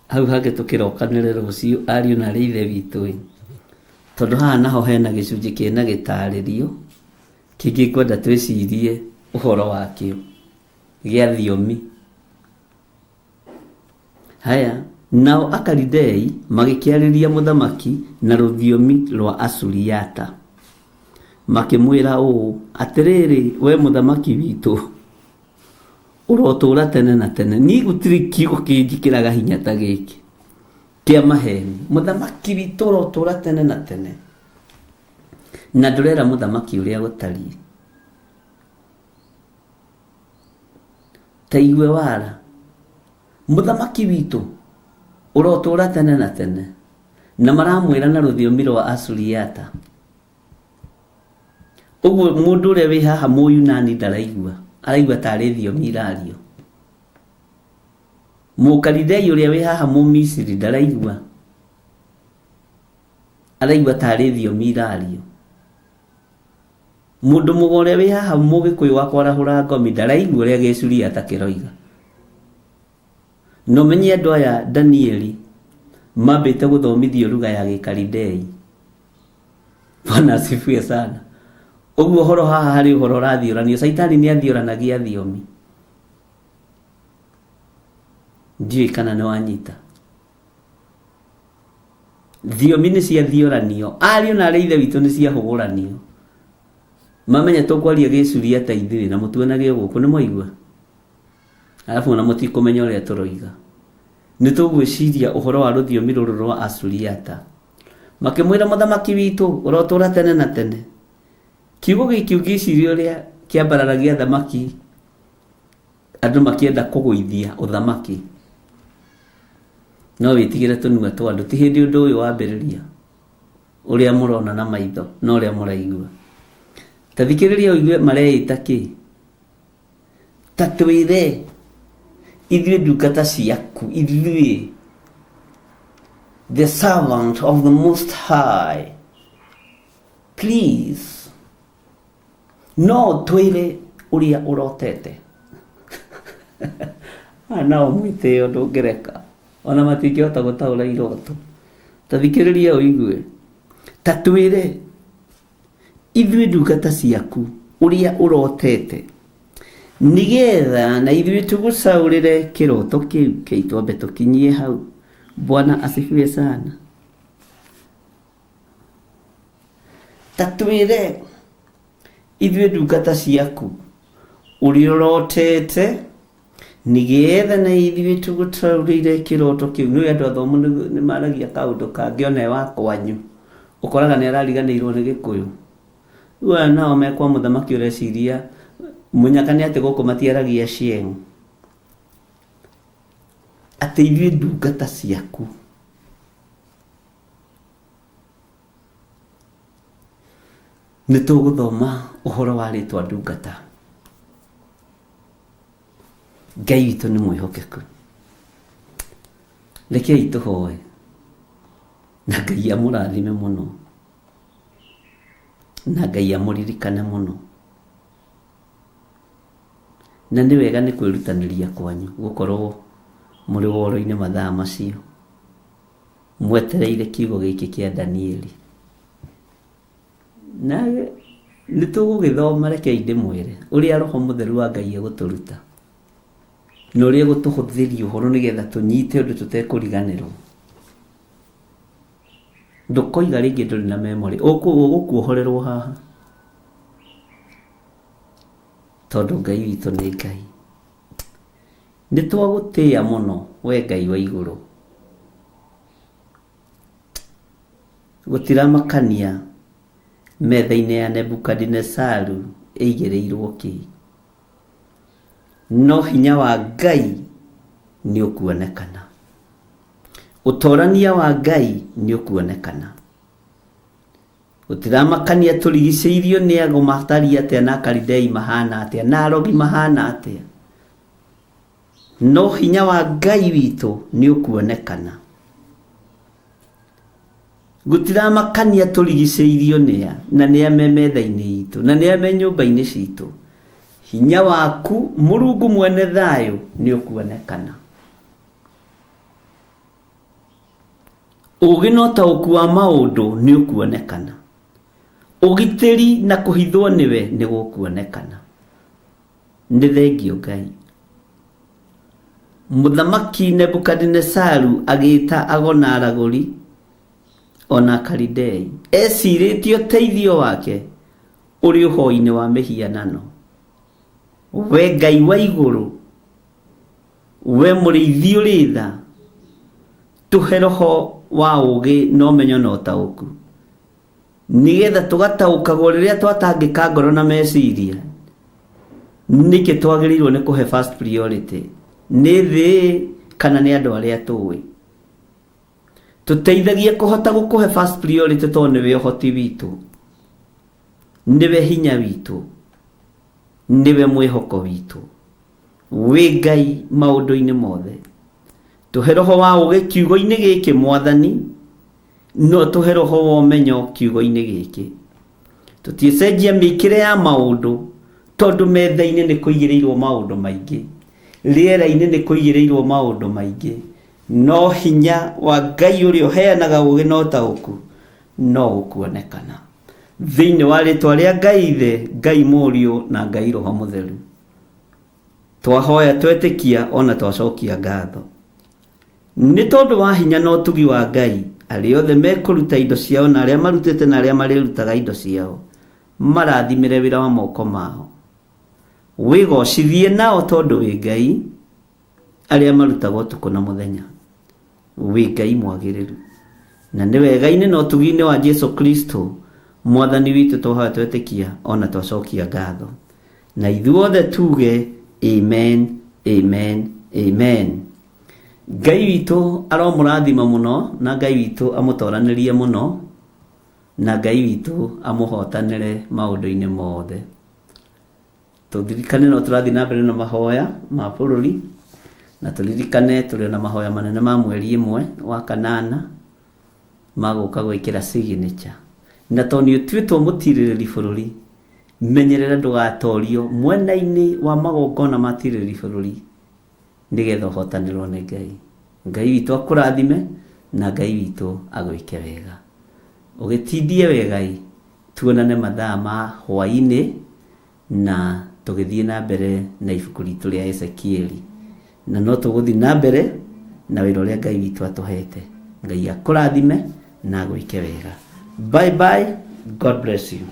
[SPEAKER 7] Hau hangĩ tũkĩrokanĩre rũciũ ariũ na arĩ ithe witũ ĩ. Tondũ haha naho hena gĩcunjĩ kĩna gĩtarĩrio kĩngĩ ngwenda twĩcirie ũhoro wakĩo gĩa thiomi. Haya, nao Akalidei magĩkĩarĩria mũthamaki na rũthiomi rwa Asuriata, makĩmwĩra ũũ, Atĩrĩrĩ, wee mũthamaki witũ, ũrotũũra tene na tene. Niĩ gũtirĩ kiugo kĩnjĩkĩraga hinya ta gĩkĩ kĩa maheni. Mũthamaki witũ ũrotũũra tene na tene. Na ndũrera mũthamaki ũrĩa gũtariĩ. Ta igue wara. Mũthamaki witũ ũrotũũra tene na tene. Na maramwĩra na rũthiomi rwa Asuriata. Ũguo mũndũ ũrĩa wĩ haha Mũyunani ndaraigua, araigua tarĩ thiomi irario. Mũkalidei ũrĩa wĩ haha Mũmisiri ndaraigua, araigua tarĩ thiomi irario. Mũndũ mũgo ũrĩa wĩ haha Mũgĩkũyũ wa kwarahũra ngomi ndaraigua ũrĩa Gĩcuriata kĩroiga. Na ũmenye andũ aya Danieli mambĩte gũthomithio lugha ya Gĩkalidei. Bwana asifiwe sana. Ũguo ũhoro haha harĩ ũhoro ũrathioranio. Caitani nĩ athioranagia thiomi. Ndiũĩ kana nĩ wanyita. Thiomi nĩ ciathioranio. Ariũ na arĩ ithe witũ nĩ ciahũgũranio. Mamenya tũkwaria Gĩcuriata ithuĩ na mũtuonage o gũkũ nĩ mwaigua? Arabu ona mũtikũmenya ũrĩa tũroiga. Nĩ tũgwĩciria ũhoro wa rũthiomi rũrũ rwa Asuriata. Makĩmwĩra mũthamaki witũ, ũrotũũra tene na tene. Kiugo gĩkĩ ũngĩciria ũrĩa kĩambararagia thamaki, andũ makĩenda kũgũithia ũthamaki. No wĩtigĩre tũnua twa andũ. Ti hĩndĩ ũndũ ũyũ wambĩrĩria, ũrĩa mũrona na maitho na ũrĩa mũraigua. Ta thikĩrĩria ũigue mareĩta kĩ. Ta twĩre, ithuĩ ndungata ciaku, ithuĩ, the servant of the Most High, please, no twĩre ũrĩa ũrotete. Aya nao mwĩtĩo ndũngĩreka ona matingĩhota gũtaũra iroto. Ta thikĩrĩria ũigue. Ta twĩre ithuĩ ndungata ciaku ũrĩa ũrotete nĩgetha na ithuĩ tũgũcaũrĩre kĩroto kĩu. Kei twambe tũkinyie hau. Bwana asifiwe sana. Ta twĩre ithuĩ ndungata ciaku ũrĩa ũrotete nĩgetha na ithuĩ tũgũtaũrĩre kĩroto kĩu. Nĩũĩ andũ athomu nĩ maragia kaũndũ kangĩ ona e wa kwanyu ũkoraga nĩ arariganĩirwo nĩ gĩkũyũ. Rĩu aya nao me kwa mũthamaki ũreciria mũnyaka nĩ atĩ gũkũ matiaragia Sheng. Atĩ ithuĩ ndungata ciaku nĩ tũgũthoma ũhoro wa rĩtwa ndungata. Ngai witũ nĩ mwĩhokeku. Rekei tũhoe na Ngai amũrathime mũno na Ngai amũririkane mũno. Na nĩ wega nĩ kwĩrutanĩria kwanyu gũkorwo mũrĩ woro-inĩ mathaa macio mwetereire kiugo gĩkĩ kĩa Danieli. Na nĩ tũgũgĩthoma, rekei ndĩmwĩre ũrĩa Roho Mũtheru wa Ngai egũtũruta na ũrĩa egũtũhũthĩria ũhoro nĩgetha tũnyite ũndũ tũtekũriganĩrwo. Ndũkoiga rĩngĩ ndũrĩ na memory, ũgũkuohorerwo haha tondũ Ngai witũ nĩ Ngai. Nĩ twagũtĩĩa mũno we Ngai wa igũrũ. Gũtiramakania metha-inĩ ya Nebukadinesaru ĩigĩrĩirwo kĩ, no hinya wa Ngai nĩ ũkuonekana. Ũtorania wa Ngai nĩ ũkuonekana. Gũtiramakania tũrigicĩirio nĩ ago matariĩ atĩa na Akalidei mahana atĩa na arogi mahana atĩa, no hinya wa Ngai witũ nĩ ũkuonekana. Gũtiramakania tũrigicĩirio nĩa na nĩa me metha-inĩ itũ na nĩa me nyũmba-inĩ citũ, hinya waku Mũrungu mwene thayũ nĩ ũkuonekana. Ũũgĩ na ũtaũku wa maũndũ nĩ ũkuonekana. Ũgitĩri na kũhithwo nĩwe nĩ gũkuonekana. Nĩ thengio Ngai. Mũthamaki Nebukadinesaru agĩta ago na aragũri o na Akalidei. Ecirĩtie ũteithio wake ũrĩ ũhoi-inĩ wa mĩhianano. We Ngai wa igũrũ, We mũrĩithi ũrĩ tha, tũhe roho wa ũũgĩ na ũmenyo na ũtaũku, nĩgetha tũgataũkagwo rĩrĩa twatangĩka ngoro na meciria nĩkĩ twagĩrĩirwo nĩ kũhe first priority, nĩ thĩ kana nĩ andũ arĩa tũĩ. Tũteithagie kũhota gũkũhe first priority tondũ nĩwe ũhoti witũ, nĩwe hinya witũ, nĩwe mwĩhoko witũ. Wĩ Ngai maũndũ-inĩ mothe. Tũhe roho wa ũũgĩ kiugo-inĩ gĩkĩ Mwathani, no tũhe roho wa ũmenyo kiugo-inĩ gĩkĩ. Tũtiĩcenjia mĩkĩre ya maũndũ tondũ metha-inĩ nĩ kũigĩrĩirwo maũndũ maingĩ, rĩera-inĩ nĩ kũigĩrĩirwo maũndũ maingĩ, no hinya wa Ngai ũrĩa ũheanaga ũũgĩ na ũtaũku no ũkuonekana. Thĩinĩ wa rĩtwa rĩa Ngai Ithe, Ngai Mũriũ na Ngai Roho Mũtheru. Twahoya twetĩkia ona twacokia ngatho. Nĩ tondũ wa hinya na ũtugi wa Ngai, arĩa othe mekũruta indo ciao na arĩa marutĩte na arĩa marĩrutaga indo ciao, marathimĩre wĩra wa moko mao. Wĩgocithie nao tondũ wĩ Ngai, arĩa marutaga ũtukũ na mũthenya. Wĩ Ngai mwagĩrĩru. Na nĩ wega-inĩ na ũtugi-inĩ wa Jesu Kristo, Mwathani witũ twahoya twetĩkia ona twacokia ngatho. Na ithuothe tuge amen, amen, amen. Ngai witũ aromũrathima mũno na Ngai witũ amũtoranĩrie mũno na Ngai witũ amũhotanĩre maũndũ-inĩ mothe. Tũririkane no tũrathiĩ na mbere na mahoya ma bũrũri na tũririkane tũrĩ na mahoya manene ma mweri ĩmwe wa kanana ma gũka gwĩkĩra signature. Na tondũ nĩ ũtuĩtwo mũtirĩrĩri bũrũri, menyerera ndũgatorio mwena-inĩ wa magongona ma tirĩrĩri bũrũri. Nĩgetha ũhotanĩrwo nĩ Ngai. Ngai witũ akũrathime na Ngai witũ agwĩke wega. Ũgĩtindie wegai, tuonane mathaa ma hwaĩ-inĩ na tũgĩthiĩ na mbere na ibuku ritũ rĩa Ezekieli. Na no tũgũthiĩ na mbere na wĩra ũrĩa Ngai witũ atũhete. Ngai akũrathime na agwĩke wega. Bye bye, God bless you.